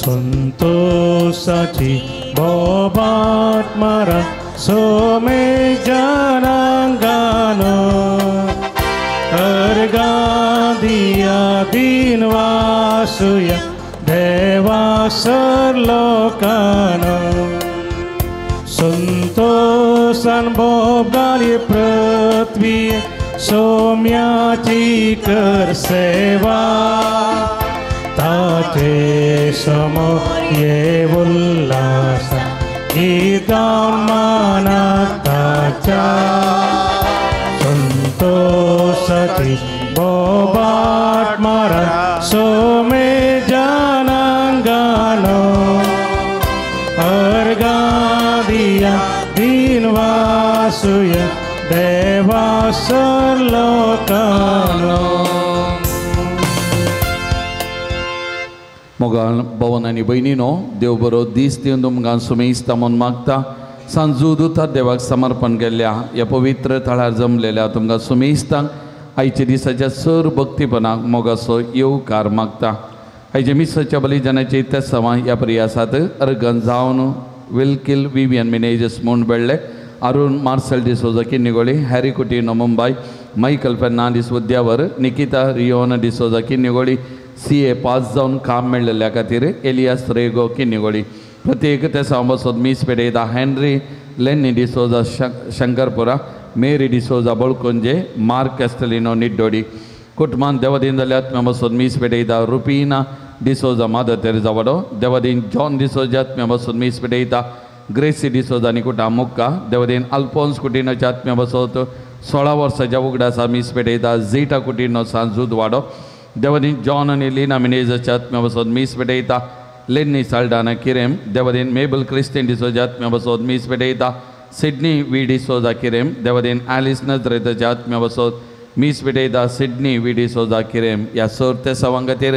संतोषाची बोबाट मारा सोमे जनांगानो अर्गादिया दिन वासुया देवा सरलोकानो संतोषान बोगाली पृथ्वी सोम्याची कर सेवा ताचे समोर ये उल्हासा गीत गावन मानाताच्या संतोषाची बोबाट मारा सोमे जनांगानो अर्गादिया दिन वासुया देवा सरलोकानो. मोगाळ भवन आनी भयणीनो देव बरो दीस दिवन तुमकां सुमेस्ता म्हूण मागता. सांजू दुतार देवाक समर्पण केल्ल्या ह्या पवित्र थळार जमलेल्या तुमकां सुमेस्तांक आयच्या दिसाच्या सर भक्तीपणाक मोगाचो येवकार मागता. आयच्या मिसाच्या बलिदानाचे तेसांवां ह्या प्रयासात अर्गन जावन विल्किल विवियन मिनेजस म्हूण बेळ्ळे, Arun Marcel D'Souza Kinnigoli, Harry Coutinho Mumbai, Michael Fernandes Udyavar, Nikita Rion D'Souza Kinnigoli, CA pass जावन काम मेळ्ळेल्या खातीर एलियास रेगो किन्निगोळी. प्रत्येक तेसांव बसोत मीस पेटयता Henry Lenny D'Souza Shankarpura, Mary D'Souza Balkunje, Mark Castelino Niddodi. कुटुंबान Devadin जाल्या आत्म्या बसोत मीस पेटयता रुपीना डिसोजा मादर तेरेजा वाडो, देवादीन जॉन डिसोजा आत्म्या बसोत मीस पेटयता ग्रेसी डिसोजा निकुटा मुक्का, देवादीन अल्फोन्स कुटिनोच्या आत्म्या बसोत 16 वर्साच्या उगडासा मीस पेटयता झेटा कुटिनो सांजूद वाडो, देवादीन जॉन आनी लीना मिनेजाच्या आत्म्या बसोत मीस पेटयता लेन्नी साल्डाना किरेम, देवादीन मेबल क्रिस्तीन डिसोजा आत्म्या बसोत मीस पेटयता सिडनी वी डिसोजा किरेम, देवादीन आलिस नजरेताच्या आत्म्या बसोत मीस पेटयता सिडनी वी डिसोजा किरेम. ह्या सर तेसांवां खातीर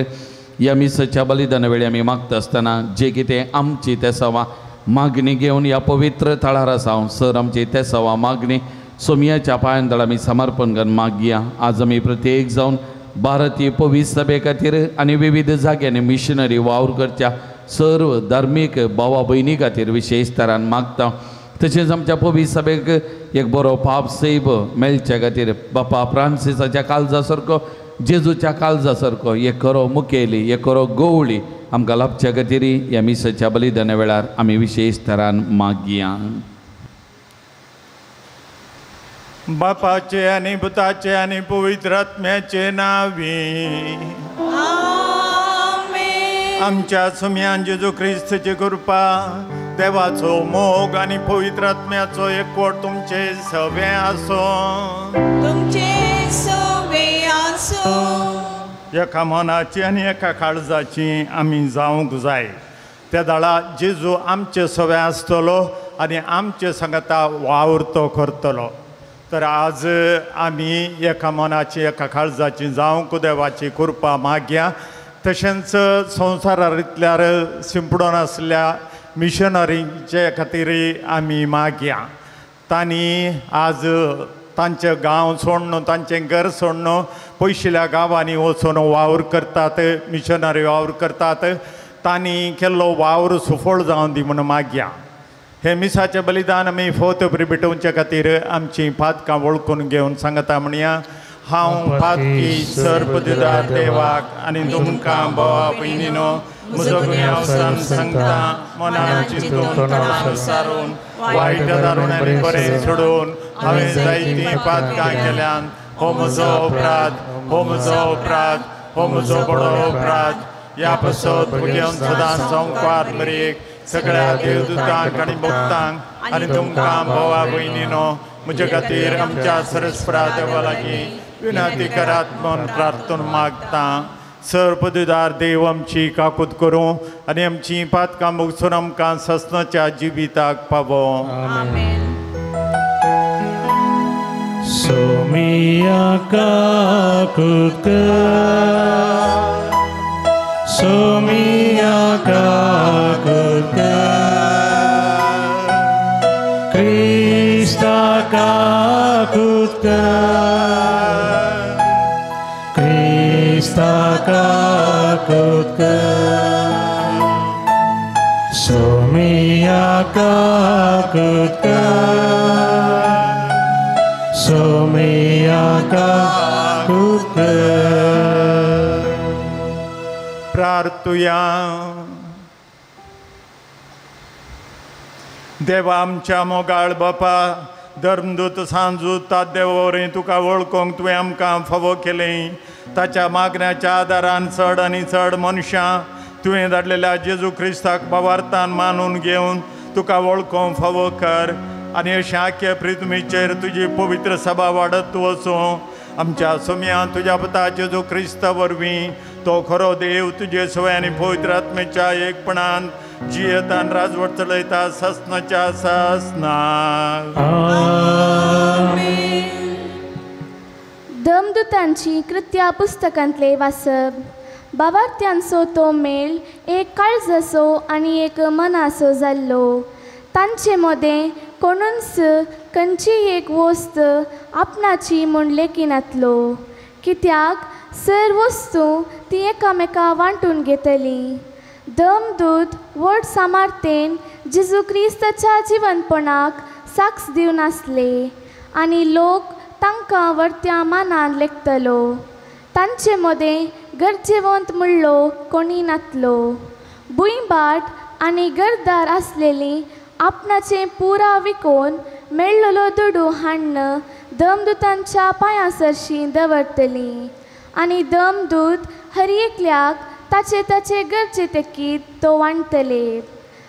ह्या मिसाच्या बलिदाना वेळी आमी मागता आसतना जे कितें आमची तेसांवां मागणी घेवन ह्या पवित्र थळार आसा सर आमची तेसांवां मागणी सोमयाच्या पांयां तळ आमी समर्पण करून मागया. आज आमी प्रत्येक जावन भारतीय पवित्र सभे खातीर आनी विविध जाग्यांनी मिशनरी वावर करच्या सर्व धार्मीक भावा भयणी खातीर विशेश तरान मागता. तशेंच आमच्या पवित्र सभेक एक बरो पाप सेब मेळच्या खातीर बापा फ्रांसिसाच्या काळजा सारको जेजूच्या काळजा सारको एक खरो मुखेली एक खरो गवळी आमकां लाभच्या खातीर ह्या मिसाच्या बलिदाना वेळार आमी विशेश तरान मागया. बापाचे आनी पुताचे आनी पवित्र आत्म्याचे नावी आमच्या सुम्यान जेजू क्रिस्तची कृपा, देवाचो मोग आनी पवित्र आत्म्याचो एकवट तुमचे सवे आसो. तुमचे सवे आसो. एका मनाची आनी एका काळजाची आमी जावंक जाय. त्या दाळा जेजू आमचे सवे आसतलो आनी आमचे सांगता वावर तो करतलो. तर आज आमी एका मनाची एका काळजाची जावंक देवाची कृपा मागया. तशेंच संवसारांतल्यार सिंपडून आसल्या मिशनरींचे खातीर आमी मागया. तांणी आज तांचे गांव सोडून तांचें घर सोडून पयशिल्ल्या गांवांनी वचून वावर करतात, मिशनरी वावर करतात. तांणी केल्लो वावर सुफळ जावन दी म्हूण मागया. हे मिसाचें बलिदान आमी फोत भेटोवचे खातीर आमची पातकां वळखून घेवन सांगता म्हणया. हांव पातकी सर्पदिदार देवाक आनी तुमकां भावा भयणीनो म्हजो गुन्यांव सांगता मनान चिंतून तोंडान सारून वायट दारून आनी बरें सोडून हांवें जायतीं पातकां केल्यान. हो म्हजो अपराध, हो म्हजो अपराध, हो म्हजो बडो अपराध. ह्या पासत घेवन सदां संवकार मरेक सगळ्या देवदूतांक आनी भक्तांक आनी तुमकां भावा भयणीनो म्हजे खातीर आमच्या सरस्परा देवा लागीं विनंती करात म्हूण प्रार्थना मागता. सर्पदिदार देव आमची काकूत करूं आनी आमची पातकां भोगसून आमकां ससनाच्या जिविताक पावो. सोमिया काकूत कर, सोमिया काकूत कर, क्रिस्ता काकूत कर, क्रिस्ता काकूत कर. सोमिया काकूत कर, सोमिया काकूत कर. प्रार्थुया. देवा आमच्या मोगाळ बापा, धर्मदूत सांजूत ताद्देवरी तुका वळखूंक तुवें आमकां फावो केलें. ताच्या मागण्याच्या आदारान चड आनी चड मनशां तुवें धाडलेल्या जेजू क्रिस्ताक भावार्थान मानून घेवन तुका वळखूंक फावो कर आनी अशें आख्खे पृथ्वीचेर तुजी पवित्र सभा वाडत वचूं. आमच्या सोम्या तुज्या पुता जेजू क्रिस्ता वरवीं तो खरो देव तुजे सवय आनी पवित्र आत्मेच्या एकपणान जियेतान राजवट चलयता सासनाच्या सासनाक. धर्मदूतांची कृत्या पुस्तकांतले वाचप. बाबार्थ्यांचो तो मेळ एक काळजाचो आनी एक मनाचो जाल्लो. तांचे मदें कोणूच खंयची एक वस्त आपणाची म्हूण लेखिनातलो, कित्याक सर वस्तू ती एकामेका वांटून घेतली. धर्मदूत व्हड सामर्थ्येन जेजू क्रिस्ताच्या जिवनपणाक साक्ष दिवन आसले आनी लोक तांकां व्हडत्या मानान लेखतलो. तांचे मदें गरजेवंत म्हणलो कोणी नातलो. भुंयबाट आनी घरदार आसलेली आपणाचें पुरा विकोन मेळ्ळलो दुडू हाडून धर्मदूतांच्या पांयां सरशीं दवरतली आनी धर्मदूत हर एकल्याक ताचे ताचे गरजे तेकीत तो वांटतले.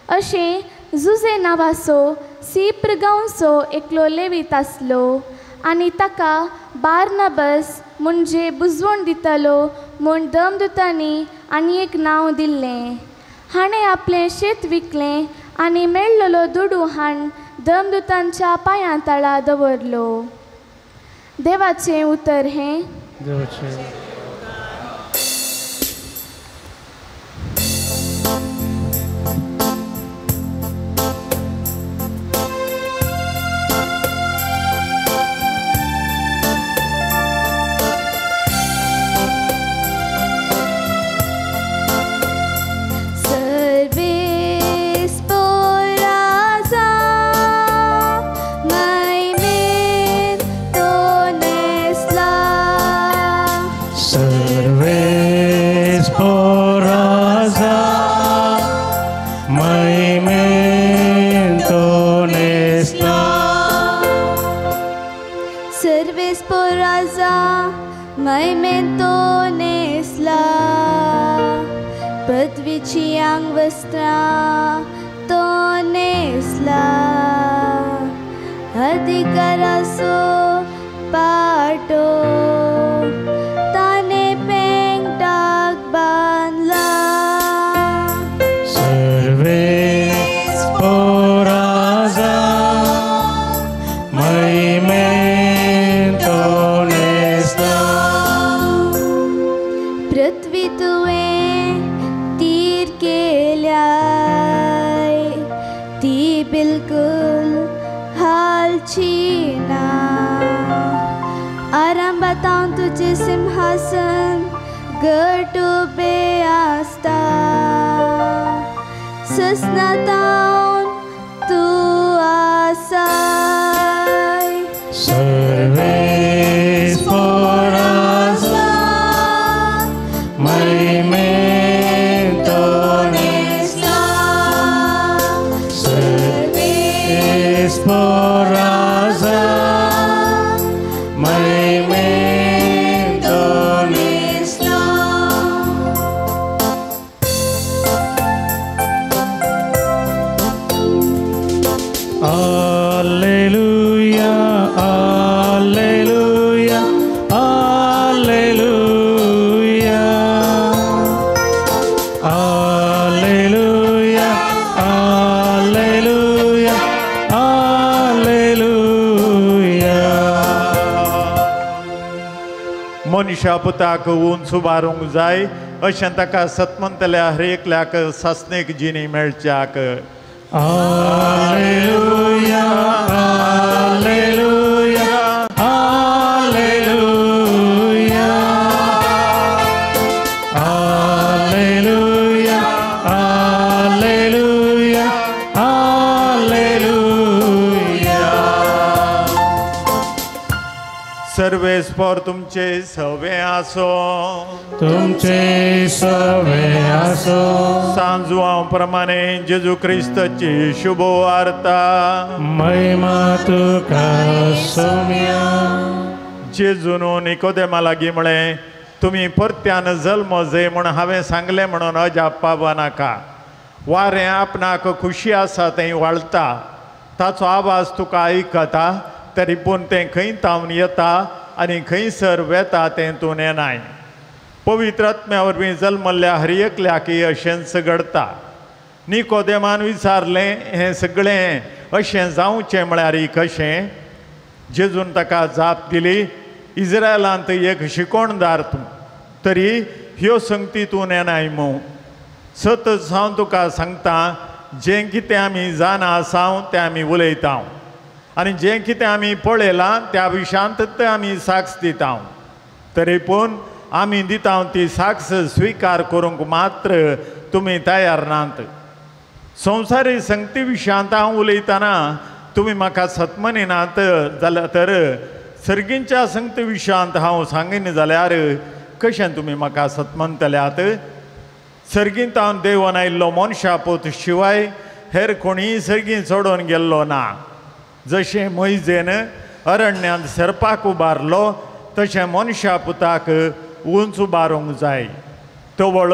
अशें जुजे नांवाचो सिप्र गांवचो एकलो लेवीत आसलो आनी ताका बार्नबस म्हणजे बुजवण दितालो म्हूण धर्मदूतांनी आनी एक नांव दिल्लें. हाणें आपलें शेत विकलें आनी मेळ्ळलो दुडू हाडून धर्मदूतांच्या पांयां तळा दवरलो. देवाचें उतर हें. देवाचें. मनशा पुताक उंच उबारूंक जाय अशें ताका सतमंतल्या हर एकल्याक सासणीक जिणी मेळच्याक. हालेलुया, हालेलुया, हालेलुया, हालेलुया, हालेलुया, सर्वेस्पर तुमचे सवे आसो, तुमचे सवे आसो। सांजवां प्रमाणे जेजू क्रिस्ताची शुभ वार्ता। महिमा तुका सोम्या। जेजून निकोदेमा लागीं म्हळें, तुमी परत्यान जल्म जाय म्हूण हांवें सांगलें म्हणून अजाप पावो नाका। वारें आपणाक खुशी आसा थंय वाळटा, ताचो आवाज तुका आयकता, तरी पूण तें खंय तावन येता आनी खंयसर वेता तें तूं नेनाय। पवित्र आत्म्या वरवीं जल्मल्ल्या हर एकल्याकय अशेंच घडटा। निकोदेमान विचारलें, हें सगळें अशें जावचें म्हळ्यार कशें? जेजून ताका जाप दिली, इस्रायलांत एक शिकोणदार तूं, तरी ह्यो संगती तूं नेनाय मू। सतच हांव तुका सांगता, जें कितें आमी जाणा आसाव तें आमी उलयता आनी जें कितें आमी पळयलां त्या विशयांत तें आमी साक्ष दिता, तरी पूण आमी दिता ती साक्ष स्विकार करूंक मात्र तुमी तयार नात। संवसारी संगती विशयांत हांव उलयतना तुमी म्हाका सतमनिनात जाल्यार तर सर्गींच्या संगती विशयांत हांव सांगीन जाल्यार कशें तुमी म्हाका सतमनतल्यात? सर्गींतावन देवन आयिल्लो मनशा पूत शिवाय हेर कोणीय सर्गीं चडोवन गेल्लो ना। जशें मोयजेन अरण्यांत सरपाक उबारलो तशें मनशा पुताक उंच उबारूंक जाय। तवळ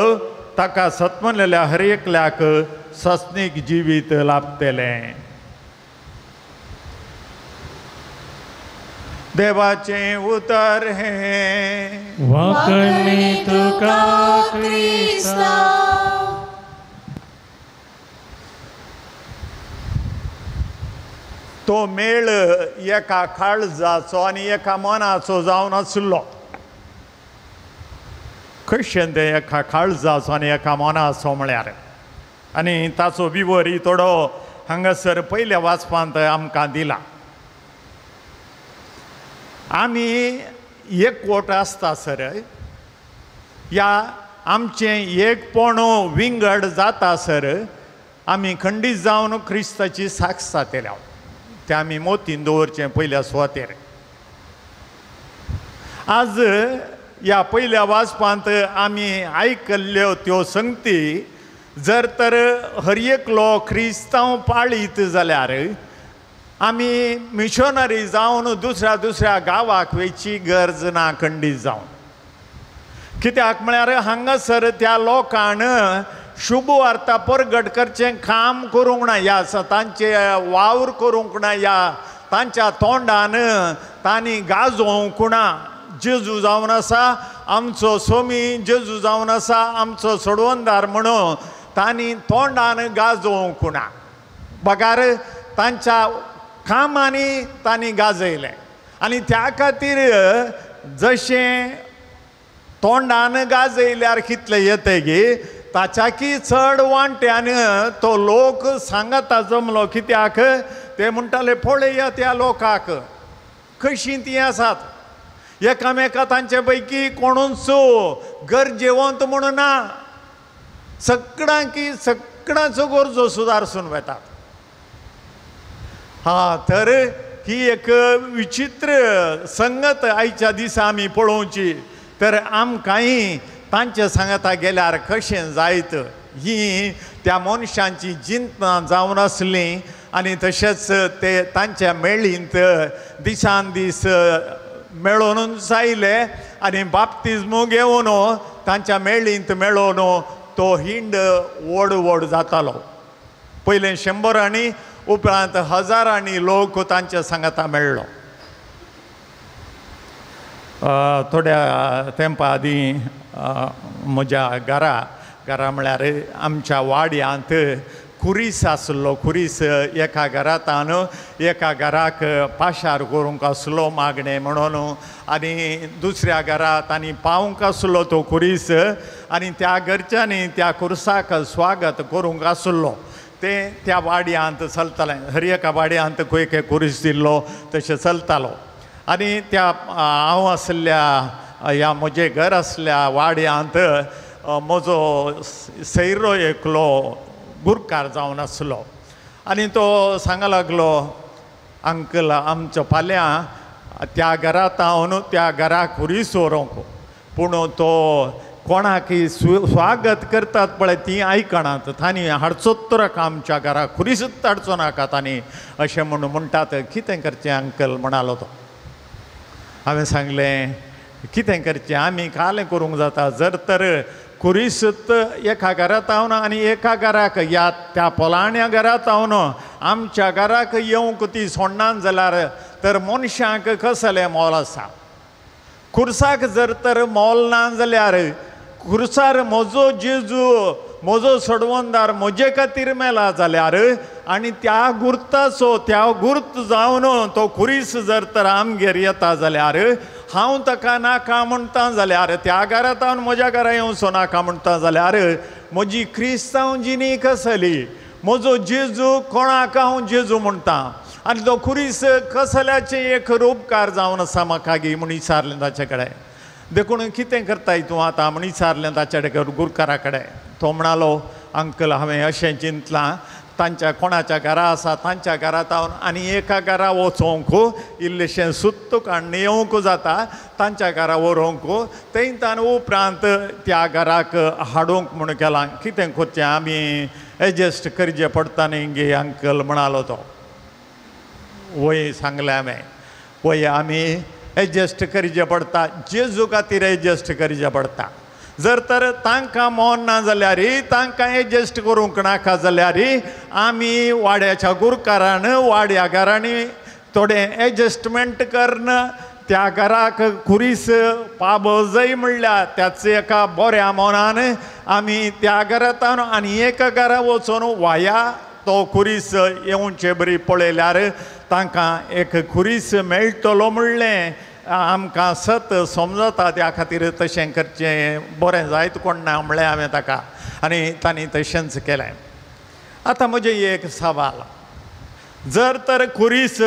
ताका सतमनलेल्या हर एकल्याक सस्नीक जिवीत लाभतलें। देवाचें उतर हें। वाकणी तुका क्रिस्ता। तो मेळ एका काळजाचो आनी एका मनाचो जावन आसलो। कशें तें एका काळजाचो आनी एका मनाचो म्हळ्यार? आनी ताचो विवर थोडो हांगासर पयल्या वाचपांत आमकां दिला। आमी एकवट आसता सर, ह्या आमचें एकपण विंगड जाता सर आमी खंडीत जावन क्रिस्ताची साक्ष जातले। तें आमी मोतीन दवरचें पयल्या सुवातेर। आज ह्या पयल्या वाचपांत आमी आयकल्ल्यो त्यो संगती जर तर हर एकलो क्रिस्तांव पाळीत जाल्यार आमी मिशनरी जावन दुसऱ्या दुसऱ्या गांवाक वयची गरज ना खंडीत जावन। कित्याक म्हळ्यार हांगासर त्या लोकान शुभ वार्ता परगट करचें काम करूंक ना, ह्या तांचे वावर करूंक ना, ह्या तांच्या तोंडान तांणी गाजोवंक ना। जेजू जावन आसा आमचो सोमी, जेजू जावन आसा आमचो सोडवणदार म्हणून तांणी तोंडान गाजोवंक ना, बगार तांच्या कामांनी तांणी गाजयलें। आनी त्या खातीर जशें तोंडान गाजयल्यार कितलें येतगी ताच्याकी चड वांट्यान तो लोक सांगता जमलो। कित्याक ते म्हणटाले पळया त्या लोकांक कशीं तीं आसात, एकामेका तांचे पैकी कोणूच गरजेवंत म्हणून ना, सगळ्यांकी सगळ्यांचो गरजो सुदारसून वेतात। हा तर ही एक विचित्र संगत आयच्या दिसा आमी पळोवची। तर आमकांय तांचे सांगता गेल्यार कशें जायत ही त्या मनशांची चिंतना जावन आसली आनी तशेंच ते तांच्या मेळींत दिसान दीस मेळोवनूच आयले आनी बाप्तिज्मू घेवन तांच्या मेळींत मेळोवन तो हिंड व्हड व्हड जातालो। पयलें शंबरांनी उपरांत हजारांनी लोक तांच्या सांगाता मेळ्ळो। थोड्या तेंपा आदीं म्हज्या घरा घरा म्हळ्यार आमच्या वाड्यांत खुरीस आसलो। खुरीस एका घरांतान एका घराक पाशार करूंक आसलो मागणें म्हणून, आनी दुसऱ्या घरांत आनी पावंक आसलो तो खुरीस, आनी त्या घरच्यांनी त्या खुर्साक स्वागत करूंक आसलो। तें त्या वाड्यांत चलतालें, हर एका वाड्यांत खंय खंय खुरीस दिल्लो तशें चलतालो। आनी त्या हांव आसल्या ह्या म्हजें घर आसल्या वाड्यांत म्हजो सैरो एकलो गुरकार जावन आसलो आनी तो सांगा लागलो, अंकल आमचो फाल्यां त्या घरांत हांव त्या घराक खुरीस व्हरूंक पूण तो कोणाक स्वागत करतात पळय ती आयकणात तांणी हाडचोच तर आमच्या घराक खुरीसूच हाडचो नाका तांणी अशें म्हूण म्हणटात. कितें करचें अंकल म्हणालो तो. हांवें सांगलें कितें करचें आमी कालें करूंक जाता जर तर खुरीसूच एका घरांत हांव आनी एका घराक ह्या त्या पोलाण्या घरांत हांव आमच्या घराक येवंक ती सोडना जाल्यार तर मनशांक कसलें मोल आसा. खुर्साक जर तर मोल ना जाल्यार खुर्सार म्हजो जेजू म्हजो सोडवणदार म्हजे खातीर मेला जाल्यार आनी त्या गुर्ताचो त्या गुर्त जावन तो खुरीस जर तर आमगेर येता जाल्यार हांव ताका नाका म्हणटा जाल्यार त्या घरांत हांव म्हज्या घरा येवचो नाका म्हणटा जाल्यार म्हजी क्रिस्तांव जिणी कसली म्हजो जेजू कोणाक हांव जेजू म्हणटा आनी तो खुरीस कसल्याचें एक रूपकार जावन आसा म्हाका गी म्हूण विचारलें ताचे कडेन. देखून कितें करताय तूं आतां म्हूण विचारलें ताचे कडेन गुरकारा कडेन. तो म्हणालो अंकल हांवें अशें चिंतलां तांच्या कोणाच्या घरा आसा तांच्या घरांत हांव आनी एका घरा वचोंक इल्लेशें सुत्त काडून येवंक जाता तांच्या घरा व्हरूंक थंय तान उपरांत त्या घराक हाडूंक म्हूण केलां. कितें करचें आमी एडजस्ट करचें पडटा न्ही गे अंकल म्हणालो तो. वय सांगलें हांवें वय आमी एडजस्ट करचें पडटा जेजू खातीर एडजस्ट करचें पडटा. जर तर तांकां मोन ना जाल्यार तांकां एडजस्ट करूंक नाका जाल्यार आमी वाड्याच्या गुरकारान वाड्या घरांनी थोडें एडजस्टमेंट करून त्या घराक खुरीस पाबजय म्हणल्यार त्याच एका बऱ्या मनान आमी त्या घरांत आनी एका घरा वचून वाया तो खुरीस येवचे बरी पळयल्यार तांकां एक खुरीस मेळटलो म्हणलें आमकां सत समजता. त्या खातीर तशें करचें बरें जायत कोण ना म्हणलें हांवें ताका आनी तांणी तशेंच केलें. आतां म्हजें एक सवाल जर तर खुरीस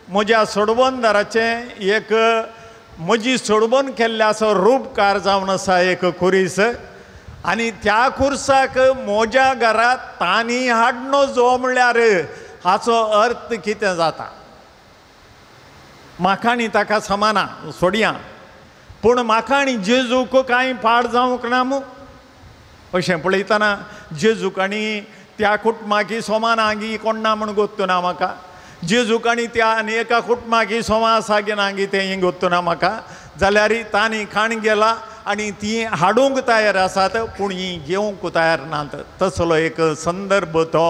म्हज्या सोडवणदाराचें एक म्हजी सोडवण केल्ल्या असो रूपकार जावन आसा एक खुरीस आनी त्या खुर्साक म्हज्या घरांत तांणी हाडनो जो म्हणल्यार हाचो अर्थ कितें जाता. म्हाका आनी ताका समाना सोडया पूण म्हाका आनी जेजूक कांय पाड जावंक ना मू अशें पळयतना जेजूक आनी त्या कुटुंबाकी सोमाना गी कोण ना म्हूण गोत्तू ना म्हाका जेजूक आनी त्या आनी एका कुटुंबाकी सोमा आसा गी ना गी तें गोत्तू ना म्हाका जाल्यार तांणी खाण गेला आनी ती हाडूंक तयार आसात पूण ही घेवंक तयार नात. तसलो एक संदर्भ तो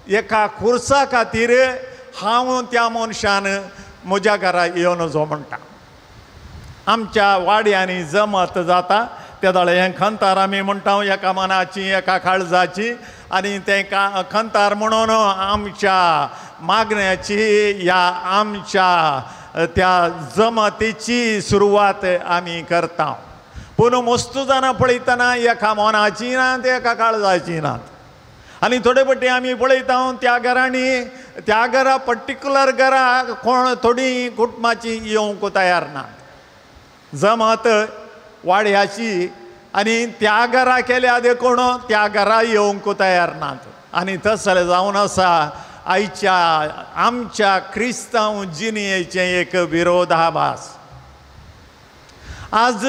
एका खुर्सा खातीर हांव त्या मनशान म्हज्या घरा येवन जो म्हणटा. आमच्या वाड्यांनी जमत जाता त्या दोळे हें खंतार आमी म्हणटा एका मनाची एका काळजाची आनी तें खंतार म्हणून आमच्या मागण्याची ह्या आमच्या त्या जमतीची सुरवात आमी करता. पूण मस्तू जाणां पळयतना एका मनाची नात एका काळजाची नात आनी थोडे पट्टी आमी पळयता त्या घरांनी त्या घरा पर्टिक्युलर घरा कोण थोडीं कुटुंबाची येवंक तयार ना जमत वाड्याची आनी त्या घरा केल्या देखून त्या घरा येवंक तयार नात. आनी तसलें जावन आसा आयच्या आमच्या क्रिस्तांव जिणेचें एक विरोधाभास. आज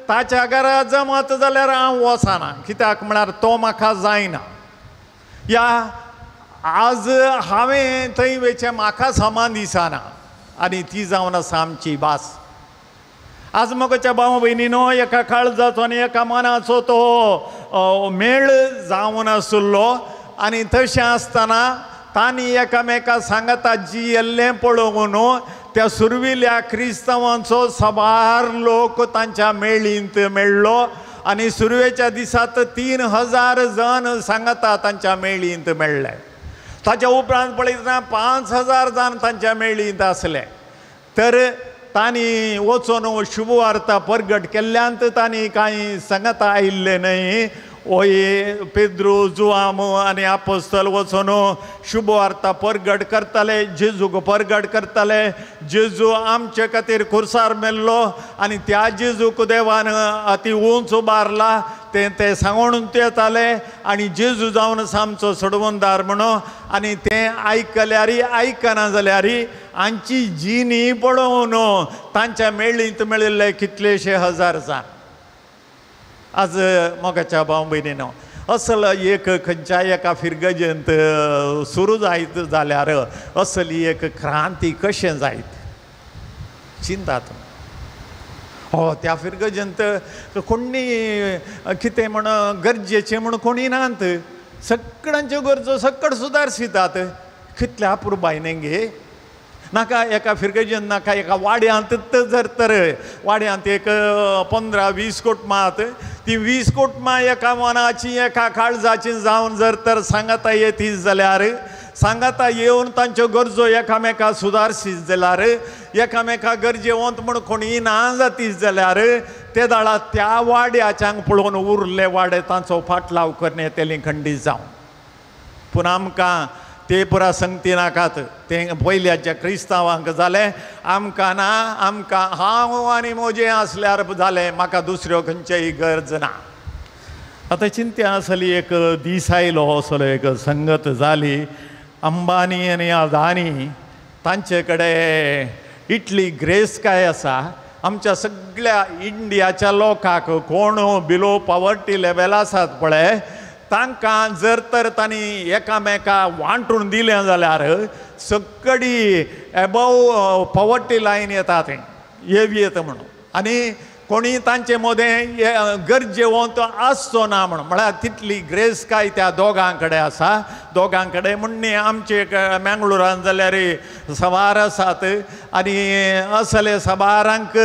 ताच्या घरा जमत जाल्यार हांव वचना कित्याक म्हळ्यार तो म्हाका जायना या आज हांवें थंय वयचें म्हाका समान दिसना आनी ती जावन आसा आमची भास. आज म्हज्या भाव भयणीनो एका काळजाचो आनी एका मनाचो तो मेळ जावन आशिल्लो आनी तशें आसतना तांणी एकामेका सांगाता जियेल्लें पळोवन न्हू त्या सुरविल्या क्रिस्तांवांचो साबार लोक तांच्या मेळींत मेळ्ळो आनी सुरवेच्या दिसात 3000 जण सांगाता तांच्या मेळींत मेळ्ळे. ताच्या उपरांत पळयतना 5000 जाण तांच्या मेळींत आसले. तर तांणी वचून शुभवार्ता परगट केल्ल्यान तांणी कांय सांगाता आयिल्लें न्हय. ओय पेद्रू जुआम आनी आपोस्तल वचून शुभवार्ता परगट करताले जेजूक परगट करताले. जेजू आमचे खातीर खुर्सार मेल्लो आनी त्या जेजूक देवान अती उंच उबारला. तें ते सांगून येताले आनी जेजू जावन आसा आमचो सोडवणदार म्हणून. आनी तें आयकल्यारी आयकना जाल्यारी आमची जिणी पळोवन तांच्या मेळींत मेळिल्ले कितलेशे हजार जाण. आज मोगाच्या भाव भयणीनो असल एक खंयच्या एका फिरगजेंत सुरू जायत जाल्यार असली एक क्रांती कशें जायत चिंतात. हो त्या फिरगजेंत कोणी कितें म्हण गरजेचें म्हण कोणी नात, सगळ्यांच्यो गरजो सकट सुदारशितात. कितल्या अपुरबायेन गे नाका एका फिरगजेन नाका एका वाड्यांत जर तर वाड्यांत एक 15-20 कुटुंबां ती 20 कुटुंबां एका मनाची एका काळजाची जावन जर तर सांगाता येतीच जाल्यार सांगाता येवन तांच्यो गरजो एकामेका सुदारशीत जाल्यार एकामेका गरजेवंत म्हण कोणी ना जातीच जाल्यार ते दाळा त्या वाड्याच्यांक पळोवन उरले वाडे तांचो फाटलाव करून येतली खंडीत जावन. पूण आमकां ते पुरा संगती नाकात. तें पयल्याच्या क्रिस्तांवांक जालें, आमकां ना, आमकां हांव आनी म्हजें आसल्यार जालें, म्हाका दुसऱ्यो खंयचेय गरज ना. आतां चिंत्या आसली एक दीस आयलो, असलो एक संगत जाली. अंबानी आनी अदानी तांचे कडेन इतली ग्रेस काय आसा, आमच्या सगळ्या इंडियाच्या लोकांक कोण बिलो पॉवर्टी लेवल आसात पळय तांकां जर तर तांणी एकामेका वांटून दिलें जाल्यार सगळी एबव पॉवर्टी लायन येता थंय येवी येता म्हणून. आनी कोणी तांचे मदें गरजेवंत आसचो ना म्हणून, म्हळ्यार तितली ग्रेस काय त्या दोगां कडेन आसा. दोगां कडेन म्हण आमचे मँगलोरान जाल्यार सवार आसात आनी असले सवारांक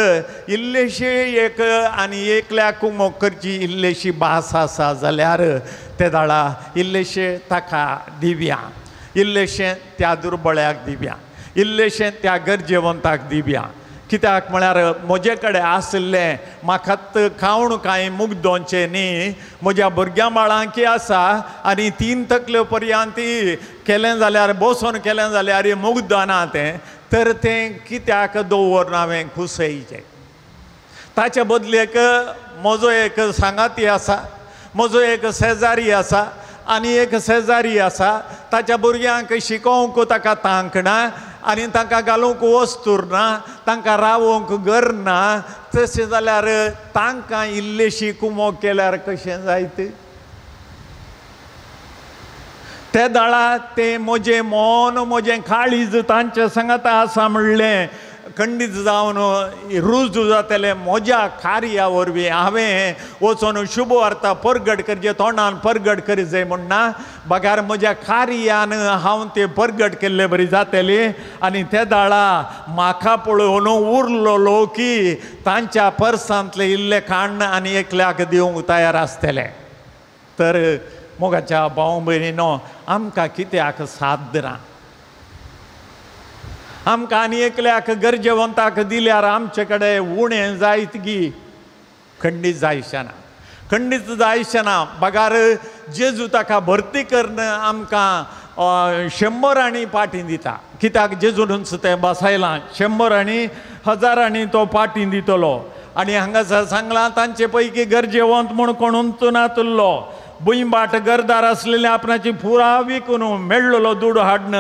इल्लेशी एक आनी एकल्याक कुमोक करची इल्लेशी भास आसा जाल्यार ते दाळा इल्लेशे ताका दिव्या, इल्लेशें त्या दुर्बळ्याक दिव्या, इल्लेशें त्या गरजेवंताक दिव्या. कित्याक म्हळ्यार म्हजे कडेन आशिल्लें म्हाका खावण कांय मुगदोनचें न्ही, म्हज्या भुरग्यां बाळांकी आसा आनी 3 तकल्यो पर्यंत केलें जाल्यार बसून केलें जाल्यार मुगदना तें, तर तें कित्याक दवरना हांवें खुसयचें. ताचे बदलेक म्हजो एक सांगाती आसा, म्हजो एक शेजारी आसा आनी एक शेजारी आसा, ताच्या भुरग्यांक शिकोवंक ताका तांक ना आनी तांकां घालूंक वस्तूर ना, तांकां रावोंक घर ना, तशें जाल्यार तांकां इल्लेशी कुमोक केल्यार कशें जायत. ते दाळा तें म्हजें मन म्हजें काळीज तांचे सांगाता आसा म्हणलें खंडीत जावन रुजू जातलें म्हज्या कार्या वरवीं. हांवें वचून शुभ वार्ता परगट करचें, तोंडान परगट करचें म्हण ना, बगार म्हज्या कार्यान हांव तें परगट केल्ले बरी जातली. आनी ते दाळा म्हाका पळोवन उरलो की तांच्या पर्सांतलें इल्लें काण्ण आनी एकल्याक दिवंक तयार आसतलें. तर मोगाच्या भाव भयणीनो आमकां कित्याक साथ ना, आमकां आनी एकल्याक गरजेवंताक दिल्यार आमचे कडेन उणें जायत गी, खंडीत जायचें ना, खंडीत जायचें ना. बगार जेजू ताका भरती करून आमकां 100 पाटी दिता. कित्याक जेजूनच तें बसायलां, 100 हजारांनी तो पाटी दितलो. आनी हांगासर सांगलां तांचे पैकी गरजेवंत म्हूण कोणूच नातुल्लो, भुंयबाट गरदार आसलेले आपणाची पुरा विकून मेळ्ळलो दुडू हाडून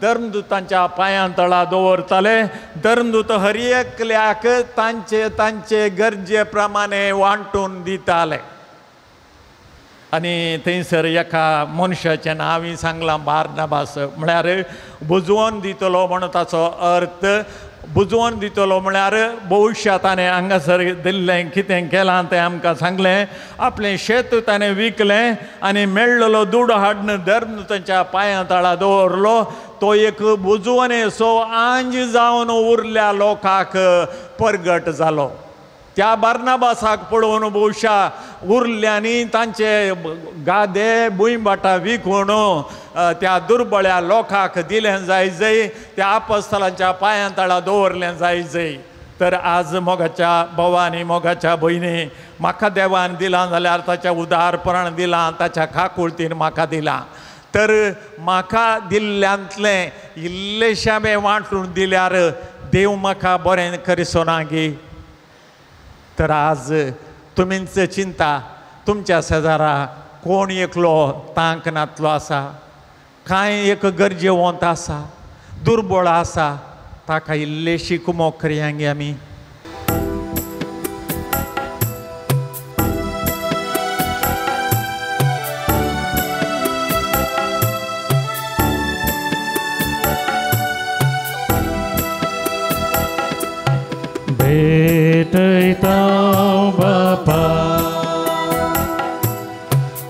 धर्मदूतांच्या पांयां तळा दवरताले. धर्मदूत हर एकल्याक तांचे तांचे गरजे प्रमाणे वांटून दिताले. आनी थंयसर एका मनशाचें नांव सांगलां बार्नाबास, म्हळ्यार बुजवोन दितलो म्हण ताचो अर्थ. बुजवोन दितलो म्हळ्यार भविश्या ताणें हांगासर दिल्लें कितें केलां तें आमकां सांगलें. आपलें शेत ताणें विकलें आनी मेळ्ळलो दुडू हाडून धर्मदूतांच्या पांयां तळा दवरलो. तो एक बुजवणेचो आंज जावन उरल्या लोकांक परगट जालो. त्या बार्नाबासाक पळोवन भोवशा उरल्यांनी तांचे गादे भुंयभाटां विकून त्या दुर्बळ्या लोकांक दिलें जाय जय, त्या आपस्थलांच्या पांयां तळा दवरलें जाय जय. तर आज मोगाच्या भावांनी मोगाच्या भयणी म्हाका देवान दिलां जाल्यार ताच्या उदारपणान दिलां, ताच्या काकुळतीन म्हाका दिलां. तर म्हाका दिल्ल्यांतलें इल्लेशें हांवें वांटून दिल्यार देव म्हाका बरें करिसो ना गी. तर आज तुमीच चिंता, तुमच्या शेजारा कोण एकलो तांक नातलो आसा, कांय एक गरजेवंत आसा, दुर्बळ आसा, ताका इल्लेशी कुमोक करया गे आमी. भेटयता बापा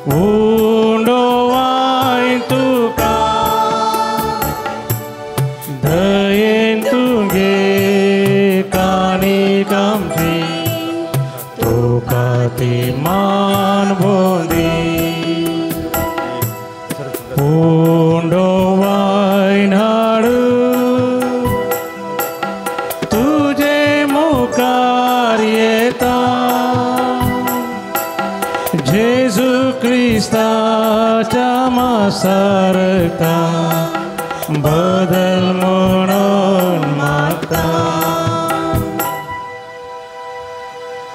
उंडो वाय तुका दयेन तुगे काणी कामची तुका ती मान बोंदी उंडो वाय नाडू तुझे मुखार येता जेजू क्रिस्ताच्या मासारता बदल म्हणून मागता.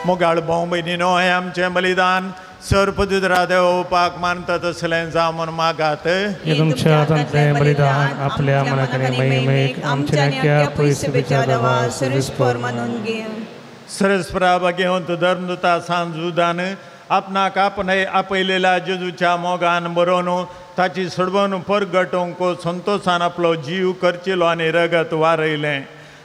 मोगाळ भाव भयणीनो, हें आमचें बलिदान सर्पदुद्रा देवपाक मानता तसलें जावं म्हूण मागात. हे तुमच्या हातांतलें बलिदान आपल्या मनाकडे महिमेक आमच्या नाक्या पयस विचारावा सरस्पर मानून घे. सरस्परा घेवन धर्मदुता सांजुदान आपणाक आपणे आपयलेल्या जेजूच्या मोगान बरोवन ताची सोडवण परगटोवंक संतोशान आपलो जीव करचेलो आनी रगत वारयलें.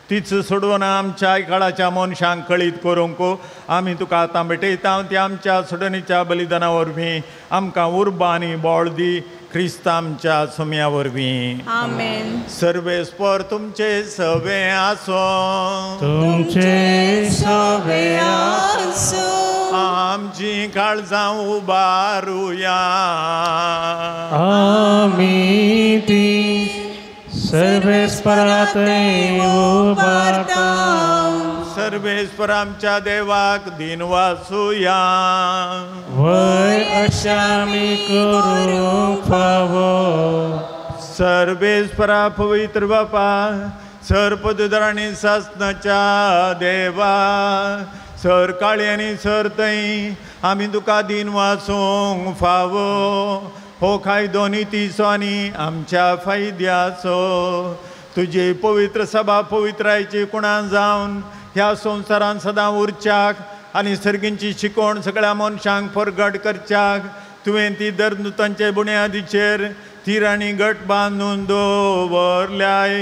तीच सोडवण आमच्या काळाच्या मनशांक कळीत करूंक आमी तुका आतां भेटयता. ती आमच्या सोडणीच्या बलिदाना वरवीं आमकां उर्बा आनी बळ दी, क्रिस्त आमच्या सोम्या वरवीं. आमेन. सर्वेस्पर तुमचे सवे आसो, तुमचे सवे आसो. आमची काळजां उबारुया, आमी ती सर्वेस्परातय उबारता. सर्वेस्पर आमच्या देवाक दिन वासुया, वय अशा आमी करूंक फावो. सर्वेस्परा पवित्र बापा, सर्पदुदर आनी सासनाच्या देवा, सर काळी आनी सर थंय आमी तुका दिन वासूंक फावो. हो कायदो नितीचो आनी आमच्या फायद्याचो. तुजी पवित्र सभा पवित्रायची कुणान जावन ह्या संवसारान सदां उरच्याक आनी सर्गींची शिकवण सगळ्या मनशांक परगट करच्याक तुवें ती धर्मदुतांचे बुन्यादीचेर थीर आनी घट बांदून दवरल्याय.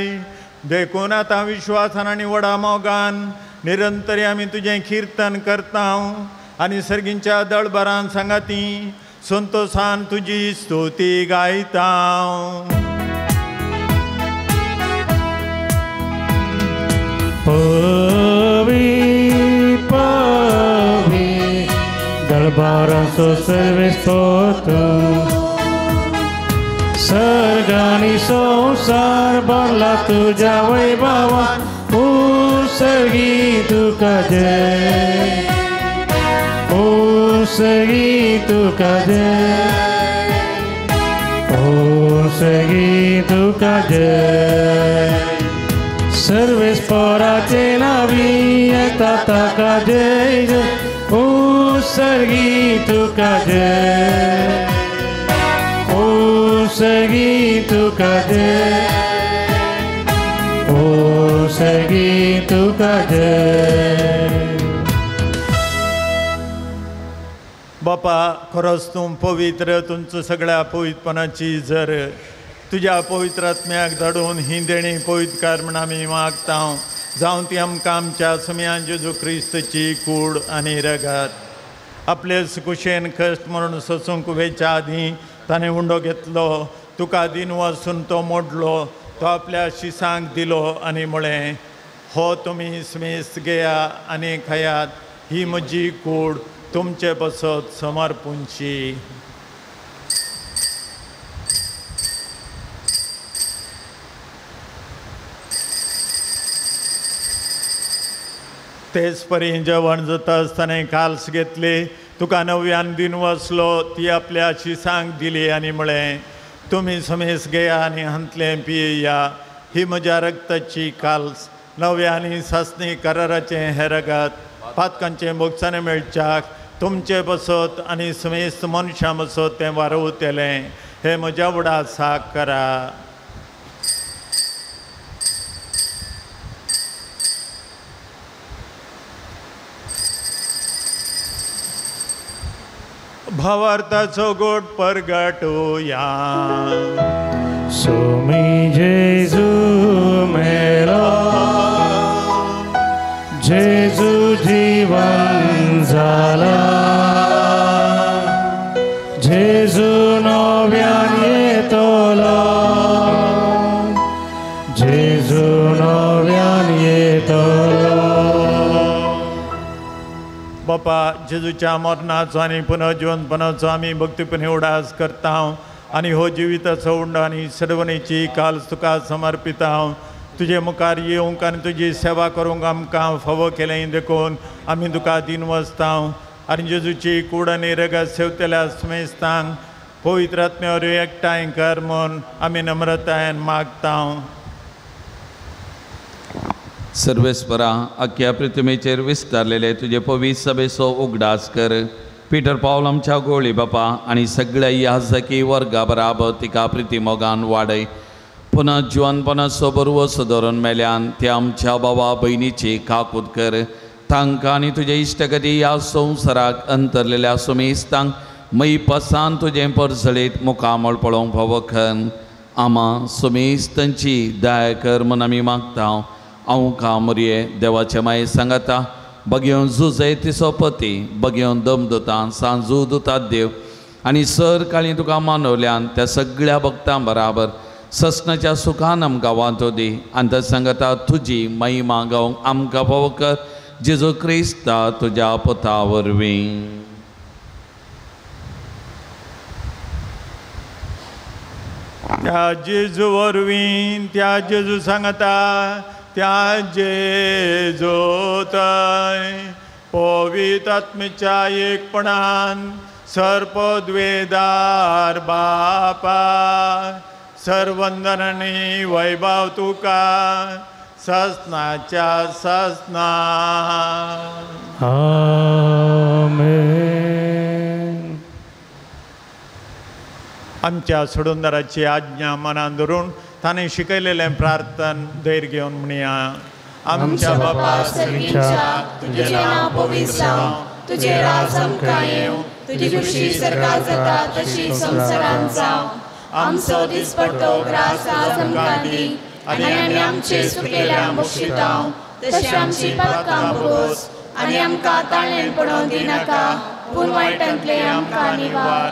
देखून आतां विश्वासान आनी व्हडा मोगान निरंतर आमी तुजें किर्तन करता आनी सर्गींच्या दळभरान सांगाती संतोषान तुजी स्तुती गायता. पवी पवी दरबाराचो सर्वेस्पर सर्गानी संवसार भरला तुज्या वैभवान. उसगी तुका जय, उसगी तुका जय, उसगी तुका जय. सर्वेस्पराचे नावी येता ताका जय जय. उसगी तुका जय, उसगी तुका जय, उसगी तुका जय. बापा खरोच तूं पवित्र, तुमचो सगळ्या पवित्रपणाची जर तुज्या पवित्र आत्म्याक धाडून ही देणी पवित्रकार म्हण आमी मागता. जावं ती आमकां आमच्या सुम्यान जेजू क्रिस्तची कूड आनी रगत. आपले कुशेन कश्ट म्हणून सोसूंक वेच्या आदीं ताणें उंडो घेतलो, तुका दिन वचून तो मोडलो, तो आपल्या शिसांक दिलो आनी म्हळें, हो तुमी स्मेस घेया आनी खायात, ही म्हजी कूड तुमचे पसत समर्पूंची. तेच परी जेवण जाता आसतना काल्स घेतली, तुका नव्यान दिन वसलो, ती आपल्या शिसांक दिली आनी म्हळें, तुमी समेस घेया आनी हांतलें पियेया, ही म्हज्या रक्ताची काल्स, नव्या आनी सासणी कराराचें हें रगत, पातकांचें भोगसाणें मेळच्याक तुमचे बसत आनी समेस्त मनशां बसत तें वारवतलें. हे म्हज्या वडा साक करा. भावार्थाचो गोड परगटुया. सोमी जेजू मेलो, जेजू जीवन जाला, जेजू नव्यान येतलो, जेजू नव्यान येतलो. बापा जेजूच्या मरणाचो आनी पुनर्जिवनपणाचो आमी भक्तीपणी उडास करता आनी हो जिविताचो उंडो आनी सर्वणेची काल तुका समर्पिता. तुजे मुखार येवंक आनी तुजी सेवा करूंक आमकां फावो केलें देखून आमी तुका दिनवसता. आनी जेजूची कूड आनी रगत सेवतल्या समेस्तांक पवित्र आत्म्या वरवीं एकठांय कर म्हूण आमी नम्रतायेन मागता. सर्वेस्परा अख्ख्या पृथ्वीचेर विस्तारलेले तुजे पवित्र सभेचो उगडास कर. पीटर पावल आमच्या गोळी बापा आनी सगळ्या याजकी वर्गा बराबर तिका प्रिती मोगान वाडय. पुनः जिवनपणाचो बरवसो धरून मेल्यान ते आमच्या बाबा भयणीची काकूत कर. तांकां आनी तुजे इश्टगती ह्या संवसाराक अंतरलेल्या सुमेस्तांक मयपासान तुजें परजळीत मुखामळ पळोवंक फावो कर. आमा सुमेस्तांची दया कर म्हूण आमी मागता. हांव कामरये देवाचे माये सांगता बगेवन जुजय तिचो पती बगेवन दमदुतां सांजू दुतात देव आनी सर काळी तुका मानवल्यान त्या सगळ्या भक्तां बराबर ससनाच्या सुखान आमकां वांटो दी आनी त्या सांगता तुजी महिमा गावंक आमकां फावो कर. जेजू क्रिस्ता तुज्या पुता वरवीं. त्या जेजू वरवीं, त्या जेजू सांगता, त्या जेजूतय पवित्र आत्म्याच्या एकपणान सर्पद्वेदार बापा सर्वंदन आनी वैभव तुका ससनाच्या ससना. आमेन. आमच्या सोडूनदाराची आज्ञा मनान धरून ताणें शिकयलेलें प्रार्थन धैर्य घेवन म्हणया. आमच्या बापा सर्गीच्या, तुजें नांव पवित्र जावं, तुजें राज आमकां येवं, तुजी खुशी स्वर्गांत जाता तशी संवसारांत जावं. आमचो दिसपट्टो ग्रास आज आमकां दी आनी आमी आमचे चुकलेल्यांक बक्षितांव तशें आमची पातकां भोगोस आनी आमकां ताळेण पडोवंक दिनाका, पूण वायटांतलें आमकां निवार.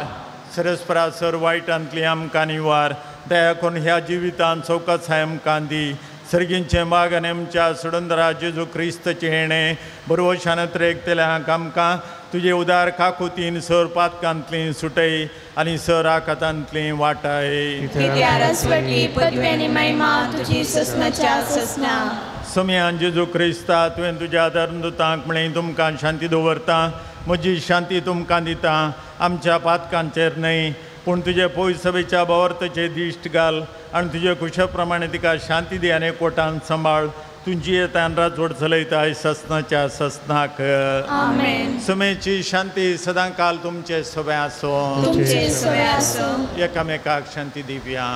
सरस्परा सर वायटांतली आमकां निवार. दया करून ह्या जिवितांत चौकसाय आमकां दी. सर्गींचें माग आनी आमच्या सोडंदरा जेजू क्रिस्तचें हेणें बरवशान त्रेकतल्यांक आमकां तुजे उदार काकुतीन सर पातकांतली सुटय आनी सर आकातांतली वाटाय. पदवी आनी महिमा तुजी ससनाच्या ससना. समयान जेजू क्रिस्ता तुवें तुज्या धर्मदूतांक म्हणलें तुमकां शांती दवरता, म्हजी शांती तुमकां दिता. आमच्या पातकांचेर न्हय पूण तुजे पयस सभेच्या भावार्थाचेर दिश्ट घाल आनी तुजे खुशे प्रमाणे तिका शांती दी आनी कोटान सांबाळ. तुजी येतान राजवट चलयताय ससनाच्या ससनाक. आमेन. समेची शांती सदां काल तुमचे सगळे आसूं. तुमचे सगळे आसूं. एकामेकाक शांती दिवया.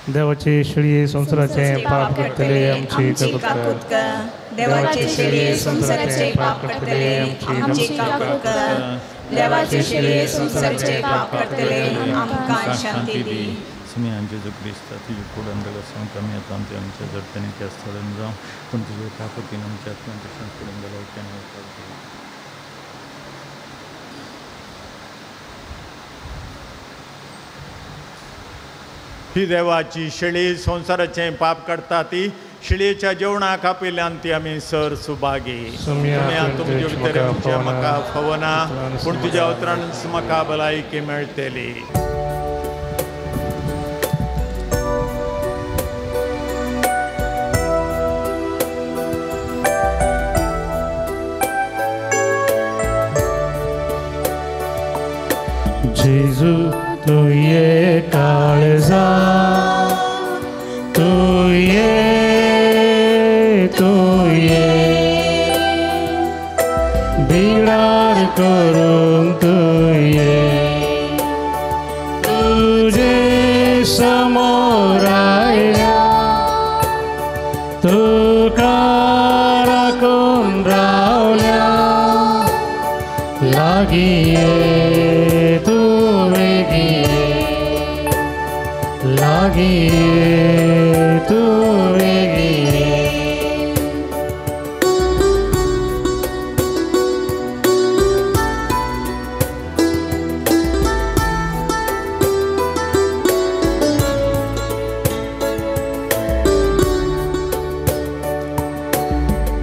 देवाचे शेळये संवसाराचे पाप करतले आमची काकूत कर. देवाचे शेळये संवसाराचे पाप करतले आमची काकूत कर. देवाचे शेळये संवसाराचे पाप करतले आमकां शांती दी. सुमी जेजू क्रिस्ता तुजी कूड अंदर आमी आतां आमच्या आमच्या जडत्यांनी त्या स्थळान जावं, पूण तुजे काकुतीन आमच्या आत्म्यान फुडें गेलो. ही देवाची शेळी संवसाराचें पाप काडटा ती शेळयेच्या जेवणाक आपयल्यान ती आमी सर सुभागी. तुमचे भितर आमच्या म्हाका फावना, पूण तुज्या उतरानच म्हाका भलायकी मेळटली. जेजू तुये काळजा, तुये तुये करूंक तुवें तुजे समोर आयल्या तुका राखून रावल्या लागीं ये तूं वेगीं ये लागीं ये तूं वेगीं ये.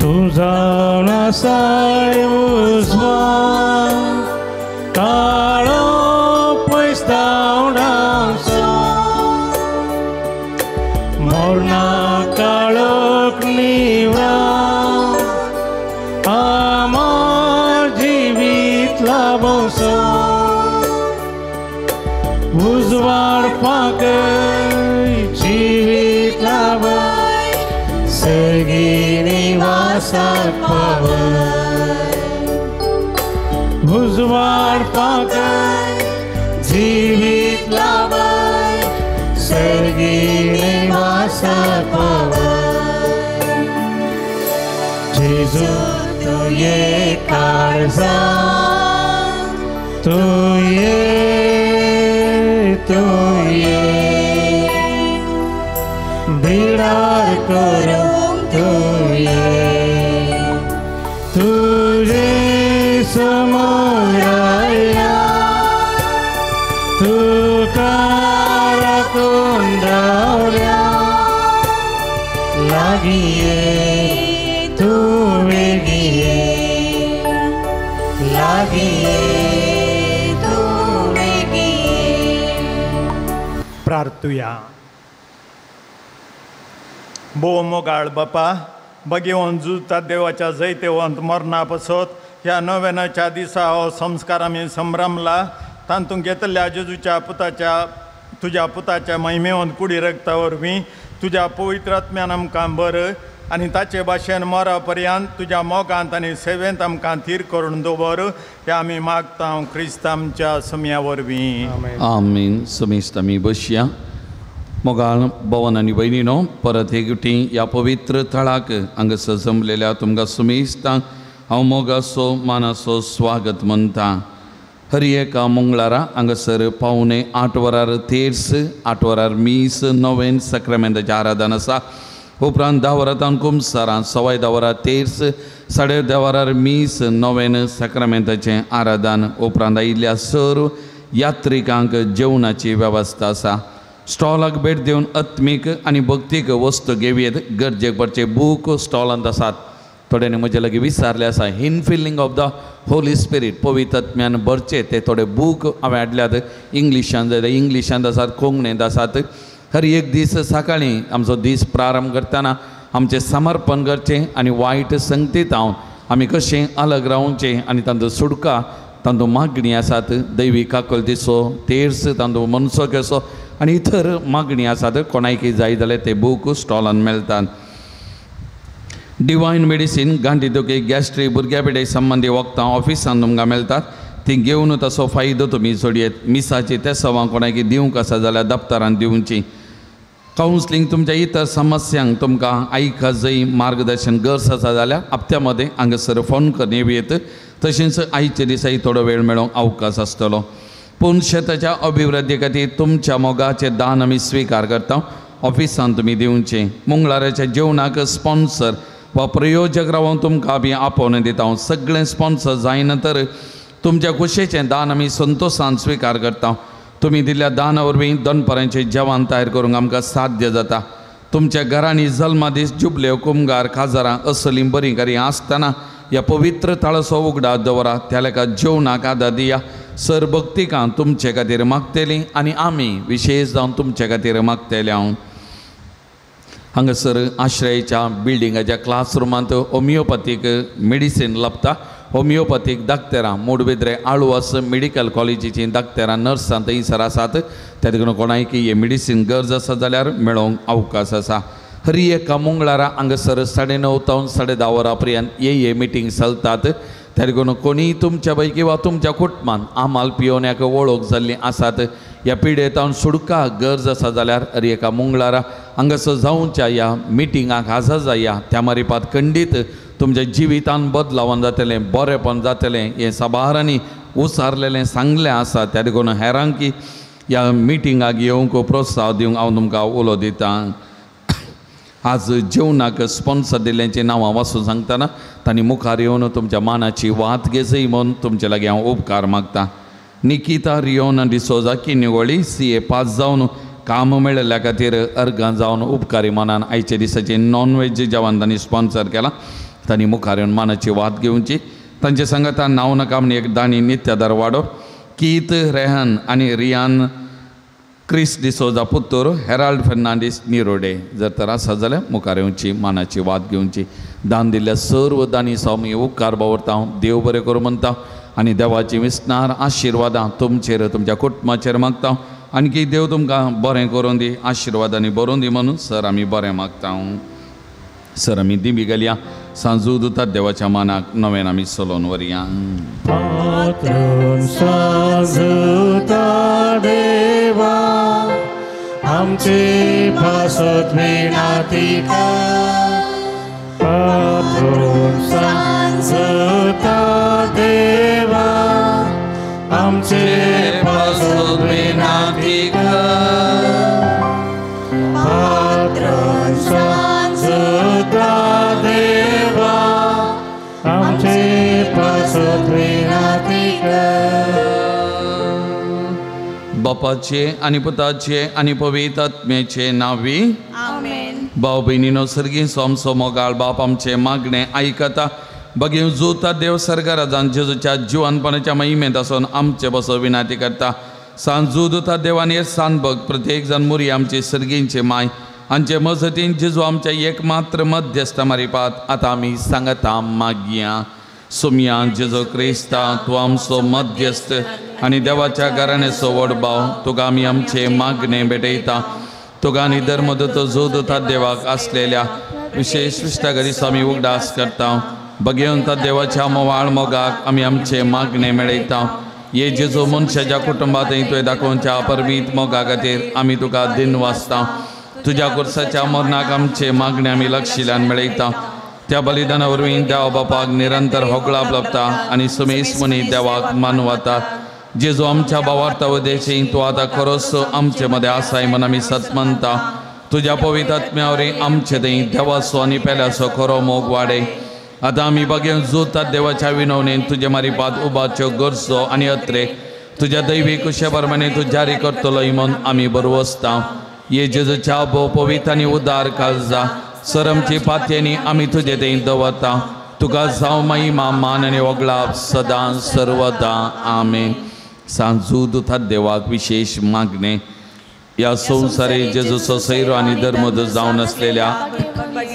तूं जावन आसाय उजवाड काळो पयस धांवडावचो मरणा काळोख निवळा आमर जिवीत लाभोवचो उजवाड पाकय जिवीत लाभय सर्गी निवासाक पावय उजवाड पाकय जिवीत लाभय सर्गी निवासाक पावय. जेजू तुये काळजांत तुये तुये बिडार करूंक तुये तुजे समोर आयल्या तुका राखून रावल्या लागीं ये तूं वेगीं ये लागीं ये तूं वेगीं ये. प्रार्थुया. भोव मोगाळ बापा भगेवन जुता देवाच्या जैतेवंत मरणा पसत ह्या नव्यानाच्या दिसा हो संस्कार आमी संभ्रमला तातूंत घेतल्या जेजूच्या पुताच्या तुज्या पुताच्या महिमेवंत कुडी रगता वरवीं तुज्या पवित्र आत्म्यान आमकां बर आनी ताचे भाशेन मरा पर्यंत तुज्या मोगांत आनी सेवेंत आमकां थीर करून दवर हे आमी मागता क्रिस्त आमच्या सम्या वरवीं. आमीन. समेस्त आमी बसया. मोगाळ भवन आनी भयणीनो परत एक फावटी ह्या पवित्र थळाक हांगासर जमलेल्या तुमकां सुमेस्तांक हांव मोगाचो मानाचो स्वागत म्हणटा. हर एका मंगळारा हांगासर 7:45 वरार तेर्स 8 वरार मीस नोवेन साक्रामेंताचें आराधन आसा. उपरांत 10 वरां कुमसारां 10:15 वरां तेर्स 10:30 वरार मीस नोवेन साक्रामेंताचें आराधन. उपरांत आयिल्ल्या सर्व यात्रिकांक जेवणाची वेवस्था आसा. स्टॉलाक भेट दिवन आत्मीक आनी भक्तीक वस्तू घेवयेत. गरजेक पडचे बूक स्टॉलांत आसात. थोड्यांनी म्हजे लागीं विचारलें आसा infilling of the Holy Spirit पवित्र आत्म्यान भरचे ते थोडे बूक हांवें हाडल्यात. इंग्लिशान जाल्यार इंग्लिशांत आसात, कोंकणींत आसात. हर एक दीस सकाळीं आमचो दीस प्रारंभ करतना आमचें समर्पण करचें आनी वायट संगतीत हांव आमी कशें अलग रावचें आनी तांचो सुटका तांचो मागणी आसात. दैवी काकलतीचो तेर्स तांचो मनसो केसो आनी इतर मागणी आसात. कोणायकी जाय जाल्यार ते बूक स्टॉलान मेळटात. डिवायन मेडिसीन गांठी दुखी गॅस्ट्रीक भुरग्या पेडे संबंदी वखदां ऑफिसान तुमकां मेळटात. ती घेवन ताचो फायदो तुमी जोडयेत. मिसाची ते सवां कोणाकी दिवंक आसा जाल्यार दप्तरान दिवची. कावन्सलींग तुमच्या इतर समस्यांक तुमकां आयका जंय मार्गदर्शन गरज आसा जाल्यार हप्त्या मदें हांगासर फोन करून येवयेत. तशेंच आयच्या दिसाय थोडो वेळ मेळोवंक अवकाश आसतलो. पूण शेताच्या अभिवृद्धी खातीर तुमच्या मोगाचें दान आमी स्विकार करता. ऑफिसान तुमी दिवचें. मंगळाराच्या जेवणाक स्पॉन्सर वा प्रयोजक रावन तुमकां आमी आपोवन दिता. सगळें स्पॉन्सर जायना तर तुमच्या खुशेचें दान आमी संतोशान स्विकार करता. तुमी दिल्ल्या दाना वरवीं दनपारांचें जेवण तयार करूंक आमकां साध्य जाता. तुमच्या घरांनी जल्मादीस जुबल्यो कुमगार काजारां असलीं बरीं कार्यां आसतना ह्या पवित्र थळाचो उगडास दवरा. त्या लेखा जेवणाक आदार दिया. सर भक्तिकां तुमचे खातीर मागतलीं आनी आमी विशेश जावन तुमचे खातीर मागतले. हांव हांगासर आश्रयाच्या बिल्डिंगाच्या क्लासरुमांत होमियोपॅथीक मेडिसीन लाभता. होमियोपॅथीक दाक्तेरां मोडबेद्रे आळवास मेडिकल कॉलेजीचीं दाक्तेरां नर्सां थंयसर आसात. त्या देखून कोणायकी हें मेडिसीन गरज आसा जाल्यार मेळोवंक अवकाश आसा. हर एका मंगळारा हांगासर 9:30 तावन 10:30 वरां पर्यंत हे मिटींग चलतात. त्या देखून कोणीय तुमच्या पैकी वा तुमच्या कुटुंबान आमाल पियोवन एका वळख जाल्ली आसात ह्या पिडेतावन सुडका गरज आसा जाल्यार अरे एका मंगळारा हांगासर जावच्या ह्या मिटिंगाक हाजर जाया. त्या मारिपात खंडीत तुमच्या जिवितान बदलावन जातलें, बरेंपण जातलें हें साबारांनी उसारलेलें सांगलें आसा. त्या देखून हेरांकी ह्या मिटिंगाक येवंक प्रोत्साह दिवंक हांव तुमकां उलो दितां. आज जेवणाक स्पॉन्सर दिल्ल्यांची नांवां वाचून सांगतना तांणी मुखार येवन तुमच्या मानाची वात घेजय म्हूण तुमचे लागीं हांव उपकार मागता. निकिता रियोना डिसोजा किन्निवळी CA pass जावन काम मेळिल्ल्या खातीर अर्गां जावन उपकारी मनान आयच्या दिसाचें नॉन व्हेज जेवण तांणी स्पॉन्सर केलां. तांणी मुखार येवन मानाची वात घेवची. तांचे सांगाता नांव नाका म्हण एक दानी नित्यादार वाडो कीत रेहन आनी रियान क्रिस डिसोजा पुत्तूर हेराल्ड फेर्नांडीस निरोडे जर तर आसा जाल्यार मुखार येवची मानाची वात घेवची. दान दिल्ल्या सर्व दानी स्वामी उपकार बावरता. देव बरें करूं म्हणटा आनी देवाची विसनार आशिर्वादां तुमचेर तुमच्या कुटुंबाचेर मागता. आणखी देव तुमकां बरें करून दी, आशिर्वादांनी बरोवन दी म्हणून सर आमी बरें मागता. सर आमी दिमी गेल्या सांजू दुतात देवाच्या मानाक नव्यान आमी चलोवन व्हरया. देवा आमचे पासत विनाती सांजता देवा आमचे पासत विनाती सांजता देवा आमचे पासत विनाती. बापाचे आनी पुताचे आनी पवित्र आत्म्याचे नांवी आमेन. भाव भयणीनो सर्गी सोमसो मोगाळ बाप आमचे मागणे आयकता. बगेव जोता देव सर्गराजान जेजूच्या जिवानपणाच्या महिमेंत आसून आमचे बसो विनाती करता. सांजू दुता देवान हे सान बग प्रत्येक जाण मुरी आमचे सर्गींचे माय आमचे मजतीन जेजू आमच्या एकमात्र मध्यस्थ मारिपात आतां आमी सांगता मागया. सुमया जेजू क्रिस्ता तूं आमचो मध्यस्थ आनी देवाच्या घराण्याचो व्हड भाव तुका आमी आमचे मागणे भेटयता. तुका आनी धर्मदूत जोदूता देवाक आसलेल्या विशेश इश्टागरी आमी उगडास करता. बगेवन ता देवाच्या मोवाळ मोगाक आमी आमचे मागणे मेळयता. हे जेजू मनशाच्या कुटुंबांत तुवें दाखोवच्या परमीत मोगा खातीर आमी तुका दिन वाचता. तुज्या कुर्साच्या मरणाक आमचे मागणे आमी लक्षिल्यान मेळयता. त्या बलिदाना वरवीं देवा बापाक निरंतर होगळाप लाबता आनी सुमेस मनी देवाक मानवता. जेजू आमच्या भावार्था उद्देशी तूं आतां खरोच आमचे मदें आसाय म्हूण आमी सत मानता. तुज्या पवित्र आत्म्या वरवीं आमचे थंय देवाचो आनी पेल्याचो खरो मोग वाडय. आतां आमी बगेवन जोतात देवाच्या विनवणेन तुजे मारिपात उबाच्यो गरजो आनी अत्रे तुज्या दैवीक कुशे प्रमाणे तूं जारी करतलो म्हूण आमी बरवसता. हे जेजूच्या भोव पवित्र आनी उदार काळजा सर आमची पातयेनी आमी तुजे थंय दवरता. तुका जावं महिमा मान आनी वगळाप सदां सर्वदा आमेन. सांजू दुतात देवाक विशेश मागणे ह्या संवसारी जेजूचो सैरो आनी धर्मदूत जावन आसलेल्या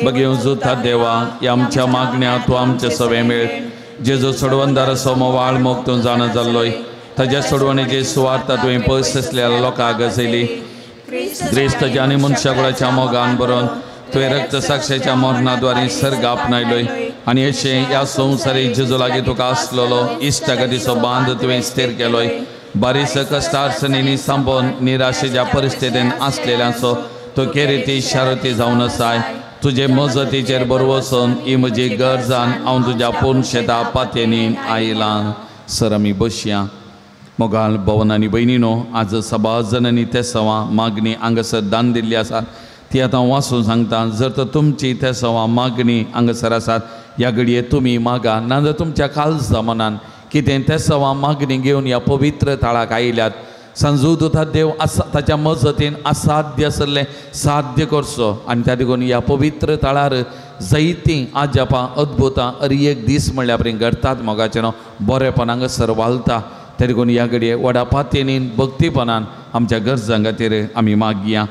बगेवन जुता देवा ह्या आमच्या मागण्या तूं आमचे सवे मेळ. जेजू सोडवणदाराचो मोवाळ मोग तूं जाणा जाल्लोय ताज्या सोडवणेची सुवार्ता तुवें पयस आसलेल्या लोकांक गजयली. क्रिस्ताच्या आनी मनशाकुळाच्या मोगान बरोवन तुवें रक्तसाक्षेच्या मरणाद्वारे सर्ग आपणायलोय आनी अशें ह्या संवसारी जेजू लागीं तुका आसलेलो इश्टागतीचो बांद तुवें स्थिर केलोय. बारीस कश्टार्सणींनी सांबोवन निराशेच्या परिस्थितीन आसलेल्यांचो तो केरेती शारती जावन आसाय. तुजे मजतीचेर बरवसून ही म्हजी गरजान हांव तुज्या पूर्ण शेता पातयेनी आयलां. सर आमी बसया. मोगाल भवन आनी भयणीनो आज सभा जननी तेसवां मागणी हांगासर दान दिल्ली आसा ती आतां वाचून सांगता. जर तर तुमची तेसवां मागणी हांगासर आसात ह्या घडये तुमी मागा ना जर तुमच्या काळजा मनान कितें तेसवां मागणी घेवन ह्या पवित्र थळाक आयल्यात. सांजू दुता देव आसा ताच्या मजतीन असाध्य आसलें साध्य करचो आनी त्या देखून ह्या पवित्र थळार जायतीं आजापां अद्भुतां अरी एक दीस म्हणल्यार परी घडटात. मोगाचें न्हू बरेपण हांगासर वालता. त्या देखून ह्या घडये व्हडा पातयेनीन भक्तीपणान आमच्या गरजां खातीर आमी मागया.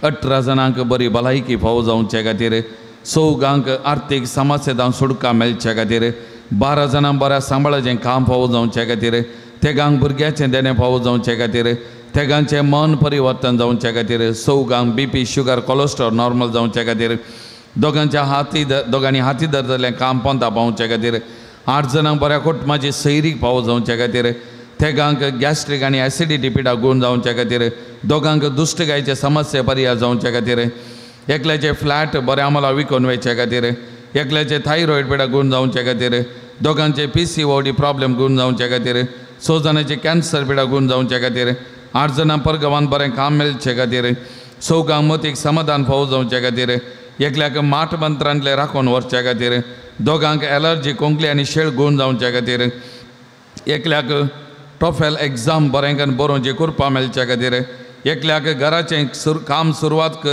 18 जाणांक बरी भलायकी फावो जावचे खातीर, 4 आर्थीक समस्येंत सुटका मेळचे खातीर, 12 जाणांक बऱ्या सांबाळाचें काम फावो जावचे खातीर, 3 भुरग्याचें देणें फावो जावचे खातीर, 3 मन परिवर्तन जावचे खातीर, 4 BP sugar cholesterol normal जावचे खातीर, दोगांनी हाती धरतलें काम पोंता पावचे खातीर, 8 जाणांक बऱ्या कुटुंबाची सैरीक पावो जावचे खातीर, तेगांक गॅस्ट्रीक आनी एसिडिटी पिडा गूण जावचे खातीर, दोगांक दुश्टकायचे समस्या पर्याय जावचे खातीर, एकल्याचे फ्लॅट बऱ्या आम्हाला विकून वयचे खातीर, एकल्याचे थायरॉयड पिडा गूण जावचे खातीर, दोगांचे PCOD problem गूण जावचे खातीर, 6 जाणांचे कॅन्सर पिडा गूण जावचे खातीर, 8 जाणां परगांवान बरें काम मेळचे खातीर, 4 मतीक समाधान फावो जावचे खातीर, एकल्याक माठ मंत्रांतले राखून व्हरचे खातीर, दोगांक एलर्जी कोंकली आनी शेळ गूण जावचे खातीर, एकल्याक टॉफेल एग्जाम बरें करून बरोवची कृपा मेळचे खातीर, एकल्याक घराचें काम सुरवात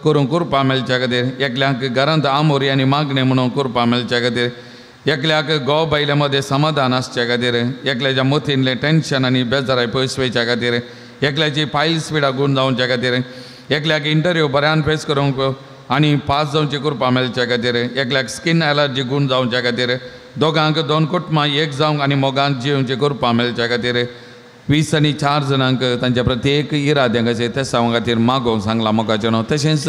करूंक कृपा मेळचे खातीर, एकल्याक घरांत आमोरी आनी मागणें म्हणून कृपा मेळचे खातीर, एकल्याक घोव बायले मदें समाधान आसचे खातीर, एकल्याच्या मतींतलें टेंशन आनी बेजाराय पयस वयच्या खातीर, एकल्याची पायल्स पिडा गूण जावचे खातीर, एकल्याक इंटरव्यू बऱ्यान फेस करूंक आनी पास जावची कृपा मेळचे खातीर, एकल्याक स्कीन एलर्जी गूण जावचे खातीर, दोगांक 2 कुटुंबां एक जावंक आनी मोगान जिवची कृपा मेळचे खातीर, 20 आनी 4 जाणांक तांच्या प्रत्येक इराद्यांक अशें तेसांवा खातीर मागोवंक सांगलां मोगाचें न्हू. तशेंच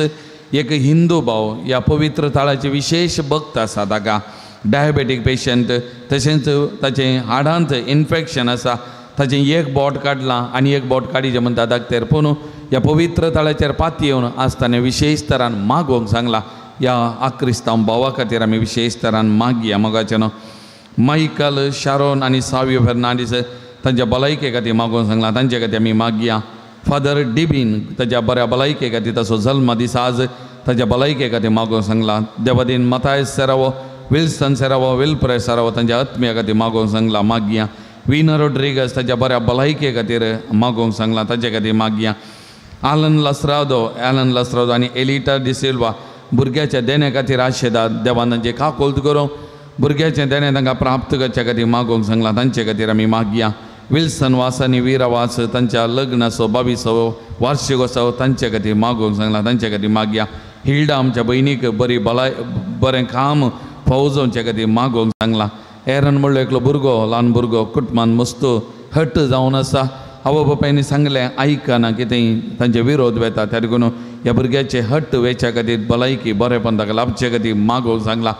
एक हिंदू भाव ह्या पवित्र थळाचे विशेश भक्त आसा, ताका डायबेटीक पेशंट, तशेंच ताचें हाडांत इन्फेक्शन आसा, ताचें एक बोट काडलां आनी एक बोट काडीचें म्हणटा दाखतेर, पूण ह्या पवित्र थळाचेर पाती येवन आसतना विशेश तरान मागोवंक सांगलां. ह्या आक्रिस्तांव भावा खातीर आमी विशेश तरान मागया मोगाचें न्हू. मायकल शारोन आनी सावियो फेर्नांडीस तांच्या भलायके खातीर मागोवंक सांगलां, तांचे खातीर आमी मागया. फादर डिबीन ताच्या बऱ्या भलायके खातीर, ताचो जल्म दीस आज, ताच्या भलायके खातीर मागोवंक सांगलां. देवादीन मतायस सेरावो, विल्सन सेरावो, विल्प्रे सेरावो तांच्या आत्म्या खातीर मागोवंक सांगलां, मागया. विना रोड्रिगस ताच्या बऱ्या भलायके खातीर मागोवंक सांगलां, ताचे खातीर मागया. आलन लसरादो आनी एलिटा डिसिल्वा भुरग्याच्या देण्या खातीर आशेदात, देवान तांचे काकोल्त करूं भुरग्याचें देणें तांकां प्राप्त करच्या खातीर मागोवंक सांगलां, तांचे खातीर आमी मागया. विल्सन वास आनी विरा वास तांच्या लग्नाचो 22वो वार्षिकोत्सव तांचे खातीर मागोवंक सांगलां, तांचे खातीर मागया. हिल्डा आमच्या भयणीक बरी भलाय बरें काम फावो जावचे खातीर मागोवंक सांगलां. एरन म्हणलो एकलो भुरगो, ल्हान भुरगो कुटुंबान मस्त हट जावन आसा, आवय बापायनी सांगलें आयकना कितें तांचे विरोध वेता, त्या देखून ह्या भुरग्याचे हट वेच्या खातीर भलायकी बरेंपण ताका लाभचे खातीर मागोवंक सांगलां.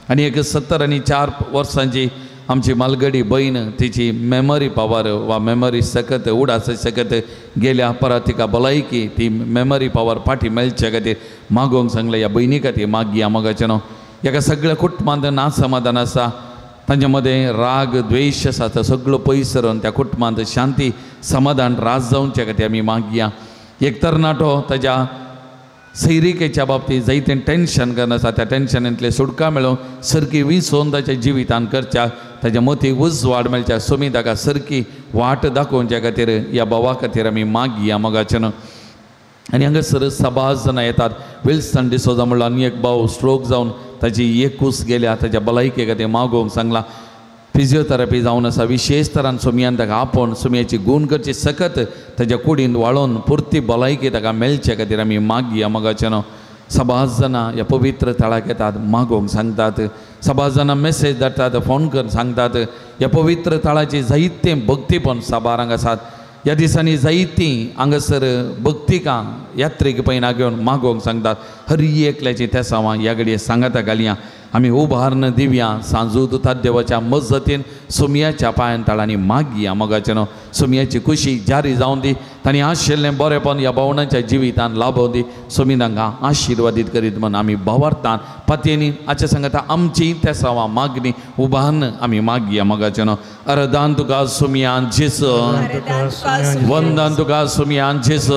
आनी एक 74 वर्सांची आमची मालगडी बयण, तिची मेमरी पावर वा मेमरी सकत उडास सकत गेल्या, परत तिका भलायकी ती मेमरी पावर फाटी मेळचे खातीर मागोवंक सांगलें. ह्या भयणी खातीर मागया मोगाचें न्हू. ह्या सगळ्या कुटुंबांत ना समाधान आसा, तांचे मदें राग द्वेश आसा, तो सगळो पयस सरून त्या कुटुंबांत शांती समाधान राज जावचे खातीर आमी मागया. एक तरणाटो ताज्या सैरिकेच्या बाबतींत जायतें टेंशन करून आसा, त्या टेंशनांतलें सुटका मेळोवंक सारकी विसोवन ताच्या जिवितान करच्या, ताच्या मतीक उजवाड मेळच्या, सोमी ताका सारकी वाट दाखोवच्या खातीर ह्या भावा खातीर आमी मागया मोगाचें न्हू. आनी हांगासर सबाज जाणां येतात. विल्सन डिसोजा म्हणलो आनी एक भाव स्ट्रोक जावन ताची एकूस गेल्या, ताच्या भलायके खातीर मागोवंक सांगलां. फिजियोथेरपी जावन आसा, विशेश तरान सोमयान ताका आपोवन सोमयाची गूण करची सकत ताच्या कुडीन वाळोवन पुरती भलायकी ताका मेळचे खातीर आमी मागया मोगाचें न्हू. सबाज जाणां ह्या पवित्र थळाक येतात, मागोवंक सांगतात, सबाज जाणां मेसेज धाडटात, फोन करून सांगतात. ह्या पवित्र थळाची जायतें भक्तीपण साबारांक आसात. ह्या दिसांनी जायतीं हांगासर भक्तिकां यात्रेक पयना घेवन मागोवंक सांगतात. हर एकल्याची तेसांवां ह्या घडये सांगाता घालया. आमी उबारून दिवया सांजू दुतात देवाच्या मजतीन सोमयाच्या पांयान तळांनी मागया मोगाचें न्हू. सोमयाची खुशी जारी जावन दी, तांणी आशिल्लें बरेंपण ह्या भावणांच्या जिवितान लाभोवन दी. सोमी तांकां आशिर्वादीत करीत म्हूण आमी भावार्थान पातयेनी आच्या सांगता आमची तेसांवां मागणी उबारून आमी मागया मोगाचें न्हू. अरदान तुका सोमयान जेस, वंदन तुका सोमयान जेस,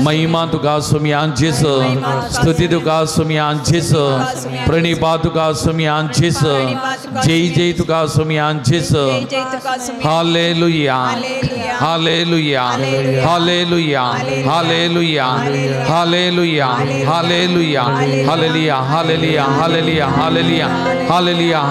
महिमा तुका सोमयान जेस, स्तुती तुका सोमयान जेस, प्रणिपा तुका सोमयान जेस, जय जय तुका सोमयान जेस. Hallelujah, hallelujah, hallelujah, hallelujah, hallelujah, hallelujah, hallelujah, hallelujah, hallelujah, hallelujah, hallelujah, hallelujah,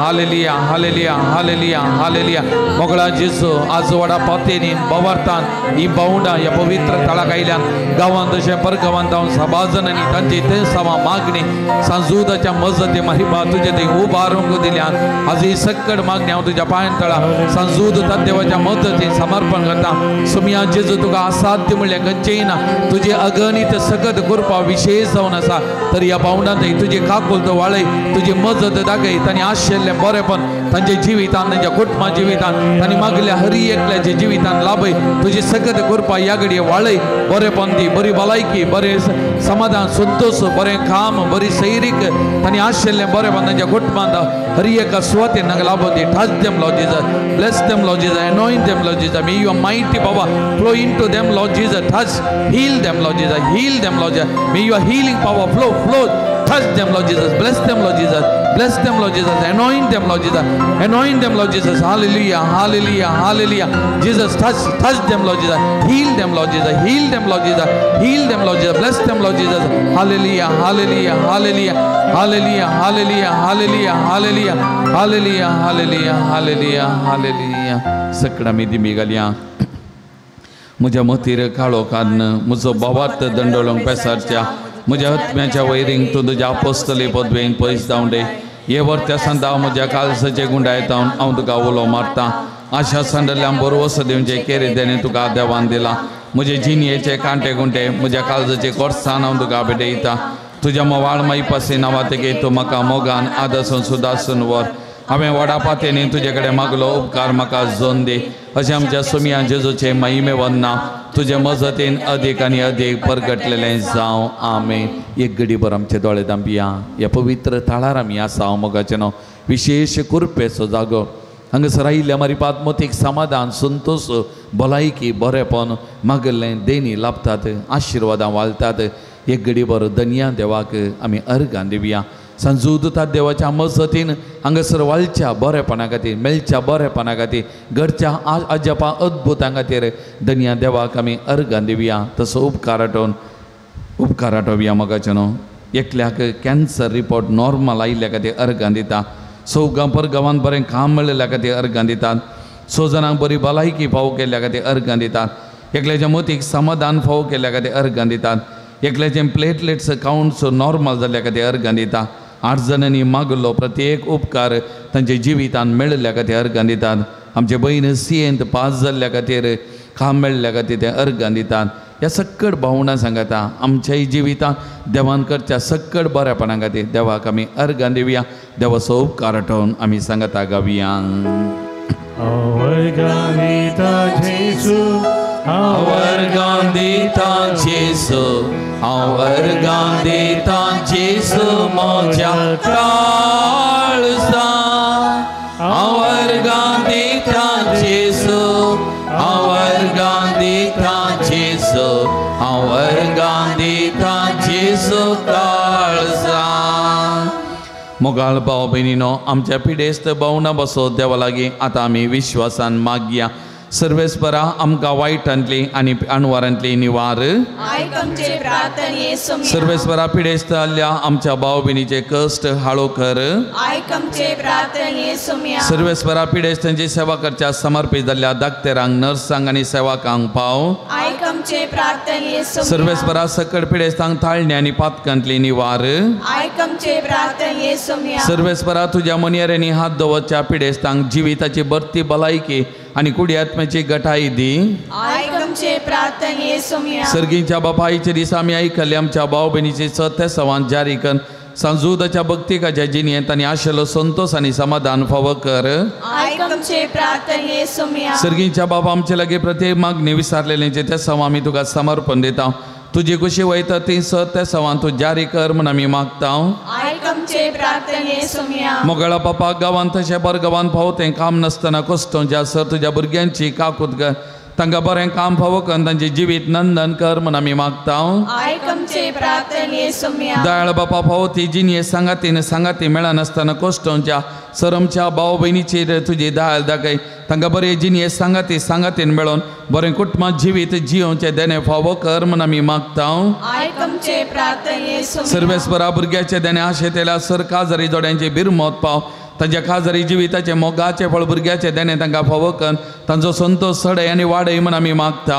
hallelujah, hallelujah, hallelujah. मोगळा जेसू आजवाडा पातेनी बवार्तान ही बावंडा ह्या पवित्र थळाक आयल्यान गांवांत तशें परगांवांत हांव सभाजनांनी तांची ते सवा मागणी सांजूदाच्या मजती मारी तुजे थंय उबारूंक दिल्यान आज ही सक्कड मागणी हांव तुज्या पांयान तळा सांजूद देवाच्या मदतीन समर्पण करता. सोमया जेजू तुका असाध्य म्हणल्यार खंयचेंय ना तुजे अगणीत सकत कृपा विशेष जावन आसा तर ह्या भावंडांत तुजी काकुळट वाळय तुजी मजत दाखय तांणी आशिल्लें बरेंपण तांच्या जिवितान तांच्या कुटुंबा जिवितान तांणी मागल्या हरी एकल्याच्या जिवितान लाभय तुजी सकत कृपा ह्या घडये वाळय बरेंपण दी बरी भलायकी बरें समाधान संतोष बरें काम बरी सैरीक तांणी आशिल्लें बरेंपण तांच्या कुटुंबांत हरी एका सुवातेन हांगा लाभोवन दी. Touch them Lord Jesus, bless them Lord Jesus, anoint them Lord Jesus. May your mighty power flow into them Lord Jesus. Touch, heal them Lord Jesus, heal them Lord Jesus. May your healing power flow, flow. Touch them Lord Jesus, bless them Lord Jesus, bless them Lord Jesus, anoint them Lord Jesus, anoint them Lord Jesus. Hallelujah, hallelujah, hallelujah. Jesus, touch, touch them Lord Jesus, heal them Lord Jesus, heal them Lord Jesus, heal them Lord Jesus, bless them Lord Jesus. Hallelujah, hallelujah, hallelujah, hallelujah, hallelujah, hallelujah, hallelujah, hallelujah, hallelujah, hallelujah, hallelujah. सकळा मी दिमी घालया म्हज्या मतीर काळो कान्न म्हजो भावार्थ दंडोळोंक पेसारच्या म्हज्या आत्म्याच्या वैरींक तूं तुज्या आपोस्तली पदवेन पयस धांवडे हे वर्त्या सांदा म्हज्या कालसाचे गुंडायतावन हांव तुका उलो मारता आशा सांडल्यान बरवस दिवचे केरी देणे तुका देवान दिला म्हजे जिणयेचे कांटे गुंटे म्हज्या काळजाचे कोर्सान हांव तुका भेटयता तुज्या मोवाळ माईपासी नांवातेगे तूं म्हाका मोगान आदासून सुदासून व्हर हांवें व्हडा पातयेनी तुजे कडेन मागलो उपकार म्हाका जोन दी अशें आमच्या सोमया जेजूचे महिमे वंदना तुजे मजतीन अदीक आनी अदीक परगटलेलें जावं. आमेन. एक घडीभर आमचे दोळे धांपया. ह्या पवित्र थळार आमी आसा मोगाचें नांव विशेश कृपेचो जागो हांगासर आयिल्ल्या मारी पातमतीक समाधान संतोष भलायकी बरेंपण मागल्लें देणी लाभतात आशिर्वादां वाळटात. एक घडीभर धनया देवाक आमी अर्गां दिवया. सांजूदता देवाच्या मजतीन हांगासर वाळच्या बरेपणा खातीर मेळच्या बरेपणा खातीर घरच्या अजापा अद्भुतां खातीर धनया देवाक आमी अर्गां दिवया. तसो उपकार आठोवन उपकार आठोवया मोगाचें न्हू. एकल्याक कॅन्सर रिपोर्ट नॉर्मल आयिल्ल्या खातीर अर्गां दिता. सौगां परगांवांत बरें काम मेळिल्ल्या खातीर अर्गां दितात. स जाणांक बरी भलायकी फावो केल्ल्या खातीर अर्गां दितात. एकल्याच्या मतीक समाधान फावो केल्ल्या खातीर अर्गां दितात. एकल्याचें प्लेटलेट्स कावंट्स नॉर्मल जाल्ल्या खातीर अर्गां दिता. 8 जाणांनी मागलो प्रत्येक उपकार तांच्या जिवितान मेळिल्ल्या खातीर अर्गां दितात. आमचे भयण सीएंत पास जाल्ल्या खातीर काम मेळिल्ल्या खातीर ते अर्गां दितात. ह्या सक्कड भावना सांगता आमच्याय जिवितान देवान करच्या सक्कड बरेपणा खातीर देवाक आमी अर्गां दिवया. देवाचो उपकार आठोवन आमी सांगता गावया. अर्गां दिता जेजू, अर्गां दिता जेजू म्हज्या काळजा. अर्गां दिता जेजू, अर्गां दिता जेजू, अर्गां दिता जेजू काळजा. मोगाळ भाव भयणीनो आमच्या पिडेस्त भावना बसो देवा लागीं आतां आमी विश्वासान मागया. सर्वेस्परा आमकां वायटांतली आनी अणवारांतली निवार. सर्वेस्परा पिडेस्त आल्ल्या आमच्या भाव भयणीचे कश्ट हाळो कर. सर्वेस्परा पिडेस्तांची सेवा करच्या समर्पित जाल्ल्या दाक्तेरांक नर्सांक आनी सेवकांक पाव. सर्वेस्परा सकड पिडेस्तांक ताळणे आनी पातकांतली निवार. सर्वेस्परा तुज्या मनयेऱ्यांनी हात दवरच्या पिडेस्तांक जिविताची बर्ती भलायकी आनी कुडी आत्म्याची गटाई दी. सर्गीच्या बापायचे दिसा आमी आयकल्ले आमच्या भाव भयणीचे सत्य सवान जारी कर. सांजूदाच्या भक्तिकाच्या जिणेंत आनी आशिल्लो संतोष आनी समाधान फावो कर. सर्गीच्या बापा आमचे लागीं प्रत्येक मागणी विसारलेल्यांचे ते सवा आमी तुका समर्पण दिता. तुजी खुशी वयता ती सत्य सवान तूं जारी कर म्हूण आमी मागता. मोगळा बापा गांवांत तशें परगांवांत फावो तें काम नासतना कश्टोंच्या सर तुज्या भुरग्यांची काकूत कर. तांकां बरें काम फावो कर तांचें जिवीत नंदन कर म्हूण आमी मागता. दयाळ बापा फावो ती जिणये सांगातीन सांगाती मेळनासतना कश्टोंच्या सर आमच्या भाव भयणीचेर तुजी दयाळ दाखय. तांकां बरें जिणये सांगाती सांगातीन मेळोन बरें कुटुंबां जिवीत जियोवचें देणें फावो कर म्हूण आमी मागता. सर्वेस्परा भुरग्याचें देणें आशेतेल्या सर काजारी जोड्यांची बिरमत पाव. तांच्या खाजरी जिविताचें मोगाचें फळ भुरग्याचें देणें तांकां फावो कर. तांचो संतोष सडय आनी वाडय म्हूण आमी मागता.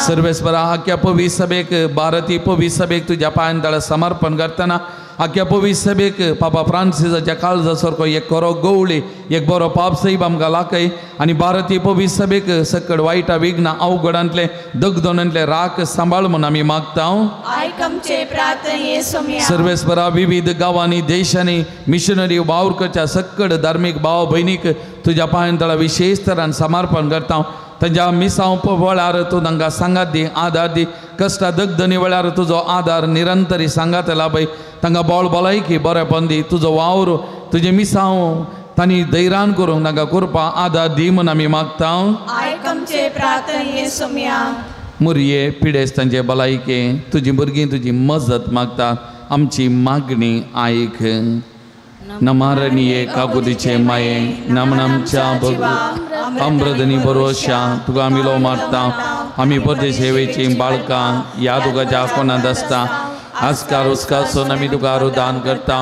सर्वेस्परा आख्या पवित्र सभेक भारती पवित्र सभेक तुज्या पांयां तळा समर्पण करतना आख्या पवित्र सभेक पापा फ्रांसिसाच्या काळजा सारको एक खरो गवळी एक बरो पाप साहेब आमकां लाखय आनी भारतीय पवित्र सभेक सकड वायटा विघ्न अवघडांतले दगदोनांतले राख सांबाळ म्हूण आमी मागता. सर्वेस्परा विविध गांवांनी देशांनी मिशनरी वावर करच्या सक्कड धार्मीक भाव भयणीक तुज्या पांयां तळा विशेष तरान समर्पण करता. तांच्या मिसांव वेळार तूं तांकां सांगात दी आदार दी कश्टा दगदनी वेळार तुजो आदार निरंतरी सांगात लाभय. तांकां बोळ भलायकी बरेपण दी तुजो वावर तुजें मिसांव तांणी धैर्यान करूंक तांकां करपा आदार दी म्हूण आमी मागता. मुरये पिडेस्तांचे भलायके तुजी भुरगीं तुजी मजत मागता आमची मागणी आयक. नमारणीये काकुतीचे माये नमनामच्या अमृतनी बरोशा तुका आमी लो मारता. आमी परदेश हेवेची बाळकां ह्या तुकाच्या कोणांत आसता आजकार उस्कासून आमी तुका आरुदान करता.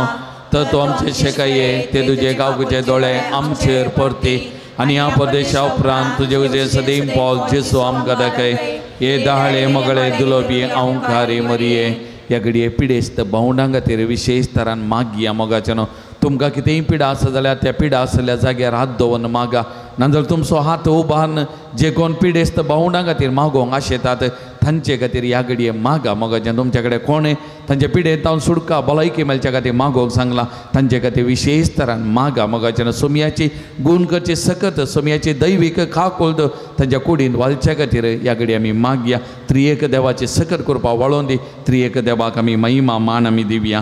तर तूं आमचे शेकाये ते तुजे काकुचे दोळे आमचेर परती आनी ह्या परदेशा उपरांत तुजे तुजे सदीम पॉल जेसू आमकां दाखय. हे दहाळे मगळे दुलोबी अंवकारी मरये ह्या घडये पिडेस्त भावंडां खातीर विशेष तरान मागया मोगाचें न्हू. तुमकां कितेंय पिडा आसा जाल्यार त्या पिडा आसल्या जाग्यार हात दवरून मागा नाजाल्यार तुमचो हात उबारून जे कोण पिडेस्त भावंडां खातीर मागोवंक आशेतात तांचे खातीर ह्या घडये मागा मोगाचें. तुमच्या कडेन कोण तांच्या पिडेंत सुटका भलायकी मेळच्या खातीर मागोवंक सांगलां तांचे खातीर विशेष तरान मागा मोगाचें. सोमयाची गूण करची सकत सोमयाची दैवीक खाकोल्द तांच्या कुडीन वालच्या खातीर ह्या घडये आमी मागया. त्रिएक देवाची सकत करपा वळोवन दी. त्रिएक देवाक आमी महिमा मान आमी दिवया.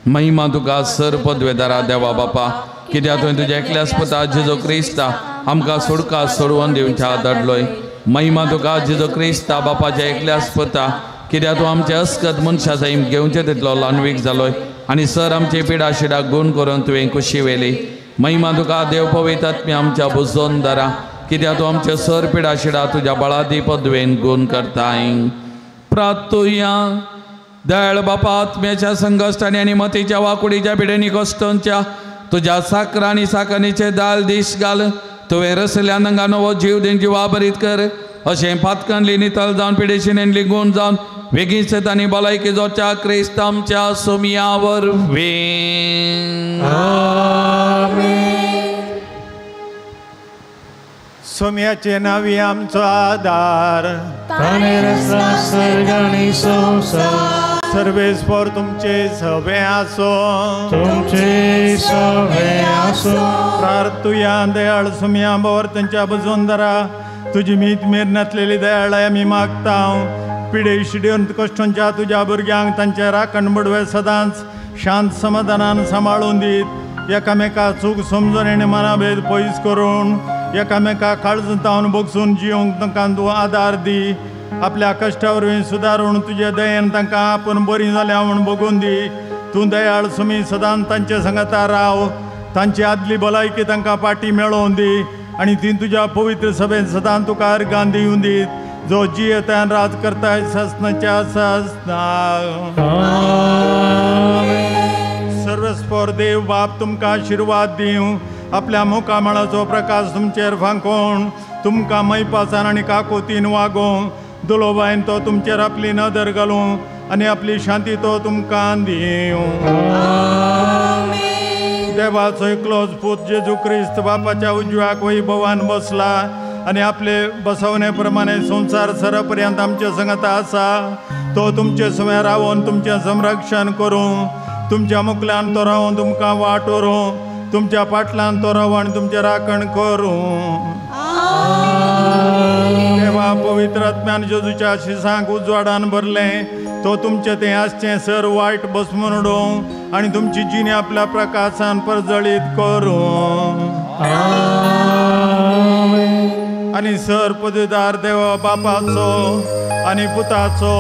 महिमा तुका सर पदवेदारा देवा बापा कित्याक तुवें तुज्या एकल्याच पुता जेजू क्रिस्ता आमकां सोडका सोडवून दिवच्या धाडलोय. महिमा तुका जेजू क्रिस्ता बापाच्या एकल्याच पुता कित्याक तूं आमचे अस्कत मनशा सैम घेवचे तितलो ल्हानवीक जालोय आनी सर आमचे पिडा शिडाक गूण करून तुवें खुशी व्हेली. महिमा तुका देव पवित्र आत्म्या आमच्या बुजोन दारा कित्याक तूं आमचे सर पिडा शिडा तुज्या बळादी पदवेन गूण करताय. प्रार्थुया. दयाळ बापा आत्म्याच्या संकश्टांनी आनी मतीच्या वाकुडीच्या पिडेनी कश्टांच्या तुज्या साकरा आनी साकरणीचे दाल दीस घाल. तुवें रसल्या नंगा नवो जीव दिवन जिवा भरीत कर अशें पातकांली नितळ जावन पिडेशिनेन गुण जावन वेगींच तांणी भलायकी जोच्या क्रिस्त आमच्या सोमया वरवीं. सोम्याचे नावी आमचो आदार सर्वेस्पर तुमचे सवे आसो तुमचे सवे आसो. प्रार्थुया. दयाळ सोमया बर तांच्या बजोंदरा तुजी मीत मेर नासलेली दयाळ आमी मागता. पिडे शिड्योन कश्टांच्या तुज्या भुरग्यांक तांचे राखण बडवे सदांच शांत समाधानान सांबाळून दीत एकामेका चूक समजून आनी मनाभेद पयस करून एकामेका काळजांत बगसून जिवंक तांकां तूं आदार दी. आपल्या कश्टा वरवीं सुदारून तुजे दयेन तांकां आपूण बरीं जाल्या म्हूण बगून दी. तूं दयाळ सुमी सदांच तांचे सांगाता राव. तांची आदली भलायकी तांकां पाटी मेळोवन दी आनी ती तुज्या पवित्र सभेन सदांच तुका अर्गान दिवन दीत जो जियेतान राज करताय ससनाच्या ससना. सर्वस्पर देव बाप तुमकां आशिर्वाद दिवं. आपल्या मुखामळाचो प्रकाश तुमचेर फांकोवन तुमकां मैपासान आनी काकोतीन वागोवं. दुलोबायन तो तुमचेर आपली नदर घालूं आनी आपली शांती तो तुमकां दिवं. देवाचो एकलोच पूत जेजू क्रिस्त बापाच्या उजव्याक वैभवान बसला आनी आपले बसवणे प्रमाणे संवसार सरपर्यंत आमचे संगत आसा. तो तुमचे सुम्या रावून तुमचें संरक्षण करूं. तुमच्या मुखल्यान तो रावून तुमकां वाट व्हरूं. तुमच्या पाटल्यान तो रावून आनी तुमचें राखण करूं. देवा पवित्र आत्म्यान जेजूच्या शिसांक उजवाडान भरलें तो तुमचें तें आसचें सर वायट बसमून उडोवं आनी तुमची जिणी आपल्या प्रकाशान परजळीत करूं. आनी सर पदवीदार देवा बापाचो आनी पुताचो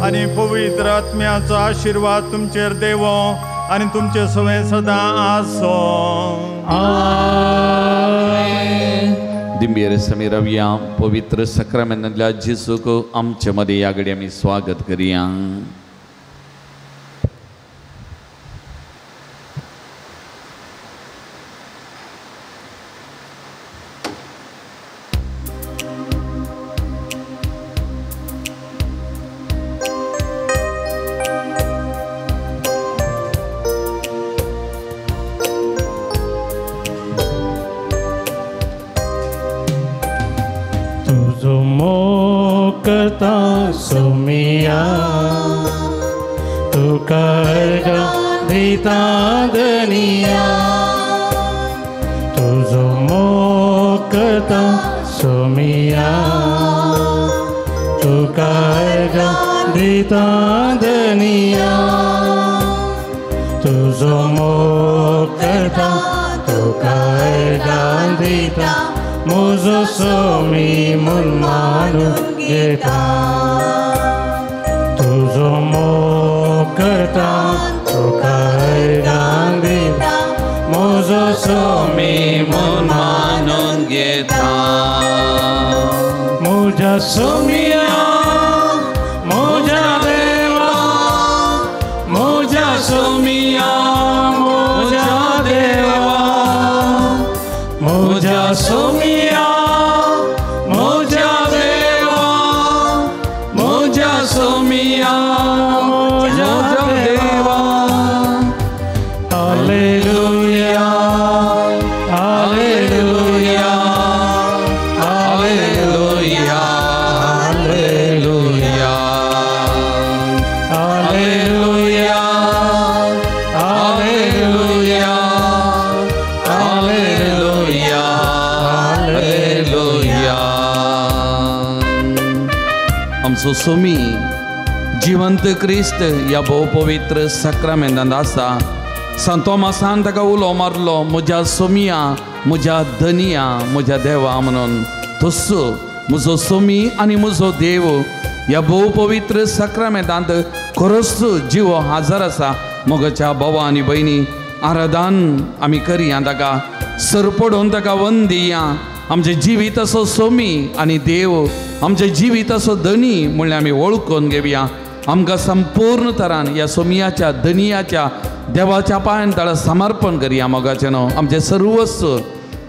आनी पवित्र आत्म्याचो आशिर्वाद तुमचेर देवो आनी तुमचे सवें सदां आसो. दिंबेर समी रवया पवित्र सक्रामेंतांतल्या जेजूक आमचे मदें ह्या घडये आमी स्वागत करया. मोग करता सोमिया तुका अर्गां दिता धनिया तुजो मोग करता सोमिया तुका अर्गां दिता धनिया तुजो मोग करता तुका अर्गां दिता म्हजो सोमी म्हूण मानून घेता तुजो मोग करता तुका अर्गां दिता म्हजो सोमी म्हूण मानून घेता म्हज्या सोमिया म्हज्या देवा म्हज्या सोमिया म्हज्या देवा म्हज्या सोमिया म्हज्या देवा म्हज्या सोमिया म्हज्या देवा hallelujah hallelujah hallelujah hallelujah hallelujah hallelujah hallelujah hallelujah. आमचो सोमी जिवंत क्रिस्त ह्या भोवपवित्र साक्रामेंतांत आसा. सांत तोमासान ताका उलो मारलो म्हज्या सोमिया म्हज्या धनिया म्हज्या देवा म्हणून. तसो म्हजो सोमी आनी म्हजो देव ह्या भोवपवित्र साक्रामेंतांत खरोच जिवो हाजर आसा. मोगाच्या भावा आनी भयणी आराधन आमी करया ताका सरपडून ताका वंदिया. आमचें जिवीत असो सोमी आनी देव आमचें जिवीत असो धनी म्हणल्यार आमी वळखून घेवया. आमकां संपूर्ण तरान ह्या सोमियाच्या धनियाच्या देवाच्या पांयान ताळा समर्पण करया. मोगाचें न्हू आमचें सर्वस्व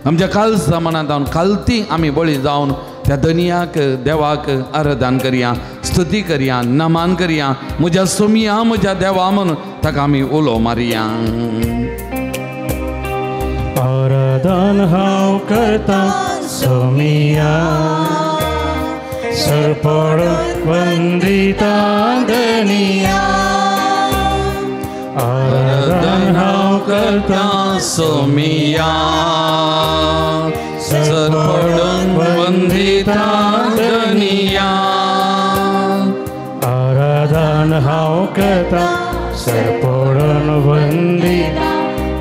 आमच्या कालसा मनांत जावन खालती आमी बळी जावन त्या धनियाक देवाक आराधन करया, स्तुती करया, नमान करया. म्हज्या सोमिया म्हज्या देवा म्हणून ताका आमी उलो मारया. आराधन हांव करता सोमिया सरपडून वंदिता धनिया आराधन हांव करता सोमिया सरपडून वंदिता धनिया आराधन हांव करता सरपडून वंदिता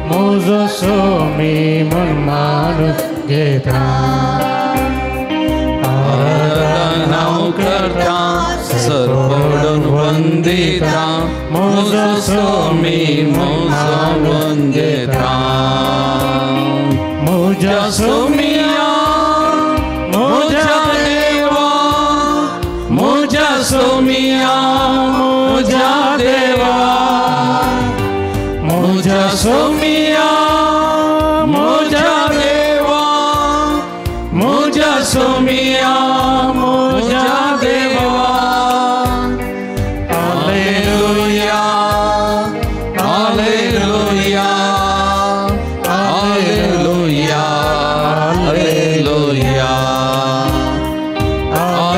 म्हजो सोमी म्हूण मानून घेता आराधन हांव करता सरपडून वंदिता म्हजो सोमी म्हजो वंदिता म्हज्या सोमिया म्हज्या देवा म्हज्या सोमिया म्हज्या देवा म्हज्या सोमिया म्हज्या देवा म्हज्या सोमिया म्हज्या देवा hallelujah hallelujah hallelujah hallelujah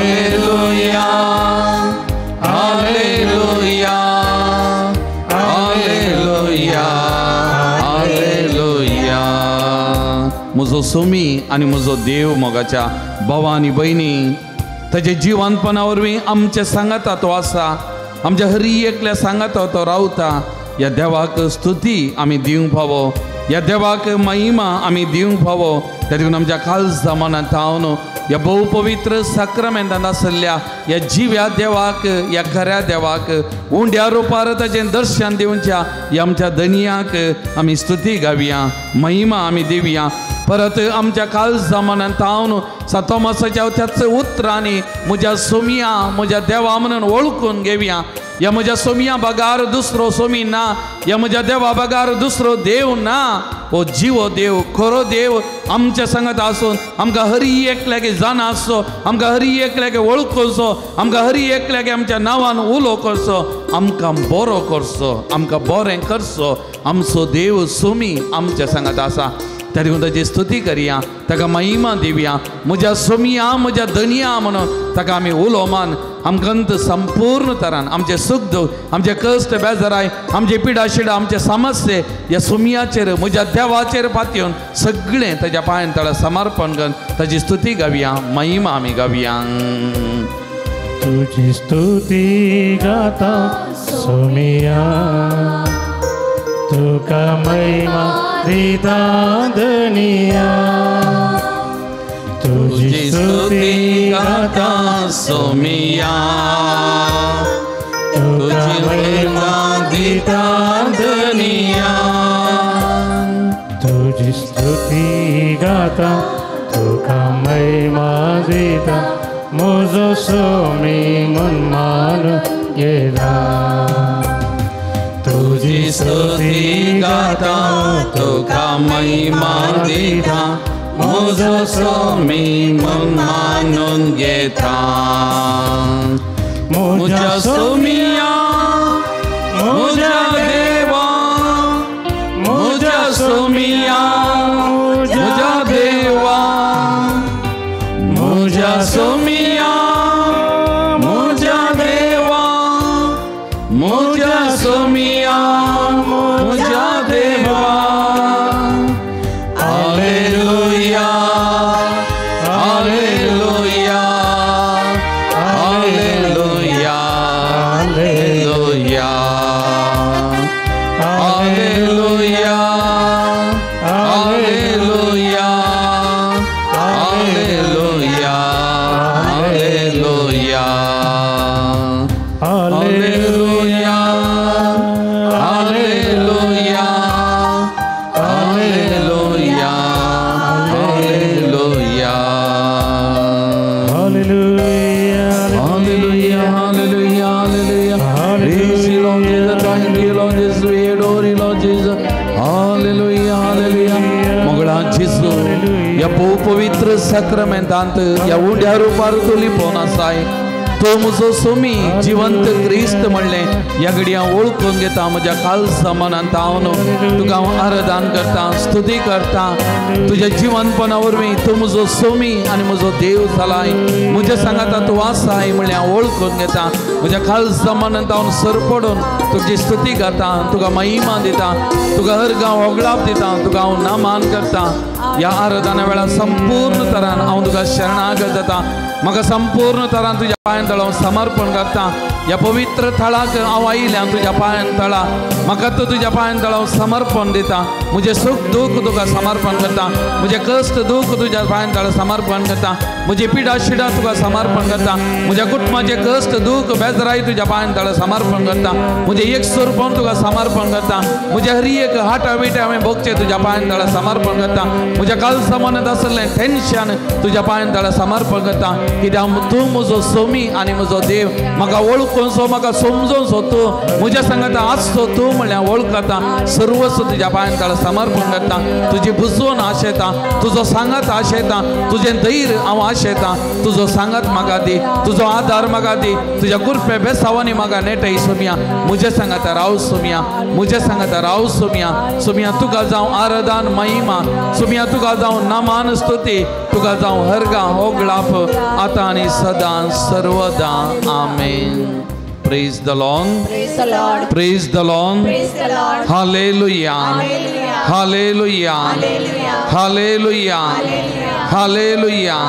hallelujah hallelujah hallelujah hallelujah. म्हजो सोमी आनी म्हजो देव मोगाच्या भावा आनी भयणी ताजे जिवनपणा वरवीं आमच्या सांगाता तो आसा. आमच्या हरी एकल्या सांगाता तो रावता. ह्या देवाक स्तुती आमी दिवंक फावो, ह्या देवाक महिमा आमी दिवंक फावो. त्या देखून आमच्या काळजा मनांत थावन ह्या भोवपवित्र साक्रामेंतांत आसल्या ह्या जिव्या देवाक ह्या खऱ्या देवाक उंड्या रुपार ताचें दर्शन दिवच्या ह्या आमच्या धनियाक आमी स्तुती गावया, महिमा आमी दिवया. परत आमच्या काळजा मनांत थावन सांत तोमासाच्या त्याच उतरांनी म्हज्या सोमिया म्हज्या देवा म्हणून वळखून घेवया. ह्या म्हज्या सोमिया बगार दुसरो सोमी ना, ह्या म्हज्या देवा बगार दुसरो देव ना. हो जिवो देव खरो देव आमच्या सांगात आसून आमकां हरी एकल्याक जाणा आसचो, आमकां हरी एकल्याक वळखुचो, आमकां हरी एकल्याक आमच्या नांवान उलो करचो, आमकां बरो करचो, आमकां बरें करचो. आमचो देव सोमी आमच्या सांगात आसा. त्या देखून ताची स्तुती करया, ताका महिमा दिवया. म्हज्या सोमिया म्हज्या धनिया म्हणून ताका आमी उलो मान आमकां संपूर्ण तरान आमचे सुख दुख आमचे कश्ट बेजाराय आमचे पिडा शिडा आमचे समस्ये ह्या सोमियाचेर म्हज्या देवाचेर पातयेवन सगळें ताज्या पांयान तळा समर्पण करून ताची स्तुती गावया, महिमा आमी गावया. तुझी स्तुती गाता सोमिया, तुका महिमा दिता धनिया. तुझी स्तुती गाता सोमिया, तुझी महिमा दिता धनिया. तुझी स्तुती गाता तुका महिमा दिता म्हजो सोमी मन मानून घेता. तुझी स्तुती गाता तुका महिमा दिता म्हजो सोमी मन मानून घेता. म्हज्या सोमिया म्हज्या देवा, म्हज्या सोमिया म्हज्या देवा, म्हज्या सोमिया म्हज्या देवा, म्हज्या सोमिया म्हज्या देवा. Hallelujah hallelujah hallelujah hallelujah hallelujah hallelujah hallelujah hallelujah hallelujah hallelujah hallelujah hallelujah hallelujah hallelujah hallelujah hallelujah. Praise you, Lord Jesus. Thank you, Lord Jesus. We adore you, Lord Jesus. Hallelujah, hallelujah. मोगळा जेजू ह्या पवित्र साक्रामेंतांत ह्या उंड्या रुपार तूं लिपोवन आसाय. तो म्हजो सोमी जिवंत क्रिस्त म्हणलें ह्या घडये हांव वळखून घेता. म्हज्या काळजा मनांत हांव तुका हांव आराधन करता, स्तुती करता. तुज्या जिवंतपणा वरवीं तूं म्हजो सोमी आनी म्हजो देव जालाय. म्हज्या सांगाता तूं आसाय म्हणलें हांव वळखून घेता. म्हज्या काळजा मनांत हांव सरपडून तुजी स्तुती करता, तुका महिमा दिता, तुका हर गांव होगळाप दिता, तुका हांव नामान करता. ह्या आराधना वेळार संपूर्ण तरान हांव तुका शरणागत जाता. म्हाका संपूर्ण तरान तुज्या पांयां तळा हांव समर्पण करता. ह्या पवित्र थळाक हांव आयिल्ल्यान तुज्या पांयां तळा म्हाका तूं तुज्या पांयां तळा हांव समर्पण दिता. म्हजें सुख दूख तुका समर्पण करता, म्हजें कश्ट दूख तुज्या पांयां तळा समर्पण करता, म्हजी पिडा शिडा तुका समर्पण करता, म्हज्या कुटुंबाचें कश्ट दूख बेजराय तुज्या पांयां तळा समर्पण करता, म्हजें एक सुरपण तुका समर्पण करता, म्हज्या हर एक हाटा विटे हांवें भोगचें तुज्या पांयां तळा समर्पण करता, म्हज्या कालसा मनांत आसलें टेन्शन तुज्या पांयां तळा समर्पण करता. कित्याक तूं म्हजो सोमी आनी म्हजो देव, म्हाका वळखून सो म्हाका समजून सो तूं म्हज्या सांगाता आसचो तूं म्हणल्यार वळखता. सर्वस्व तुज्या पांयां तळा समर्पण करता. तुजी बुजवण आशेता, तुजो सांगात आशेता, तुजें धैर्य हांव आशेता. तुजो सांगात म्हाका दी, तुजो आदार म्हाका दी, तुज्या कृपे बेसावांनी म्हाका नेटाय सोमिया. म्हज्या सांगाता राव सोमिया, म्हज्या सांगाता राव सोमिया. सोमिया तुका जावं आराधन महिमा, सोमिया तुका जावं नामान स्तुती, तुका जावं हरगा होगळाप आतां आनी सदां सर्वदा. आमेन. Praise the Lord. Praise the Lord. Praise the Lord. Praise the Lord. Hallelujah. Hallelujah. Hallelujah. Hallelujah. Hallelujah.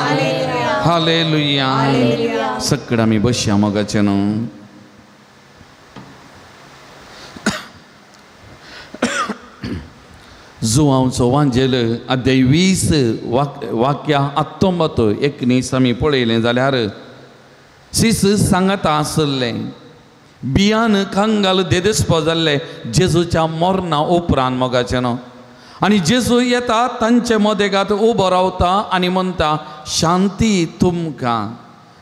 Hallelujah. सगळं आमी बसया मोगाचें न्हू. जुवांचो वांजेल अध्याय 20 वाक्या 19 19 आमी पळयलें जाल्यार सीस सांगाता आसलें बियान कंगाल देदेस्पो जाल्ले जेजूच्या मरणा उपरांत मोगाचें न्हू. आनी जेजू येता तांचे मदेगात उबो रावता आनी म्हणटा शांती तुमकां.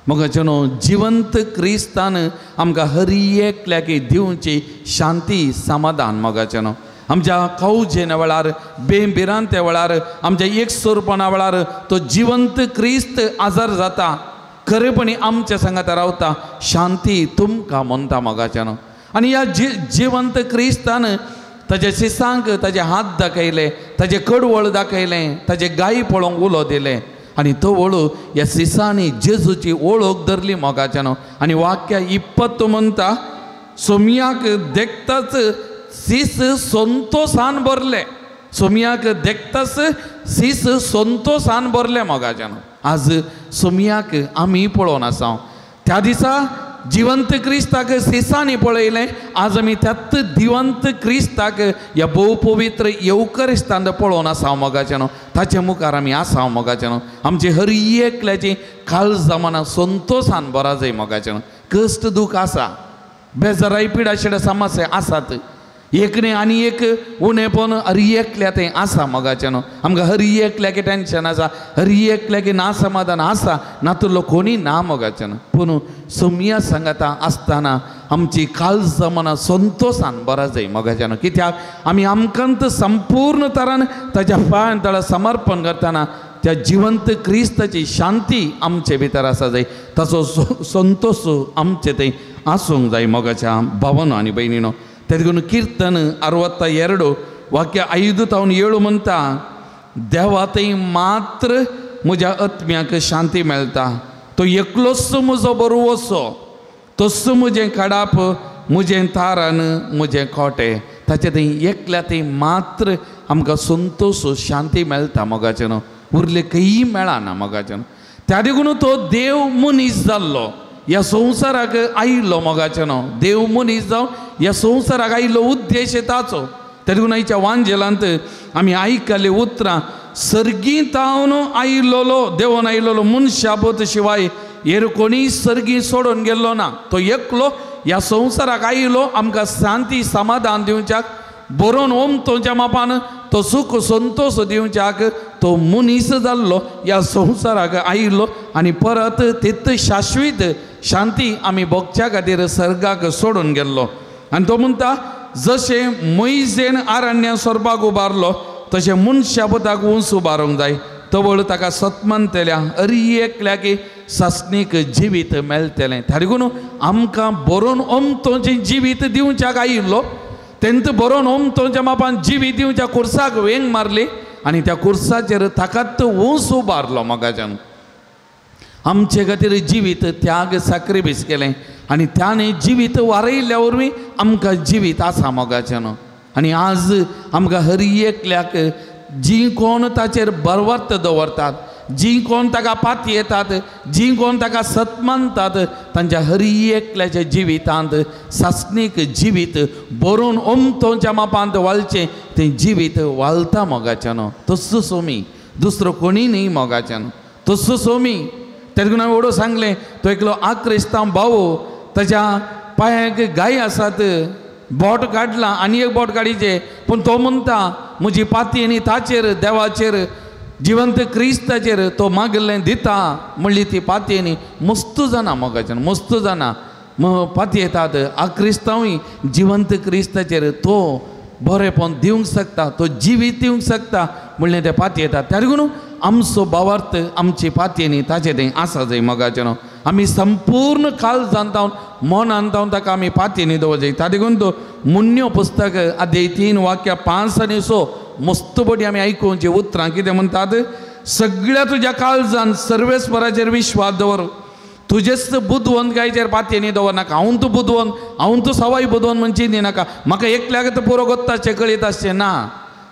मोगाचें न्हू जिवंत क्रिस्तान आमकां हर एकल्याक दिवची शांती समाधान. मोगाचें न्हू आमच्या कौजेन वेळार बेभिरांते वेळार आमच्या एकसुरपणा वेळार तो जिवंत क्रिस्त आजार जाता, खरेपणी आमच्या सांगाता रावता, शांती तुमकां म्हणटा मोगाचें न्हू. आनी ह्या जिवंत क्रिस्तान ताजे शिसांक ताजे हात दाखयले, ताजे कडवळ दाखयलें, ताजे गायी पळोवंक उलो दिलें आनी तो वळू ह्या सिसांनी जेजूची ओळख धरली मोगाच्यानो. आनी वाक्य 20 म्हणटा सोमयाक देखताच सीस संतोसान भरले, सोमयाक देखताच सीस संतोसान भरले मोगाच्यानो. आज सोमयाक आमी पळोवन आसा. त्या दिसा जिवंत क्रिस्ताक सिसांनी पळयलें, आज आमी त्याच जिवंत क्रिस्ताक ह्या भोव पवित्र येवकरिस्तांत पळोवन आसा मोगाच्यानो. ताचे मुखार आमी आसा मोगाच्यानो. आमचे हर एकल्याची काळजा मनां संतोसान बरा जाय मोगाच्यानो. कश्ट दूख आसा, बेजाराय पिडा शिडा समस्या आसात, एक न्ही आनी एक उणेपण हर एकल्या तें आसा मोगाच्यानो. आमकां हर एकल्याक टेंशन आसा, हर एकल्याक ना समाधान आसा, नातुल्लो कोणी ना मोगाच्यानो. पूण सोमया सांगाता आसतना आमची काळजा मनां संतोसान बरा जाय मोगाच्यानो. कित्याक आमी आमकां संपूर्ण तरान ताच्या पांयां तळा समर्पण करतना त्या जिवंत क्रिस्ताची शांती आमचे भितर आसा जाय, ताचो संतोश आमचे थंय आसूंक जाय मोगाच्या भावानो आनी भयणीनो. तेदून कीर्तन 62 वाक्य 5 तावन 7 म्हणटा देवा थंय मात्र म्हज्या आत्म्याक शांती मेळटा, तो एकलोच म्हजो बरोवसो, तोच म्हजें काडाप, म्हजें तारण, म्हजें कोटें. ताचे थंय एकल्या थंय मात्र आमकां संतोश शांती मेळटा मोगाच्यानो, उरले खंयी मेळना मोगाच्यानो. त्या देखून तो देव मनीस जाल्लो ह्या संवसाराक आयिल्लो मोगाच्यानो. देव मनीस जावन ह्या संवसाराक आयिल्लो उद्देश ताचो. त्या देखून आयच्या वांजेलांत आमी आयकल्लीं उतरां सर्गी तावन आयिल्लो देवान आयिल्लो मनशापोत शिवाय हेर कोणीय सर्गी सोडून गेल्लो ना. तो एकलो ह्या संवसाराक आयिल्लो आमकां शांती समाधान दिवच्याक, बरोवन ओमतोच्या मापान तो सुख संतोश दिवच्याक तो मनीस जाल्लो ह्या संवसाराक आयिल्लो आनी परत तित शाश्वीत शांती आमी भोगच्या खातीर सर्गाक सोडून गेल्लो. आनी तो म्हणटा जशें मोयजेन आरण्या सोरपाक उबारलो तशें मनशा पुताक उंच उबारूंक जाय, तवळ ताका सतमानतल्या अरी एकल्याक सासणीक जिवीत मेळटलें. त्या देखून आमकां बरोवन ओमतोचें जिवीत दिवच्याक आयिल्लो, तेंत बरोवन ओमतोच्या मापान जिवीत दिवच्या कुर्साक वेंग मारली आनी त्या कुर्साचेर ताकात उंच उबारलो मोगाच्यान. आमचे खातीर जिवीत त्याग साक्रिफीस केलें आनी त्याने जिवीत वारयिल्ल्या वरवीं आमकां जिवीत आसा मोगाच्यान. आनी आज आमकां हर एकल्याक जी कोण ताचेर बरवर्त दवरतात, जी कोण ताका पातयेतात, जी कोण ताका सत मानतात, तांच्या हर एकल्याच्या जिवितांत सासणीक जिवीत बरोवन ओमतोच्या मापांत वालचें तें जिवीत वालता मोगाच्यान. तस्सो सोमी दुसरो कोणी न्ही मोगाच्यान, तस्सो सोमी. तेदून हांवें ओडो सांगलें तो एकलो आक्रिस्तांव भाव ताच्या पांयांक गाय आसात, बोट काडलां आनी एक बोट काडीचें, पूण तो म्हणटा म्हजी पाती आनी ताचेर देवाचेर जिवंत क्रिस्ताचेर तो मागलें दिता म्हणली ती पाती आनी मस्त जाणा मोगाच्यान, मस्त जाणा पाती येतात. आक्रिस्तांवूय जिवंत क्रिस्ताचेर तो बरेपण दिवंक शकता, तो जिवीत दिवंक शकता म्हणलें ते पाती येतात. त्या देखून आमचो भावार्थ आमची पाती न्ही ताचें तें आसा जाय मोगाच्यान. आमी संपूर्ण काळजान जावन मनान जावन ताका आमी पाती न्ही दवर जाय. त्या देखून तो मुन्यो पुस्तक अध्याय 3 वाक्य 5 आनी 6 मस्त बडी आमी आयकुची उतरां कितें म्हणटात, सगळ्या तुज्या काळजान सर्वेस्पराचेर विश्वास दवर, तुजेच बुदवंतकायचेर पातयेनी न्ही दवर नाका. हांव तूं बुदवंत, हांव तूं सवाय बुदवंत म्हणची न्ही नाका, म्हाका एकल्याक तर पुरो गोत्ताचें कळीत आसचें ना.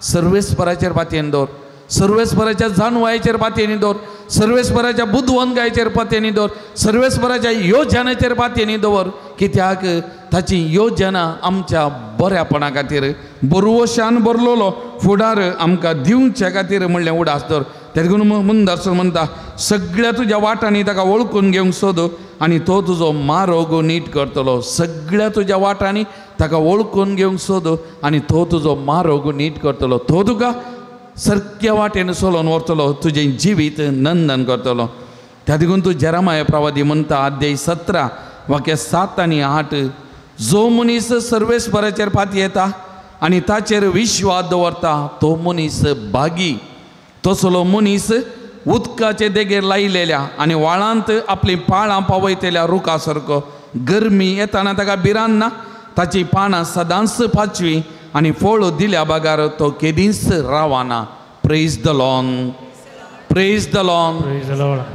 सर्वेस्पराचेर पातयेन दवर, सर्वेस्पराच्या जाणवायेचेर पातयेनी दवर, सर्वेस्पराच्या बुदवंतकायेचेर पातयेनी दवर, सर्वेस्पराच्या योजनेचेर पातयेनी दवर. कित्याक ताची योजना आमच्या बऱ्यापणा खातीर बरवशान बरलोलो फुडार आमकां दिवचे खातीर म्हणलें उडास दवर. तें देखून मुंदासर म्हणटा सगळ्या तुज्या वाटांनी ताका वळखून घेवंक सोद आनी तो तुजो मारोग नीट करतलो. सगळ्या तुज्या वाटांनी ताका वळखून घेवंक सोद आनी तो तुजो मारोग नीट करतलो. तो तुका सारक्या वाटेन सोलोवन व्हरतलो, तुजें जिवीत नंदन करतलो. त्या देखून तूं जेरामाय प्रवादी म्हणटा अध्याय 17 वाक्य 7 आनी 8, जो मनीस सर्वेस्पराचेर पातयेता आनी ताचेर विश्वास दवरता तो मनीस भागी. तसलो मनीस उदकाचे देगेर लायलेल्या आनी व्हाळांत आपलीं पाळां पावयतल्या रुखा सारको. गरमी येताना ताका भिरांत ना, ताचीं पानां सदांच पाचवी आनी फळ दिल्या बगर तो केदींच रावना. Praise the Lord, praise the Lord,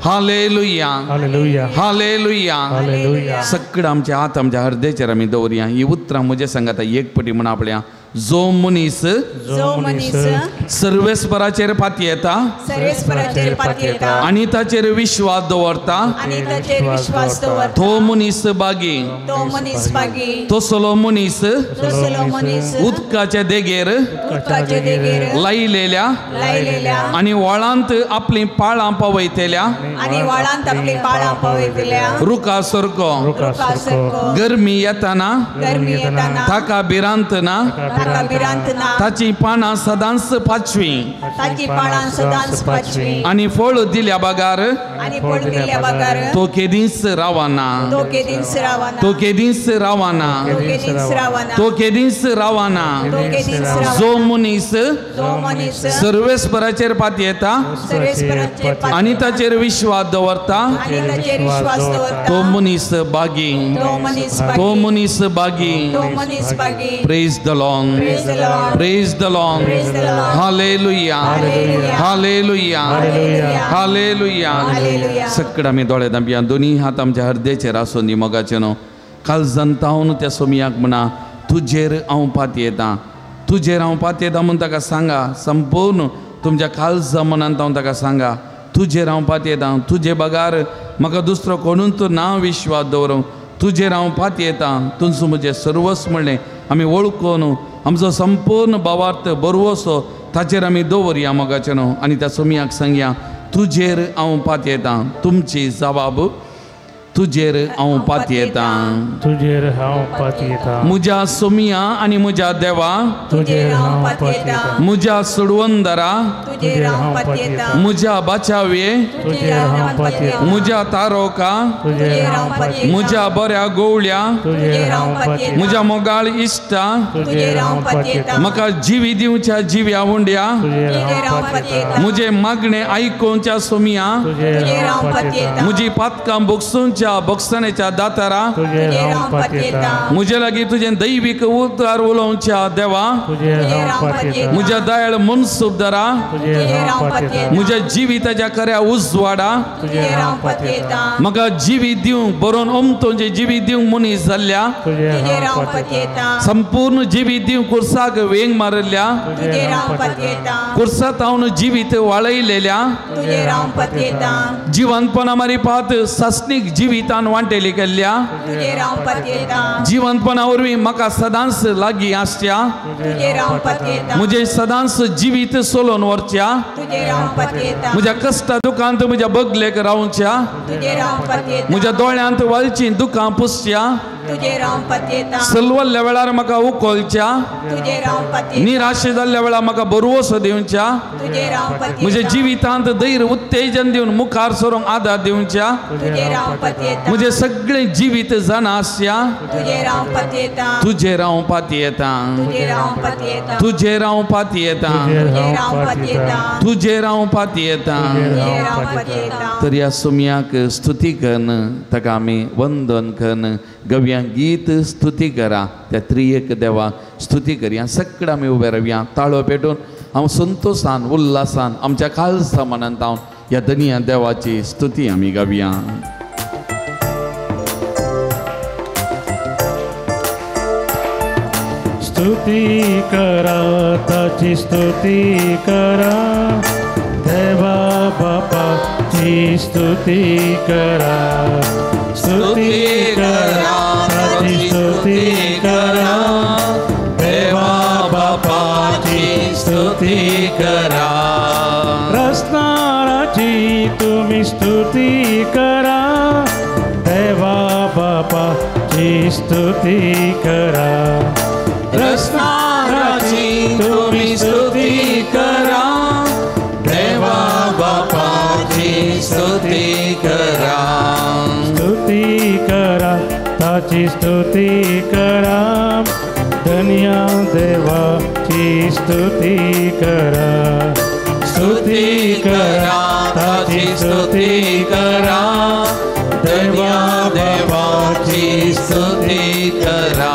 hallelujah, hallelujah, hallelujah, hallelujah. सगळं आमच्या हात आमच्या हृदयाचेर आमी दवरया. ही उतरां म्हजे सांगाता एक पटी म्हण आपल्या जो मनीस सर्वेस्पराचेर पातयेता आनी ताचेर विश्वास दवरता तो मनीस बागी, तसलो मनीस उदकाच्या देगेर लायलेल्या आनी व्हाळांत आपलीं पाळां पावयतल्या रुखा सारको, गरमी येताना ताका भिरांत ना, ताची पानां सदांच पाचवी आनी फळ दिल्या बगर तो केदींच रावना, तो केदींच रावना, तो केदींच रावना. जो मनीस सर्वेस्पराचेर पातयेता आनी ताचेर विश्वास दवरता तो मनीस बागी, तो मनीस बागी. Praise the Lord, praise the Lord, hallelujah, hallelujah, hallelujah. सगळं आमी दोळे धांपया, दोनी हात आमच्या हृदयाचेर आसून दी मोगाचे न्हू. काल जनतावन त्या सोमयाक म्हणा तुजेर हांव पातयेता, तुजेर हांव पातयेता म्हूण ताका सांगा. संपूर्ण तुमच्या काळजा मनांत हांव ताका सांगा तुजेर हांव पातयेता, तुजे बगार म्हाका दुसरो कोणूच ना विश्वास दवरूंक, तुजेर हांव पातयेता, तुमचो म्हजें सर्वस्व म्हणलें आमी वळखून आमचो संपूर्ण भावार्थ बरवसो ताचेर आमी दवरया मोगाचे न्हू. आनी त्या सोमयाक सांगया तुजेर हांव पातयेता, तुमची जबाब तुजेर हांव पातयेता, तुजेर हांव पातयेता. म्हज्या सोमया आनी म्हज्या देवा तुजेर हांव पातयेता, म्हज्या सोडवंदरा तुजेर हांव पातयेता, म्हज्या बाचावे तुजेर हांव पातयेता, म्हज्या तारोका तुजेर हांव पातयेता, म्हज्या बऱ्या गोवळ्या तुजेर हांव पातयेता, म्हज्या मोगाळ इश्टा तुजेर हांव पातयेता, म्हाका जिवी दिवच्या जिव्या उंड्या तुजेर हांव पातयेता, म्हजें मागणें आयकोवच्या सोमया तुजेर हांव पातयेता, म्हजी पातकां भोगसूच्या भोगसणेच्या दातारा तुजेर हांव पातयेता, म्हजे लागीं तुजें दैवीक उतार उलोवच्या देवा तुजेर हांव पातयेता, म्हज्या दयाळ मनसूबदारा तुजेर हांव पातयेता, म्हज्या जिविताच्या खऱ्या उजवाडा तुजेर हांव पातयेता, म्हाका जिवीत दिवंक बरोवन अमतोंचें जिवीत दिवंक मनीस जाल्ल्या तुजेर हांव पातयेता, संपूर्ण जिवीत दिवंक कुर्साक वेंग मारिल्ल्या तुजेर हांव पातयेता, कुर्सात हांव जिवीत वाळयलेल्या तुजेर हांव पातयेता, जिवंतपणा मारिपात सासणीक जिवितान वांटेली केल्ल्या तुजेर हांव पातयेता, जिवंतपणा वरवीं म्हाका सदांच लागीं आसच्या तुजेर हांव पातयेता, म्हजें सदांच जिवीत सोलोवन व्हरच्या तुजेर हांव पातयेता, म्हज्या कश्टा दुकांत म्हज्या बगलेक रावच्या तुजेर हांव पातयेता, म्हज्या दोळ्यांत वालचीं दुकां पुसच्या तुजेर हांव पातयेता, सलवल्ल्या वेळार म्हाका उखलच्या तुजेर हांव पातयेता, निराशे जाल्ल्या वेळार म्हाका भरवसो दिवच्या तुजेर हांव पातयेता, म्हज्या जिवितांत धैर्य उत्तेजन दिवन मुखार सरूंक आदार दिवच्या तुजेर हांव पातयेता, म्हजें सगळें जिवीत जाणा आसच्या तुजेर हांव पातयेता, तुजेर हांव पातयेता, तुजेर हांव पातयेता, तुजेर हांव पातयेता, तुजेर हांव पातयेता, तुजेर हांव पातयेता. तुजेर हांव पातयेता. तर ह्या सोमयाक स्तुती करून ताका आमी वंदन करून गव्या गीत स्तुती करा, त्या त्रियेक देवाक स्तुती करया. सगळं आमी उबे रावया, ताळो पेटून हांव संतोशान उल्हासान आमच्या खालसा मनांत हांव ह्या धनया देवाची स्तुती आमी गावया. स्तुती करा ताची स्तुती करा, देवा बापाची स्तुती करा, स्तुती करा ताची स्तुती करा, देवा बापाची स्तुती करा, रसनाराची तुम्ही स्तुती करा, देवा बापाची स्तुती करा, रसनाराची तुम्ही स्तुती करा, देवा बापाची स्तुती करा, स्तुती करा ताची स्तुती करा, धन्या देवाची स्तुती करा, स्तुती करा ताची स्तुती करा, देवा देवाची स्तुती करा.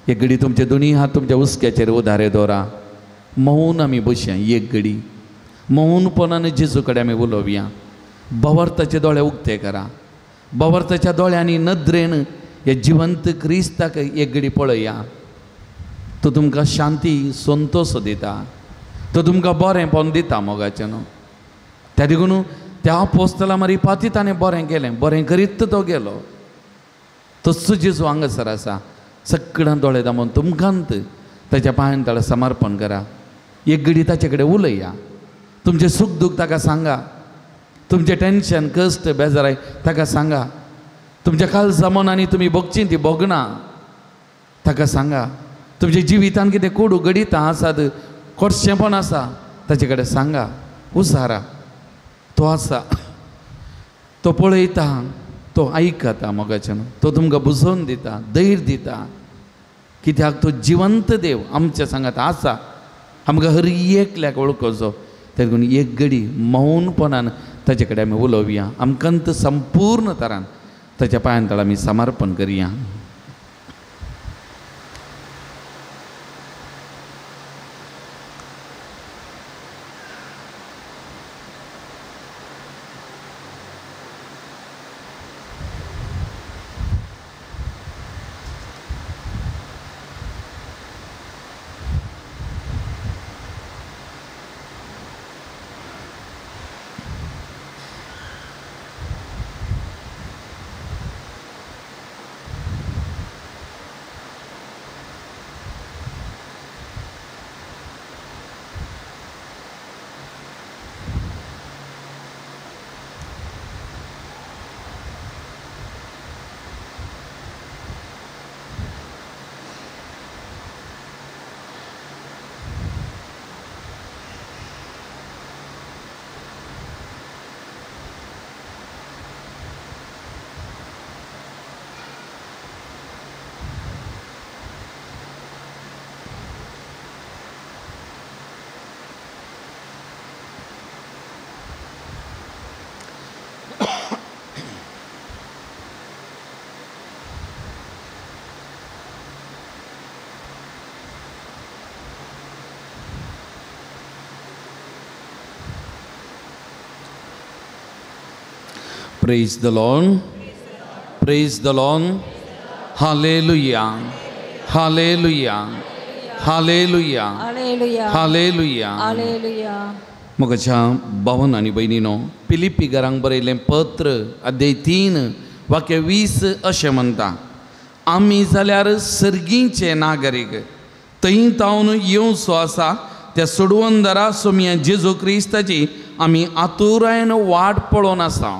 एक घडी तुमचे दोनी हात तुमच्या हुस्क्याचेर उदारे दवरा. मौन आमी बसया एक घडी, मौनपणान जेजू कडेन आमी उलोवया. भावार्थाचे दोळे उक्ते करा, भावार्थाच्या दोळ्यांनी नदरेन हे जिवंत क्रिस्ताक एक घडी पळया. तो तुमकां शांती संतोष दिता, तो तुमकां बरेंपण दिता मोगाचें न्हू. त्या देखून त्या पोस्तला मारी पाती ताणें बरें केलें, बरें करीत तो गेलो. तस्सो जेजू हांगासर आसा. सगळ्यां दोळे दामून तुमकांत ताच्या पांयान ताका समर्पण करा. एक घडी ताचे कडेन उलया, तुमचें सूख दूख ताका सांगा, तुमचें टेंशन कश्ट बेजाराय ताका सांगा, तुमच्या काळजा मनांनी तुमी भोगची ती भोगना ताका सांगा, तुमच्या जिवितान कितें कोडू घडितां आसात, कोडशेंपण आसा ताचे कडेन सांगा. उसारा तो आसा, तो पळयता, तो आयकता मोगाच्यान, तो तुमकां बुजोवन दिता, धैर्य दिता. कित्याक तो जिवंत देव आमच्या सांगात आसा. आमकां हर एकल्याक वळखोचो. ते देखून एक घडी मौनपणान ताचे कडेन आमी उलोवया. आमकां संपूर्ण तरान ताच्या पांयान तळ आमी समर्पण करया. Praise the Lord. Praise the Lord. Hallelujah. Hallelujah. Hallelujah. Hallelujah. Hallelujah. मोगाच्या भावन आनी भयणीनो, फिलिप्पी घरांक बरयलें पत्र अध्याय 3 वाक्य 20 अशें म्हणटा, आमी जाल्यार सर्गींचे नागरीक, थंय तावन येवचो आसा त्या सोडवंदरा सोमया जेजू क्रिस्ताची आमी आतुरायेन वाट पळोवन आसा.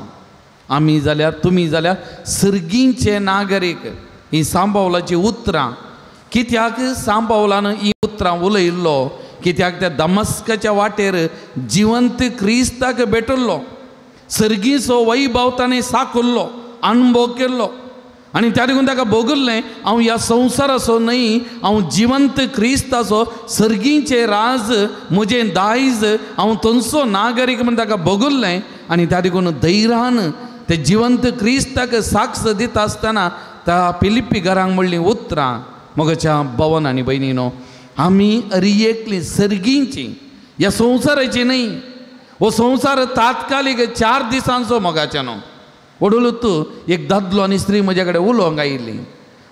आमी जाल्यार तुमी जाल्यार सर्गींचे नागरीक. ही सांबावलाची उतरां. कित्याक सांबावलान ही उतरां उलयल्लो? कित्याक त्या दमस्काच्या वाटेर जिवंत क्रिस्ताक भेटल्लो, सर्गीचो वैभव ताणें साकुल्लो, अणभव केल्लो आनी त्या देखून ताका भोगल्लें, हांव ह्या संवसाराचो न्हय, हांव जिवंत क्रिस्ताचो, सर्गींचे राज म्हजें दायज, हांव थंयचो नागरीक म्हूण ताका भोगल्लें. आनी त्या देखून धैर्यान ते जिवंत क्रिस्ताक साक्ष दिता आसतना त्या फिलिप्पी घरांक म्हणलीं उतरां. मोगाच्या भवन आनी भयणीनो, आमी अरियेकली सर्गींची, ह्या संवसाराची न्हय. हो संवसार तात्कालीक 4 दिसांचो मोगाच्यानो. वडूल तूं एक दादलो आनी स्त्री म्हज्या कडेन उलोवंक आयिल्ली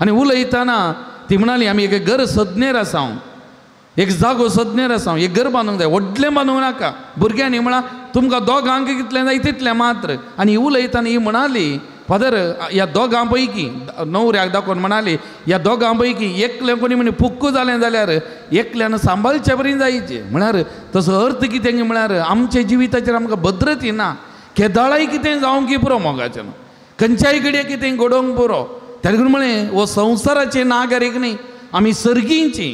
आनी उलयतना ती म्हणाली, आमी एक घर सदनेर आसा, एक जागो सदनेर आसा, एक घर बांदूंक जाय, व्हडलें बांदूंक नाका. भुरग्यांनी म्हळां तुमकां दोगांक कितलें जाय तितलें मात्र. आनी उलयतना ही म्हणाली, फादर ह्या दोगां पैकी, न्हवऱ्याक दाखोवन म्हणाली, ह्या दोगां पैकी एकलें कोणी म्हणे फुक्कू जालें जाल्यार एकल्यान सांबाळचे बरी जायचें. म्हळ्यार तसो अर्थ कितें म्हळ्यार आमच्या जिविताचेर आमकां भद्रती ना. केदाळाय कितें जावंक पुरो मोगाचें, खंयच्याय घडये कितें घडोवंक पुरो. त्या देखून म्हळें, हो संवसाराचे नागरीक न्ही, आमी सर्गींची,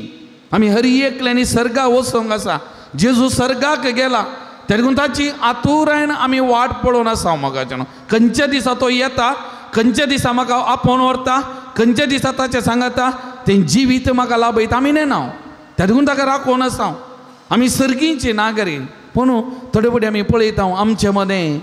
आमी हर एकल्यांनी सर्गा वचोंक आसा. जेजू सर्गाक गेला, त्या देखून ताची आतुरायेन आमी वाट पळोवन आसा मोगाचें. खंयच्या दिसा तो येता, खंयच्या दिसा म्हाका आपोवन व्हरता, खंयच्या दिसा ताचें सांगता तें जिवीत म्हाका लाभयता आमी नेना. त्या देखून ताका राखोवन आसा. आमी सर्गींची नागरीक. पूण थोडे फावटी आमी पळयता आमचे मदें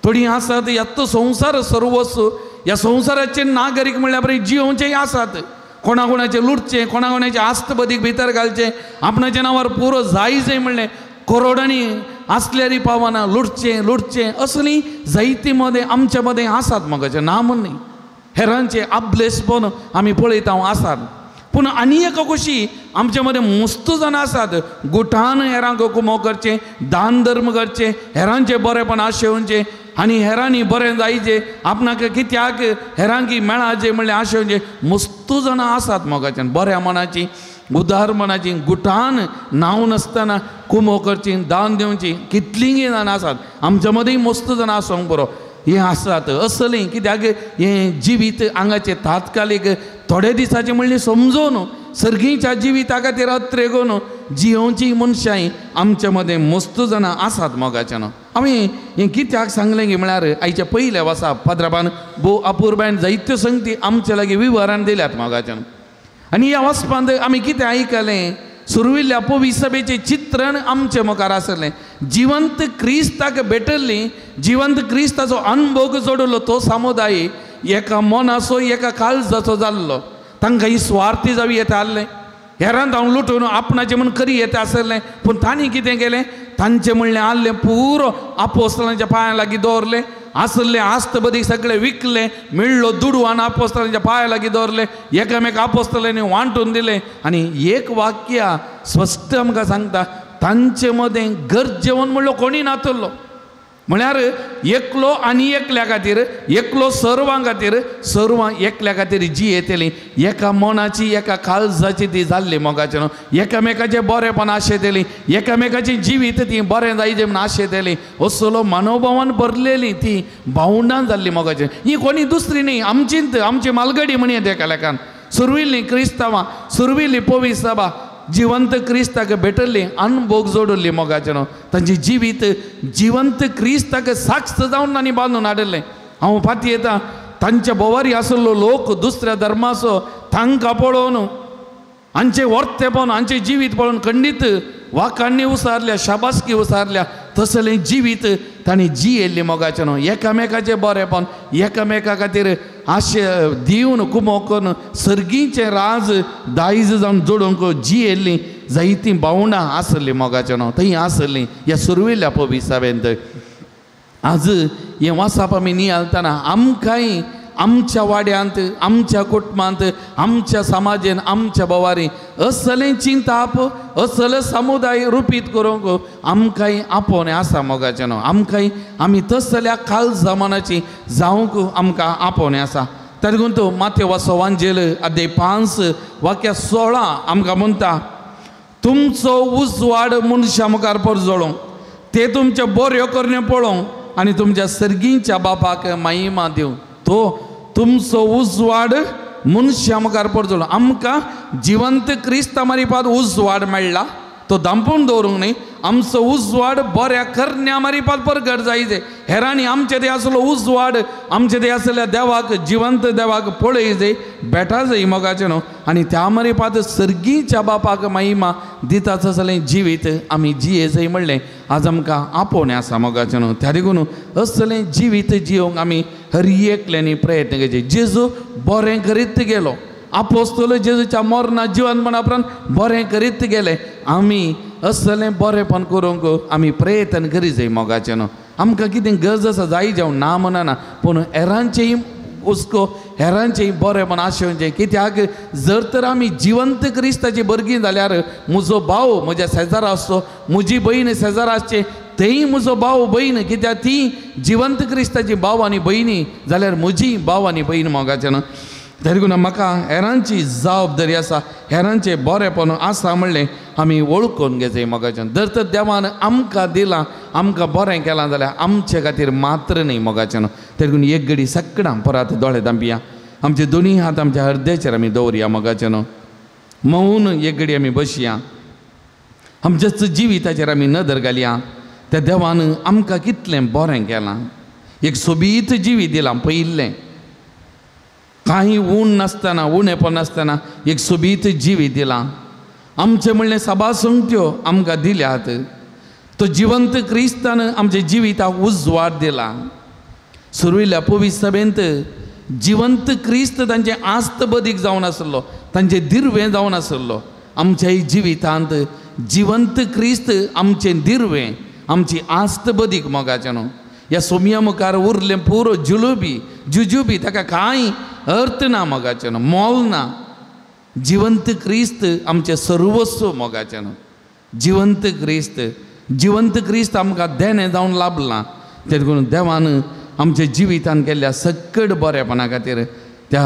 थोडीं आसात ह्या तो संवसार सर्वस्व, ह्या संवसाराचे नागरीक म्हणल्यार बरें जियोवचेय आसात, कोणा कोणाचें लुटचें, कोणा कोणाचें आस्त बदीक भितर घालचें, आपणाच्या नांवार पुरो जाय जाय म्हणलें करोडांनी आसल्यारी पावना, लुटचें लुटचें असलीं जायती मदें आमच्या मदें आसात मगाचें ना म्हूण न्ही. हेरांचें आबलेसपण आमी पळयता आसात. पूण आनी एका कशी आमच्या मदें मस्त जाणां आसात गुठान हेरांक कुमो करचें, दान धर्म करचें, हेरांचें बरेंपण आशेवचें आनी हेरांनी बरें जायचें, आपणाक कित्याक हेरांकी मेळाचें म्हणलें आशेवचें. मस्त जाणां आसात मोगाच्यान बऱ्या मनाची, उदार मनाची, गुठान नांव नासतना कुमो करची, दान दिवची कितलींय जाणां आसात आमच्या मदीं. मस्त जाणां आसूंक बरो हें आसात असलीं कित्याक हें जिवीत हांगाचें तात्कालीक थोडे दिसाचें म्हणलें समजून सर्गीच्या जिविता खातीर अत्रेगून जियोवची मनशां आमच्या मदें मस्त जाणां आसात मोगाच्यान. आमी हें कित्याक सांगलें की म्हळ्यार आयच्या पयल्या वासा पाद्राबान भोव अपुरबायन जायत्यो संगती आमच्या लागीं विवरण दिल्यात मोगाच्यान. आनी ह्या वाचपांत आमी कितें आयकलें, सुरविल्ल्या पविसभेचें चित्रण आमचे मुखार आसलें. जिवंत क्रिस्ताक भेटल्ली, जिवंत क्रिस्ताचो अनभोग जोडलो तो समुदाय एका मनाचो एका काळजाचो जाल्लो. तांकां ही स्वार्थी जावी येता आसलें, हेरांत हांव लुटून आपणाचें म्हूण करी येता आसलें. पूण तांणी कितें केलें, तांचें म्हणलें आहलें पुरो आपोस्तलांच्या पांयां लागीं दवरलें, आसलें आस्त बदीक सगळें विकलें, मेळ्ळो दुडू आनी आपोस्तलांच्या पांयां लागीं दवरलें, एकामेका आपोस्तलांनी वांटून दिलें. आनी एक वाक्य स्पश्ट आमकां सांगता, तांचे मदें गरजेवन म्हणलो कोणी नातलो. म्हळ्यार एकलो आनी एकल्या खातीर, एकलो सर्वां खातीर, सर्वां एकल्या खातीर जी येतली एका मनाची एका काळजाची ती जाल्ली मोगाचे न्हू. एकामेकाचें बरेंपण आशेतली, एकामेकाचें जिवीत ती बरें जायचें म्हूण आशेतली, असलो मनोभावान भरलेली ती भावंडां जाल्ली मोगाचे. ही कोणी दुसरी न्ही, आमचींत आमची मालगडी म्हणयेत एका लेखान. सुरविल्लीं क्रिस्तांवां, सुरविल्ली पविसभा जिवंत क्रिस्ताक भेटल्ली, अनभोग जोडल्ली मोगाचे न्हू. तांचें जिवीत जिवंत क्रिस्ताक साक्ष जावन आनी बांदून हाडिल्लें. हांव फाती येता तांच्या भोवारी आसलो लोक दुसऱ्या धर्माचो, तांकां पळोवन हांचें वर्तेपण हांचें जिवीत पळोवन खंडीत वाकांनी उसारल्या, शाबासकी उसारल्या. तसलें जिवीत तांणी जियेल्लें मोगाचें न्हू. एकामेकाचें बरेंपण, एकामेका खातीर आशे दिवन कुमो करून सर्गीचें राज दायज जावन जोडूंक जियेल्लीं जायतीं भावंडां आसलीं मोगाचें न्हू, थंय आसलीं ह्या सुरविल्ल्या पविसावेंत. आज हें वाचप आमी नियाळतना आमकांय आमच्या वाड्यांत, आमच्या कुटुंबांत, आमच्या समाजेन, आमच्या भोवारी असलें चिंताप, असले समुदाय रुपीत करूंक आमकांय आपोवणें आसा मोगाचें न्हू. आमकांय आमी तसल्या काल जमानाची जावंक आमकां आपोवणें आसा. ताका लागून तो माथेवाचो वांजेल अध्याय 5 वाक्य 16 आमकां म्हणटा, तुमचो उजवाड मनशां मुखार परजळोंक, ते तुमचे बऱ्यो करण्यो पळोवंक आनी तुमच्या सर्गीच्या बापाक महिमा दिवं. तो तुमचो उजवाड मनशां मुखार परजळो. आमकां जिवंत क्रिस्ता मारिपाद उजवाड मेळ्ळा, तो दांपून दवरूंक न्ही. आमचो उजवाड बऱ्या करण्या मारिपाद परगट जायचे. हेरांनी आमचे ते आसलो उजवाड आमचे ते आसल्या देवाक, जिवंत देवाक पळय जाय, भेटा जाय मोगाचें न्हू. आनी त्या मारिपाद सर्गीच्या बापाक महिमा दिता तसलें जिवीत आमी जिये जाय म्हणलें आज आमकां आपोवणें आसा मोगाचें न्हू. त्या देखून असलें जिवीत जियोंक आमी हर एकल्यांनी प्रयत्न करचे. जेजू बरें करीत गेलो, आपोस्तल जेजूच्या मरणा जिवनपणा उपरांत बरें करीत गेले. आमी असलें बरेंपण करूंक आमी प्रयत्न करी जाय मोगाचें न्हू. आमकां कितें गरज आसा जाय जावं ना म्हणना, पूण हेरांचेय हुस्को, हेरांचेय बरेंपण आशेवचें. कित्याक जर तर आमी जिवंत क्रिस्ताची भुरगीं जाल्यार म्हजो भाव म्हज्या शेजारा आसचो, म्हजी भयण शेजारा आसचें, तेय म्हजो भाव भयण, कित्याक ती जिवंत क्रिस्ताची भाव आनी भयणी जाल्यार म्हजी भाव आनी भयण मोगाचें न्हू. तरी म्हाका हेरांची जबाबदारी आसा, हेरांचें बरेंपण आसा म्हणलें आमी वळखून घेवचें मोगाचें. जर तर देवान आमकां दिलां, आमकां बरें केलां जाल्यार आमचे खातीर मात्र न्ही मोगाचें न्हू. तरी एक घडी सगळ्यां परत दोळे धांपया, आमचे दोनी हात आमच्या हृदयाचेर आमी दवरया मोगाचें न्हू. मौन एक घडी आमी बसया, आमच्याच जिविताचेर आमी नदर घालया. त्या देवान आमकां कितलें बरें केलां, एक सोबीत जिवीत दिलां. पयिल्लें कांय ऊण नासतना, उणेपण नासतना एक सोबीत जिवीत दिलां. आमचें म्हणलें सभा संगत्यो आमकां दिल्यात. तो जिवंत क्रिस्तान आमच्या जिविताक उजवाड दिला. सुरविल्ल्या पवित्र सभेंत जिवंत क्रिस्त तांचे आस्त बदीक जावन आसलो. तांचें दिर्वें जावन आसलो. आमच्याय जिवितांत जिवंत क्रिस्त आमचें दिर्वें, आमची आस्त बदीक मोगाचें न्हू. ह्या सोमया मुखार उरलें पुरो जुलुबी जुजुबी, ताका कांय अर्थ ना मोगाचें न्हू, मोल ना. जिवंत क्रिस्त आमचें सर्वस्व मोगाचें न्हू. जिवंत क्रिस्त, जिवंत क्रिस्त आमकां देणें जावन लाभलां. देखून देवान आमच्या जिवितान केल्ल्या सकट बरेपणा खातीर त्या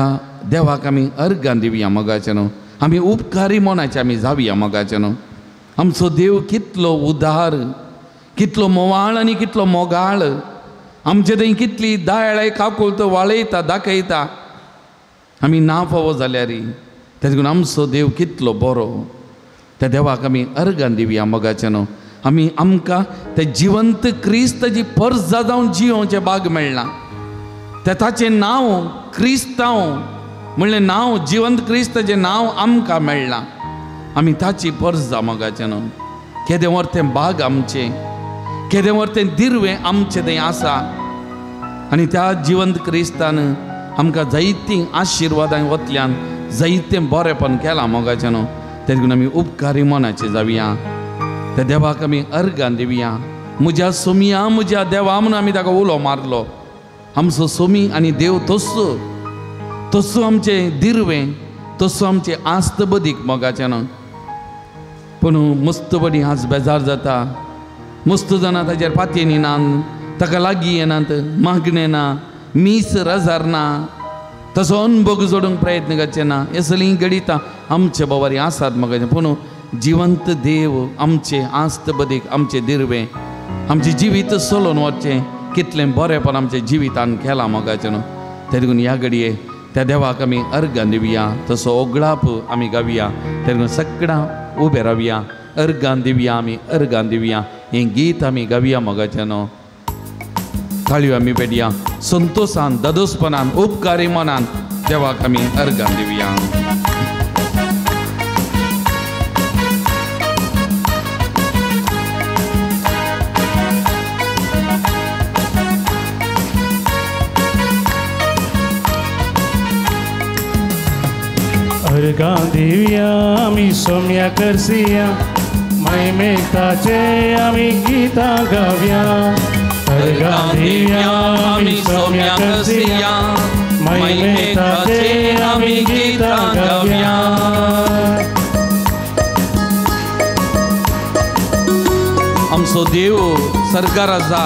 देवाक आमी अर्गां दिवया मोगाचें न्हू. आमी उपकारी मनाचे आमी जावया मोगाचें न्हू. आमचो देव कितलो उदार, कितलो मोवाळ आनी कितलो मोगाळ. आमचे थंय कितली दायळाय काकुळत वाळयता दाखयता आमी ना फावो जाल्यार. देखून आमचो देव कितलो बरो, त्या देवाक आमी अर्गां दिवया मोगाचें न्हू. आमी आमकां ते जिवंत क्रिस्ताची परजा जावन जियोवचें भाग मेळ्ळां. ते ताचें नांव क्रिस्तांव म्हणलें नांव, जिवंत क्रिस्ताचें नांव आमकां मेळ्ळां. आमी ताची परजा मोगाचें न्हू. केदें व्हर तें भाग आमचें, केदें व्हर तें दिर्वें आमचें थंय आसा. आनी त्या जिवंत क्रिस्तान आमकां जायतीं आशिर्वादां वतल्यान जायतें बरेपण केलां मोगाचें न्हू. देखून आमी उपकारी मनाचे जावया, त्या देवाक आमी अर्गां दिवया. म्हज्या सोमया म्हज्या देवा म्हणून आमी ताका उलो मारलो. आमचो सोमी आनी देव तस्सो तस्सो आमचें दिर्वें, तस्सो आमचें आस्त बदीक मोगाचें न्हू. पूण मस्त बडी आज बेजार जाता, मस्त जाणां ताचेर पातयेनी नात, ताका लागीं येनात, मागणें ना, मीस रजार ना, तसो अनभोग जोडूंक प्रयत्न करचे ना. हे सगळीं घडितां आमचे बोवारी आसात मोगाचें. पूण जिवंत देव आमचें आस्त बदीक, आमचें दिर्वें, आमचें जिवीत चलोवन वचचें कितलें बरेंपण आमच्या जिवितान केलां मोगाचें न्हू. देखून ह्या घडये त्या देवाक आमी अर्गां दिवया, तसो ओगळाप आमी गावया. देखून सगळां उबे रावया, अर्गां दिवया, आमी अर्गां दिवया. हें गीत आमी गावया मोगाचें न्हू. ताळयो आमी पेटया संतोशान, दादोसपणान, उपकारी मनान देवाक आमी अर्गां दिवया. अर्गां दिवया आमी सोम्या करसिया, महिमेताचे आमी गीतां गावया. अर्गां दिवया आमी सोम्या करसिया, महिमेताचे आमी गीतां गावया. आमचो देव सरकार आसा,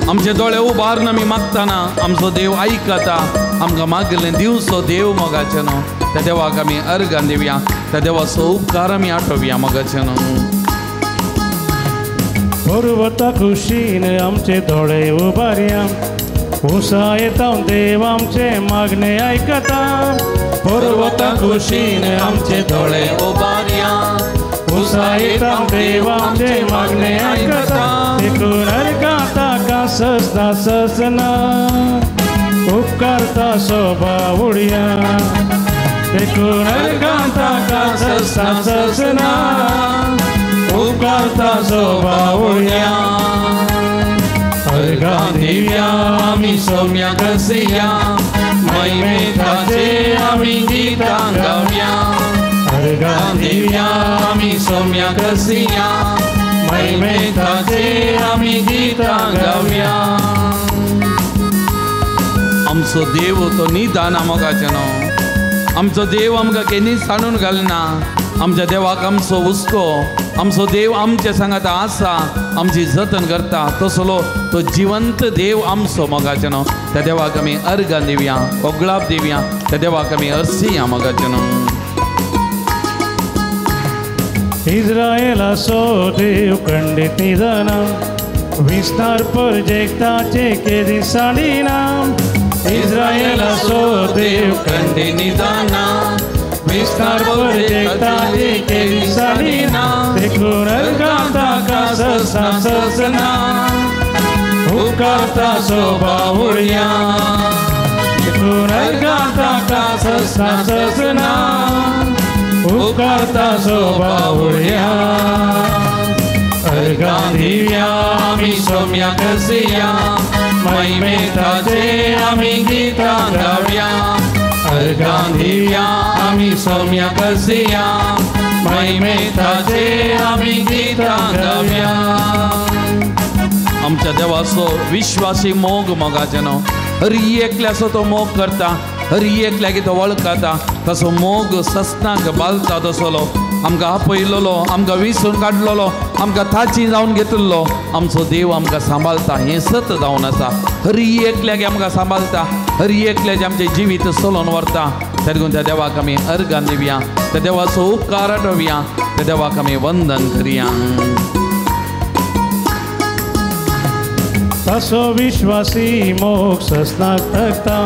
आमचे दोळे उबारून आमी मागतना आमचो देव आयकता. आमकां मागलें दिवचो देव मोगाचें न्हू. त्या देवाक आमी अर्गां दिवया, त्या देवाचो उपकार आमी आठोवया मोगाचें न्हू. पर्वता कुशीन आमचे दोळे उबारया, उंचायेंत देव आमचे मागणे आयकता. पर्वता कुशीन आमचे दोळे उबारया, उंचायेंत देव आमचे मागणे आयकता. देखून अर्गां ताका ससना ससना, उपकारता सोबा उडया. देखून अर्गां ताका ससना ससना, उपकारता सोबा उडया. अर्गां दिवया आमी सोम्या करसिया, महिमेताचे आमी गीतां गावया. अर्गां दिवया आमी सोम्या करसिया, महिमेताचे आमी गीतां गावया. आमचो देव तो निदान मोगाचें न्हू. आमचो देव आमकां केन्नाच सांडून घालना. आमच्या देवाक आमचो हुस्को, आमचो देव आमचे सांगाता आसा, आमची जतन करता. तसलो तो जिवंत देव आमचो मोगाचें न्हू. त्या देवाक आमी अर्गां दिवया, ओगळाप दिवया, त्या देवाक आमी अर्सिया मोगाचें न्हू. इस्रायलाचो देव खंडीत निदाना, विस्तार परजेक्ताचे केदी साडिना. इस्रायलाचो देव खंडीत निदाना, विस्तार परजेक्ताचे केदी साडिना. देखून अर्गां ताका ससना ससना, उपकारता सोबा उडया. देखून अर्गां ताका ससना ससना, उपकारता सोबा उडया. अर्गां दिवया आमी सोम्या करसिया, महिमेताचे आमी गीतां गावया. अर्गां दिवया आमी सोम्या कसिया महिमेताचे आमी गितां गावया. आमच्या देवाचो विश्वासी मोग मोगाचें न्हू, हर एकल्याचो तो मोग करता, हर एकल्याक तो वळखता, तसो मोग सस्नाक बालता तसलो आमकां आपयलोलो, आमकां विसून काडलेलो, आमकां थाची जावन घेतिल्लो आमचो देव आमकां सांबाळता. हें सत जावन आसा. हर एकल्याक आमकां सांबाळता, हर एकल्याचें आमचें जिवीत चलोवन व्हरता. देखून त्या देवाक आमी अर्गां दिवया, त्या देवाचो उपकार आठोवया, त्या देवाक आमी वंदन करया. तसो विश्वासी मोग सस्नाक तगता,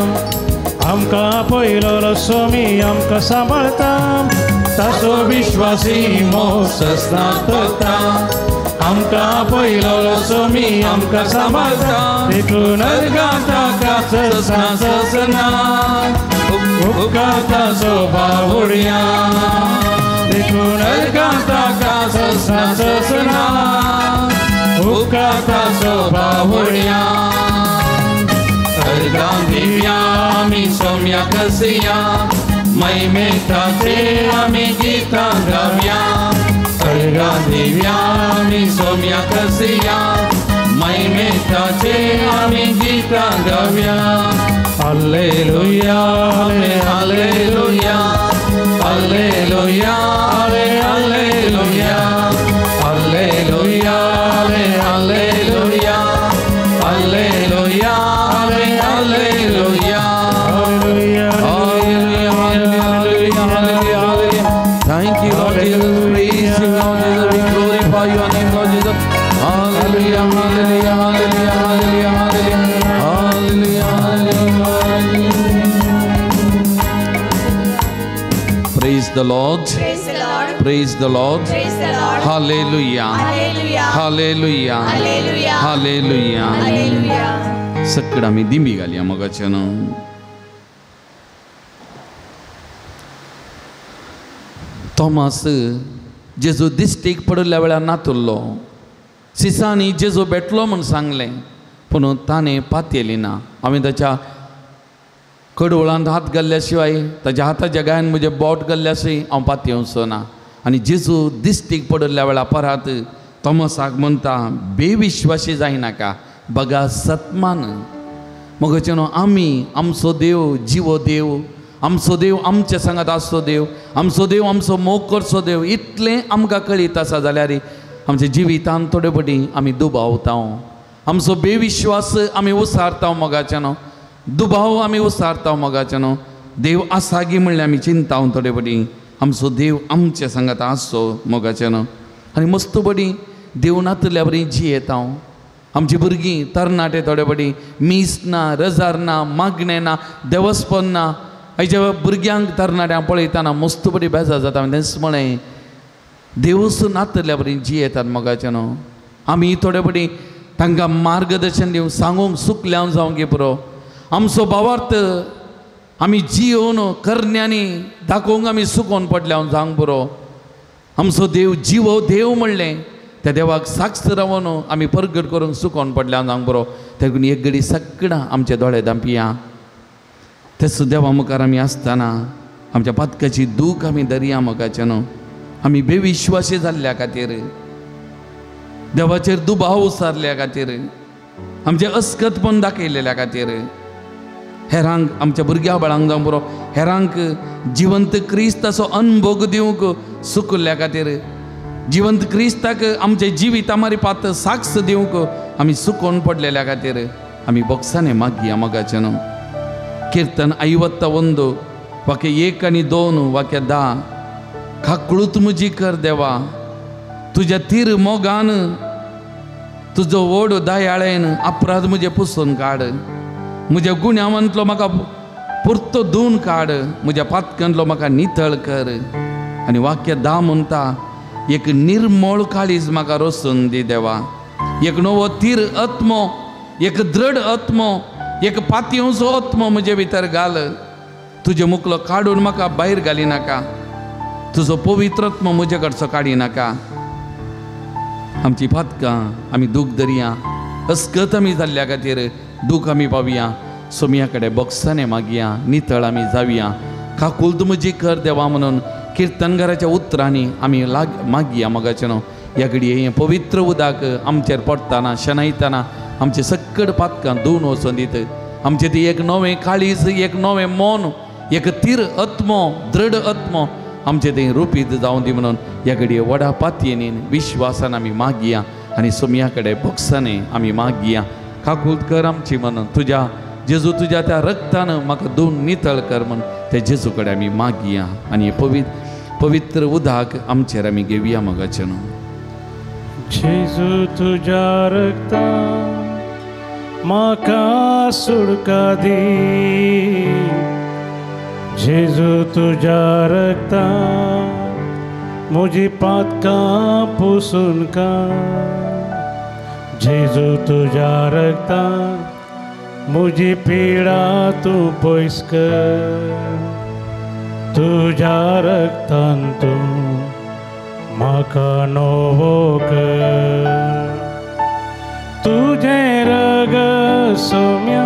आमकां पयलो स्वामी आमकां सांबाळता. तसो विश्वासी मोग सस्नाक तगता, आमकां पयलो स्वामी आमकां सांबाळता. देखून अर्गां ताका सस्ना ससना उपकारता सोबावुडया. देखून अर्गां ताका सस्ना ससना उपकारता सोबावुडया. अर्गां दिवया आमी सोम्या कसिया महिमेताचे आमी गितां गावया. अर्गां दिवया आमी सोम्या कसिया महिमेताचे आमी गितां गावया. Hallelujah, hallelujah, hallelujah, hallelujah, hallelujah, hallelujah, hallelujah, hallelujah, hallelujah, hallelujah, hallelujah. Thank you, Lord Jesus. Praise you, Lord Jesus. We glorify your name, Lord Jesus. Hallelujah, hallelujah, hallelujah, hallelujah, hallelujah, hallelujah, hallelujah. Praise the Lord. Praise the Lord. Praise the Lord. Praise the Lord. Hallelujah. Hallelujah. Hallelujah. Hallelujah. Hallelujah. Hallelujah. सकड आमी दिंबी घालया मोगाच्यान. Thomas जेजू दिश्टीक पडिल्ल्या वेळार नातुल्लो. सिसांनी जेजू भेटलो म्हूण सांगलें, पूण ताणें पातयेली ना. हांवें ताच्या कडवळांत हात घाल्ल्या शिवाय, ताच्या हाताच्या गायन म्हजें बोट घाल्ल्या शिवाय हांव पातयेवचो ना. आनी जेजू दिश्टीक पडिल्ल्या वेळार परत थॉमसाक म्हणटा, बेविश्वासी जायनाका, बगा सतमान. मोगाचें न्हू, आमी आमचो देव जिवो देव, आमचो देव आमचे सांगात आसचो देव, आमचो देव आमचो मोग करचो देव, इतलें आमकां कळीत आसा जाल्यार आमच्या जिवितान थोडे फावटी आमी दुबावता, आमचो बेविश्वास आमी उसारता मोगाचें न्हू, दुबाव आमी उसारता मोगाचें न्हू. देव आसा गी म्हणल्यार आमी चिंता थोडे फावटी आमचो देव आमचे सांगात आसचो मोगाचें न्हू. आनी मस्त बडी देव नातल्या बरी जियेता. आमची भुरगीं तरणाटे थोडे फावटी मीस ना, रजार ना, मागणें ना, देवस्पन ना. आयच्या भुरग्यांक तरणाट्यांक पळयतना मस्त बरी बेजार जाता. तेंच म्हळें देवूच नातल्या बरी जियेतात मोगाचें न्हू. आमी थोडे फावटी तांकां मार्गदर्शन दिवंक सांगूंक सुकल्यान जावंक पुरो. आमचो भावार्थ आमी जियोवन करण्यांनी दाखोवंक आमी सुकोवन पडल्या जावंक पुरो. आमचो देव जिवो देव म्हणलें त्या देवाक साक्ष रावन आमी परगट करूंक सुकोवन पडल्या जावंक पुरो. देखून एक घडी सगळां आमचे दोळे धांपया. तेच देवा मुखार आमी आसतना आमच्या पातकाची दूख आमी दरया मोगाचें न्हू. आमी बेविश्वासी जाल्ल्या खातीर, देवाचेर दुबाव उसारल्या खातीर, आमचें अस्कतपण दाखयलेल्या खातीर, हेरांक आमच्या भुरग्या बाळांक जावंक पुरो, हेरांक जिवंत क्रिस्ताचो अनभोग दिवंक सुकल्ल्या खातीर, जिवंत क्रिस्ताक आमच्या जिविता मारिपात साक्ष दिवंक आमी सुकोवन पडलेल्या खातीर आमी बोक्सांनी मागया मोगाचें न्हू. किर्तन 51 वाक्य 1 आनी 2 वाक्य 10. खाकळूत म्हजी कर देवा, तुज्या तीर मोगान, तुजो व्हड दयाळेन अपराध म्हजे पुसून काड. म्हज्या गुन्यांवांतलो म्हाका पुरतो धुवन काड, म्हज्या पातकांतलो म्हाका नितळ कर. आनी वाक्य 10 म्हणटा, एक निर्मळ काळीज म्हाका रसून दी देवा, एक नवो तीर आत्मो, एक दृढ आत्मो, एक पातयेवचो आत्मो म्हजे भितर घाल. तुजें मुकलो काडून म्हाका भायर घाली नाका, तुजो पवित्र आत्मो म्हजे कडचो काडी नाका. आमची पातकां आमी दूख धरया, अस्कत आमी जाल्ल्या खातीर दूख आमी पावया. सोमया कडेन बोक्सांनी मागया, नितळ आमी जावया, काकुळट म्हजी कर देवा म्हणून किर्तनकाराच्या उतरांनी आमी मागया मोगाचें न्हू. ह्या घडये हें पवित्र उदक आमचेर पडटना शेणयतना आमचे सक्कड पातकां धुवन वचून दित. आमचें ती एक नवें काळीज, एक नवें मन, एक तीर आत्मो, दृढ आत्मो आमचें तें रुपीत जावन दी म्हणून ह्या घडये व्हडा पातयेन विश्वासान आमी मागया आनी सोमया कडेन भोगसांनी आमी मागया. काकूत कर आमची म्हणून तुज्या जेजू तुज्या त्या रक्तान म्हाका धुवन नितळ कर म्हणून त्या जेजू कडेन आमी मागया आनी पवित्र उदक आमचेर आमी घेवया मोगाचें न्हू. जेजू तुज्या रक्तान म्हाका सुटका दी, जेजू तुज्या रक्तान म्हजी पातकां पुसून काड, जेजू तुज्या रक्तान म्हजी पिडा तूं पयस कर, तुज्या रक्तान तूं म्हाका नवो कर. तुजें रगत सोम्या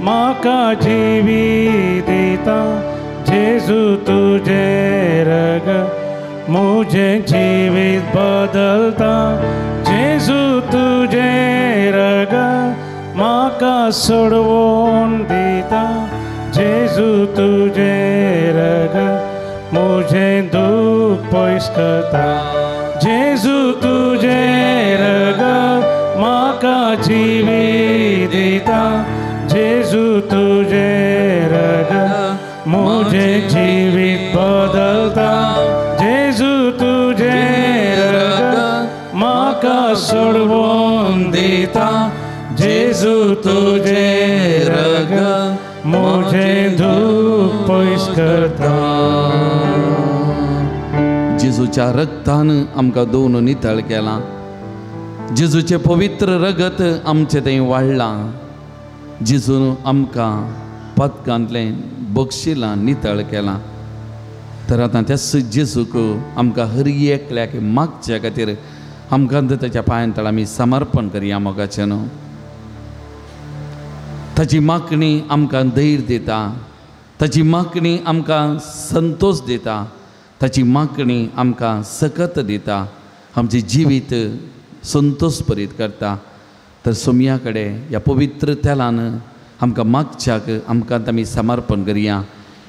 म्हाका जिवी दिता, जेजू तुजें रगत म्हजें जिवीत बदलता, जेजू तुजें रगत म्हाका सोडवून दिता, जेजू तुजें रगत म्हजें दूख पयस करता, जेजू तुजें रगत म्हाका जिवी दिता, जेजू तुजें रगत म्हजें जिवीत बदलता, जेजू तुजें रगत म्हाका सोडवून दिता, जेजू तुजें रगत म्हजें दूख पयस करता. जेजूच्या रक्तान आमकां धुवन नितळ केलां. जेजूचें पवित्र रगत आमचें थंय वाडलां. जेजून आमकां पातकांतलें बक्षिलां नितळ केलां. तर आतां त्याच जेजूक आमकां हर एकल्याक मागच्या खातीर आमकां ताच्या पांयां तळ आमी समर्पण करया मोगाचें न्हू. ताची मागणी आमकां धैर्य दिता, ताची मागणी आमकां संतोश दिता, ताची मागणी आमकां सकत दिता, आमचें जिवीत संतोश भरीत करता. तर सोमया कडेन ह्या पवित्र तेलान आमकां मागच्याक आमकां आमी समर्पण करया.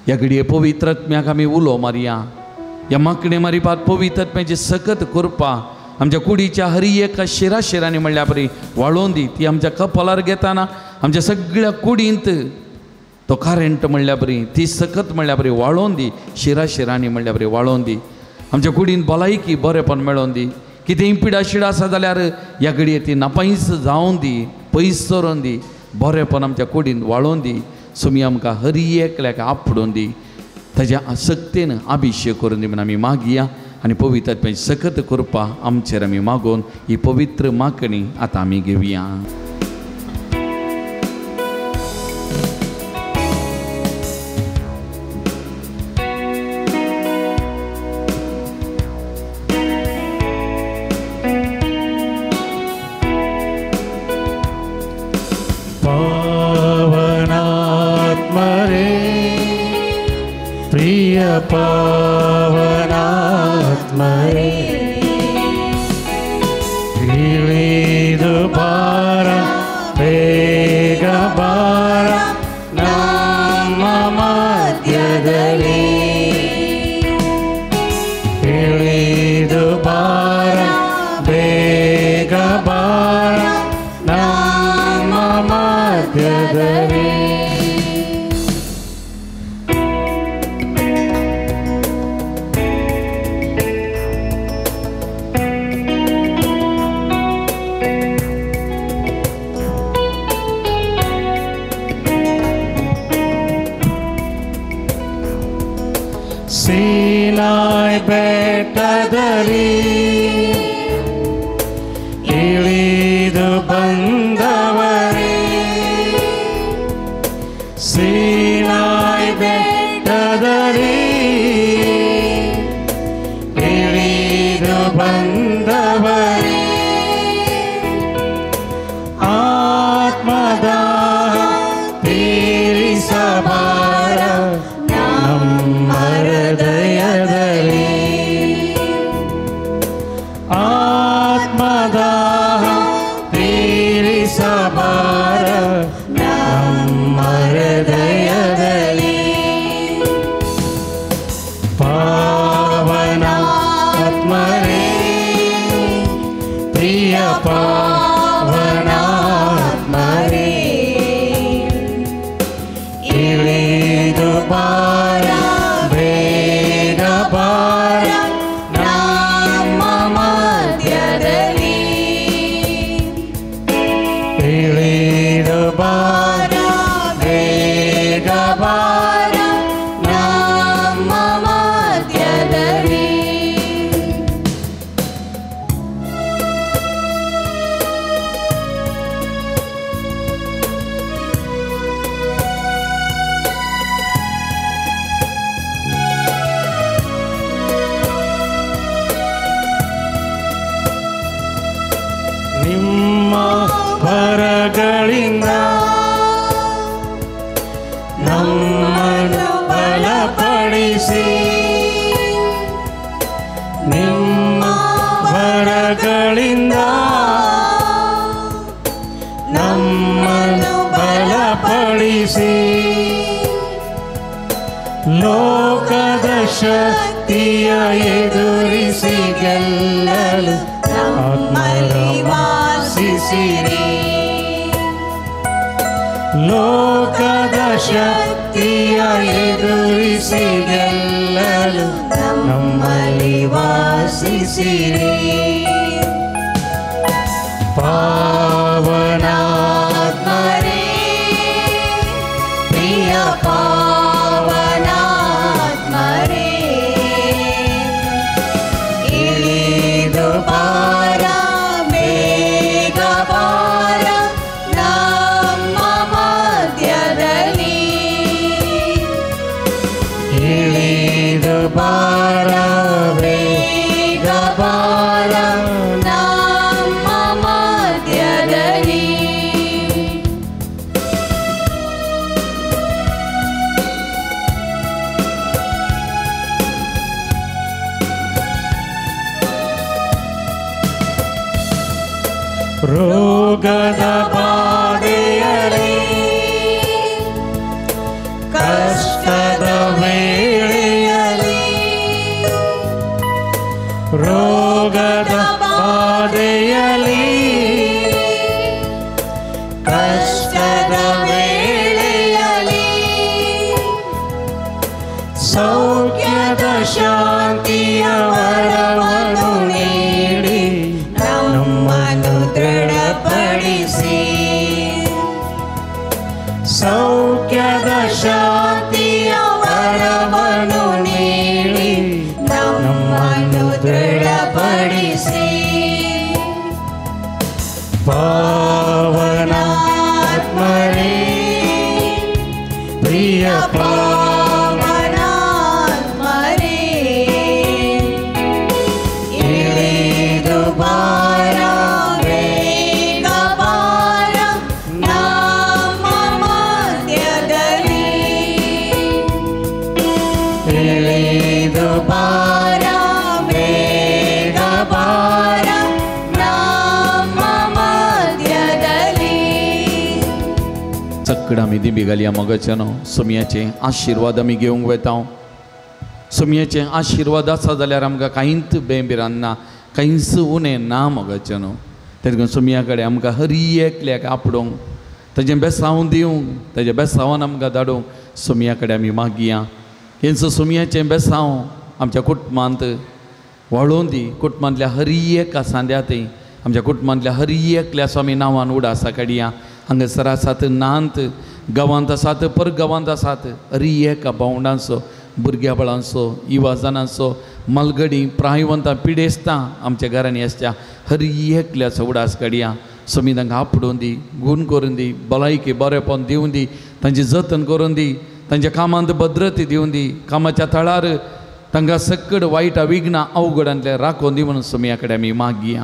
ह्या घडये पवित्र आत्म्याक आमी उलो मारया. ह्या मागणे मारिपात पवित्र आत्म्याची सकत करपा आमच्या कुडीच्या हरी एका शिरा शिरांनी म्हणल्या परी वाळोवन दी. ती आमच्या कपालार घेताना आमच्या सगळ्या कुडींत तो करंट म्हणल्या परी, ती सकत म्हणल्या परी वाळोवन दी, शिरा शिरांनी म्हणल्या परी वाळोवन दी. आमच्या कुडींत भलायकी बरेपण मेळोवन दी. कितेंय पिडा शिडा आसा जाल्यार ह्या घडये ती नापायस जावन दी, पयस सरोन दी, बरेपण आमच्या कुडींत वाळोवन दी. सोमी आमकां हरी एकल्याक आपडून दी, ताज्या सक्तेन अभिशेक करून दी म्हूण आमी मागया आनी पवित्र आत्म्याची सकत कृपा आमचेर आमी मागून ही पवित्र मागणी आतां आमी घेवया. पावनात्मरे इळीदु बार ಬೇಗ ಬಾರ ನಮ್ಮ ಮಧ್ಯದಲ್ಲಿ, ಇಳಿದು ಬಾರ ಬೇಗ ಬಾರ ನಮ್ಮ ಮಧ್ಯದಲ್ಲಿ. ಸೀನಾಯ್ ಬೆಟ್ಟದಲ್ಲಿ ಇಳಿದು ಬಂದವರೇ, ಸೀನಾಯ್ ಬೆಟ್ಟದಲ್ಲಿ ಇಳಿದು ಬಂದವರೇ, ಆತ್ಮದಾಹ ತೀರಿಸಬಾರ ನಮ್ಮ ಬಾರ ಬೇಗ ಬಾರ ನಮ್ಮ ಮಧ್ಯದಲ್ಲಿ. ಇಳಿದು ಬಾರ ಬೇಗ ಬಾರ ನಮ್ಮ ಮಧ್ಯದಲ್ಲಿ. ನಿಮ್ಮ ವರಗಳಿಂದ ನಮ್ಮನ್ನು ಬಲಪಡಿಸಿ, ನಿಮ್ಮ ವರಗಳಿಂದ ನಮ್ಮನ್ನು ಬಲಪಡಿಸಿ, ಲೋಕದ ಶಕ್ತಿಯ ಎದುರಿಸಿ ಗೆಲ್ಲಲು ನಮ್ಮಲ್ಲಿ ವಾಸಿಸಿರಿ. ಲೋಕದ ಶಕ್ತಿಯ ಎದುರಿಸಿ ಗೆಲ್ಲಲು ನಮ್ಮಲ್ಲಿ ವಾಸಿಸಿರಿ. ಪಾವನಾತ್ಮರೇ ಪ್ರಿಯ ಪಾವನಾತ್ಮರೇ, ಇಳಿದು ಬಾರ ಬೇಗ ಬಾರ ನಮ್ಮ ಮಧ್ಯದಲ್ಲಿ. ಇಳಿದು ಬಾರ ಬೇಗ ಬಾರ ನಮ್ಮ ಮಧ್ಯದಲ್ಲಿ. ರೋಗದ ಬಾಧೆಯಲ್ಲಿ ಕಷ್ಟದ ವೇಳೆಯಲ್ಲಿ, ರೋಗದ ಬಾಧೆಯಲ್ಲಿ ಕಷ್ಟದ ವೇಳೆಯಲ್ಲಿ ಸೌಖ್ಯದ ಶಾಂತಿಯ ವರವನ್ನು ನೀಡಿ ನಮ್ಮನ್ನು ದೃಢಪಡಿಸಿ. ಸೌಖ್ಯದ ಶಾಂತಿಯ ವರವನ್ನು ನೀಡಿ ನಮ್ಮನ್ನು ದೃಢಪಡಿಸಿ. ಪಾವನಾತ್ಮರೇ ಪ್ರಿಯ ಪಾವನಾತ್ಮರೇ, ಇಳಿದು ಬಾರ ಬೇಗ ಬಾರ ನಮ್ಮ ಮಧ್ಯದಲ್ಲಿ. ಇಳಿದು ಬಾರ ಬೇಗ ಬಾರ ನಮ್ಮ ಮಧ್ಯದಲ್ಲಿ. चकड आमी दिंबी घालया मोगाच्यानो सोमयाचे आशिर्वाद आमी घेवंक वेता. सोमयाचे आशिर्वाद आसा जाल्यार आमकां कांयच बेंबिरान ना, कांयच उणें ना मोगाच्यानो. तेका सोमया कडेन आमकां हर एकल्याक आपडोवंक, ताजें बेसांव दिवंक, ताजें बेसांवान आमकां धाडूंक सोमया कडेन आमी मागया. हेंचो सोमयाचें बेसांव आमच्या कुटुंबांत वाळोवन दी. कुटुंबांतल्या हर एका सांद्या थंय आमच्या कुटुंबांतल्या हर एकल्या स्वामी नांवान उडासा काडया. हांगासर आसात नांत, गांवांत आसात, परगांवांत आसात, हर एका भावंडांचो, भुरग्या बाळांचो, युवाजनांचो, मालगडी, प्रायवंतां, पिडेस्तां आमच्या घरांनी आसच्या हर एकल्याचो उडास काडया. स्वामी तांकां आपडून दी, गूण करून दी, भलायकी बरेपण दिवन दी, तांची जतन करून दी, तांच्या कामांत भद्रती दिवन दी, कामाच्या थळार तांकां सकड वायट विघ्नां अवघडांतले राखून दी म्हणून स्वामया कडेन आमी मागया.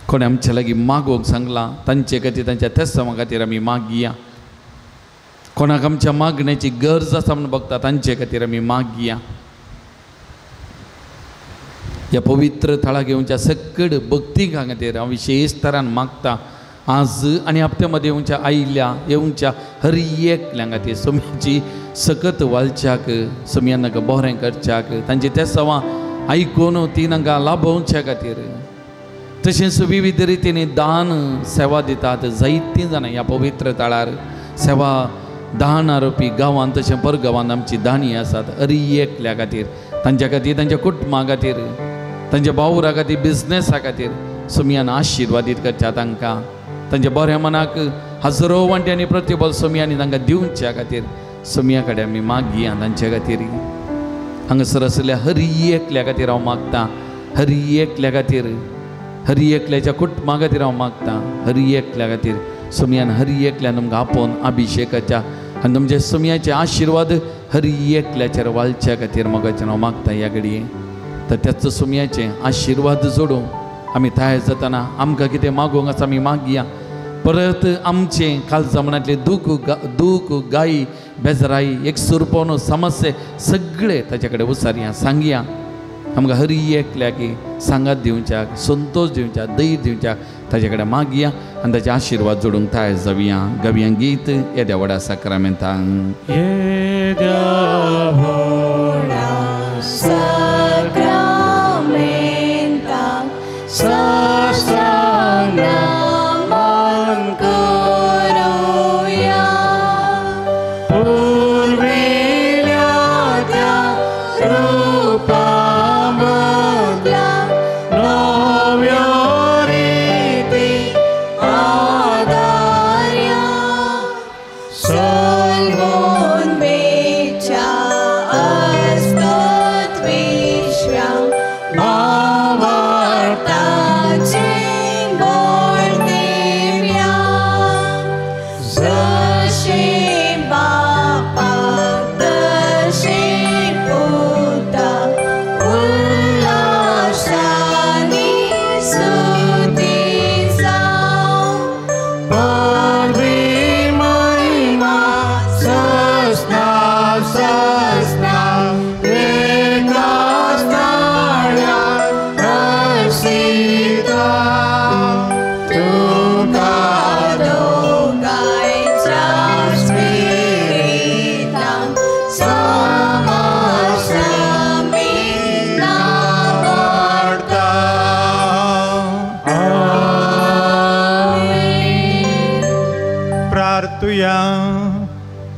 कोणें आमच्या लागीं मागोवंक सांगलां तांचे खातीर, तांच्या तेस्तांवा खातीर आमी मागया. कोणाक आमच्या मागण्याची गरज आसा म्हूण बघता तांचे खातीर आमी मागया. ह्या पवित्र थळाक येवच्या सकड भक्ती खातीर हांव विशेश तरान मागता. आज आनी हप्त्या मदें येवच्या आयिल्ल्या येवच्या हर एकल्या खातीर सोम्याची सकत वालच्याक, सोम्यान नाका बरें करच्याक, तांची तेस्तांवां आयकून ती तांकां लाभोवच्या खातीर, तशेंच विविध रितीन दान सेवा दितात जायतीं जाणां ह्या पवित्र थळार सेवा दान आरोपी गांवांत तशें परगांवांत आमची दाणी आसात हर एकल्या खातीर तांच्या खातीर तांच्या कुटुंबा खातीर तांच्या बावरा खातीर बिजनेसा खातीर सोमयान आशिर्वादीत करच्या तांकां तांच्या बऱ्या मनाक हजरो वांटे आनी प्रतिबल सोमयानी तांकां दिवच्या खातीर सोमया कडेन आमी मागया तांच्या खातीर. हांगासर आशिल्ल्या हर एकल्या खातीर हांव मागतां, हर एकल्या खातीर, हर एकल्याच्या कुटुंबा खातीर हांव मागतां, हर एकल्या खातीर सोमयान हर एकल्यान तुमकां आपोवन अभिशेकाच्या आनी तुमच्या सोमयाचे आशिर्वाद हर एकल्याचेर वालच्या खातीर मोगाचें हांव मागतां ह्या घडये. तर त्याच सोमयाचे आशिर्वाद जोडूंक आमी तयार जातना आमकां कितें मागूंक आसा आमी मागया. परत आमचें कालजा मनांतलें दूख गायी बेजराई एक सुरपोन समस्ये सगळे ताच्या कडेन उसारया सांगया. आमकां हर एकल्याक सांगात दिवच्याक संतोश दिवच्याक धैर्य दिवच्याक ताच्या कडेन मागया आनी ताचे आशिर्वाद जोडूंक तयार जावया. गावया गीत येद्या व्हडा साक्रामेंतांक.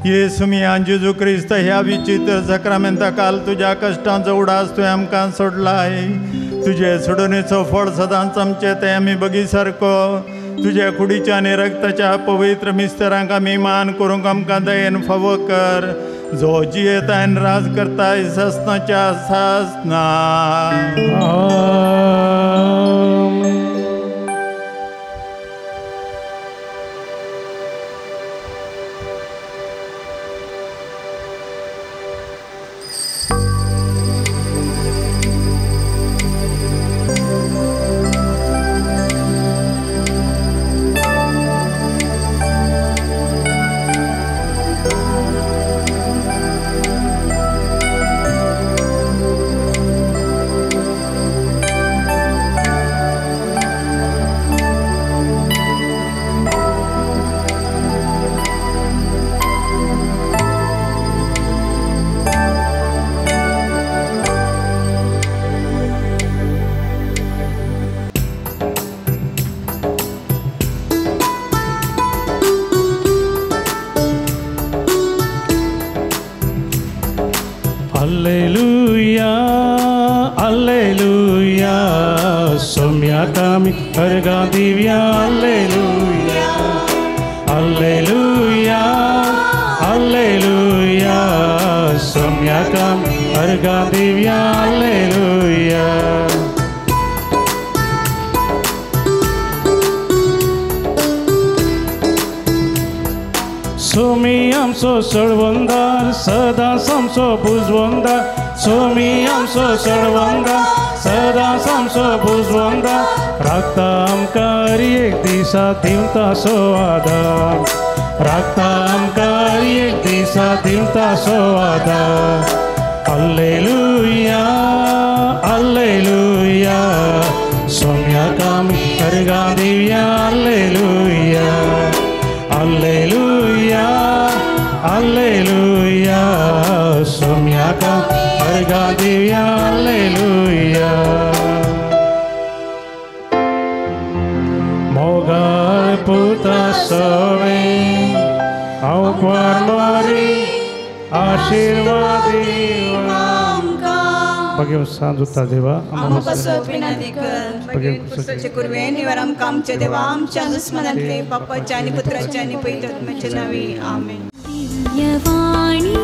येसुमिया जेजू क्रिस्त ह्या विचित्र साक्रामेंता काल तुज्या कश्टांचो उडास तुवें आमकां सोडलाय. तुजे सोडणेचो फळ सदांच आमचें तें आमी बगी सारको तुज्या कुडीच्या आनी रक्ताच्या पवित्र मिस्तरांक आमी मान करूंक आमकां दयेन फावो कर, जो जियेता आनी राज करताय सासनाच्या सासना. दिवता सो आदार राखता आमकां एक दिसा दिवता सो आदार. अल्लेलुया अल्लेलुया सोम्याक आमी अर्गां दिवया. अल्लेलुया अल्लेलुया अल्लेलुया सोम्याक अर्गां दिवया. अल्लेलुया मोगाळ पुता सवे हांव क्वार रे आशीर्वाद बघेव सांजुता देवा आमकां पासत विनंती कर बघेव कुरवे निवार आमकां आमच्या देवा आमच्या दुस्मनांतले बापाच्या आनी पुत्राच्या आनी पवित्र आत्म्याच्या नांवी आमेन. दिव्यवाणी.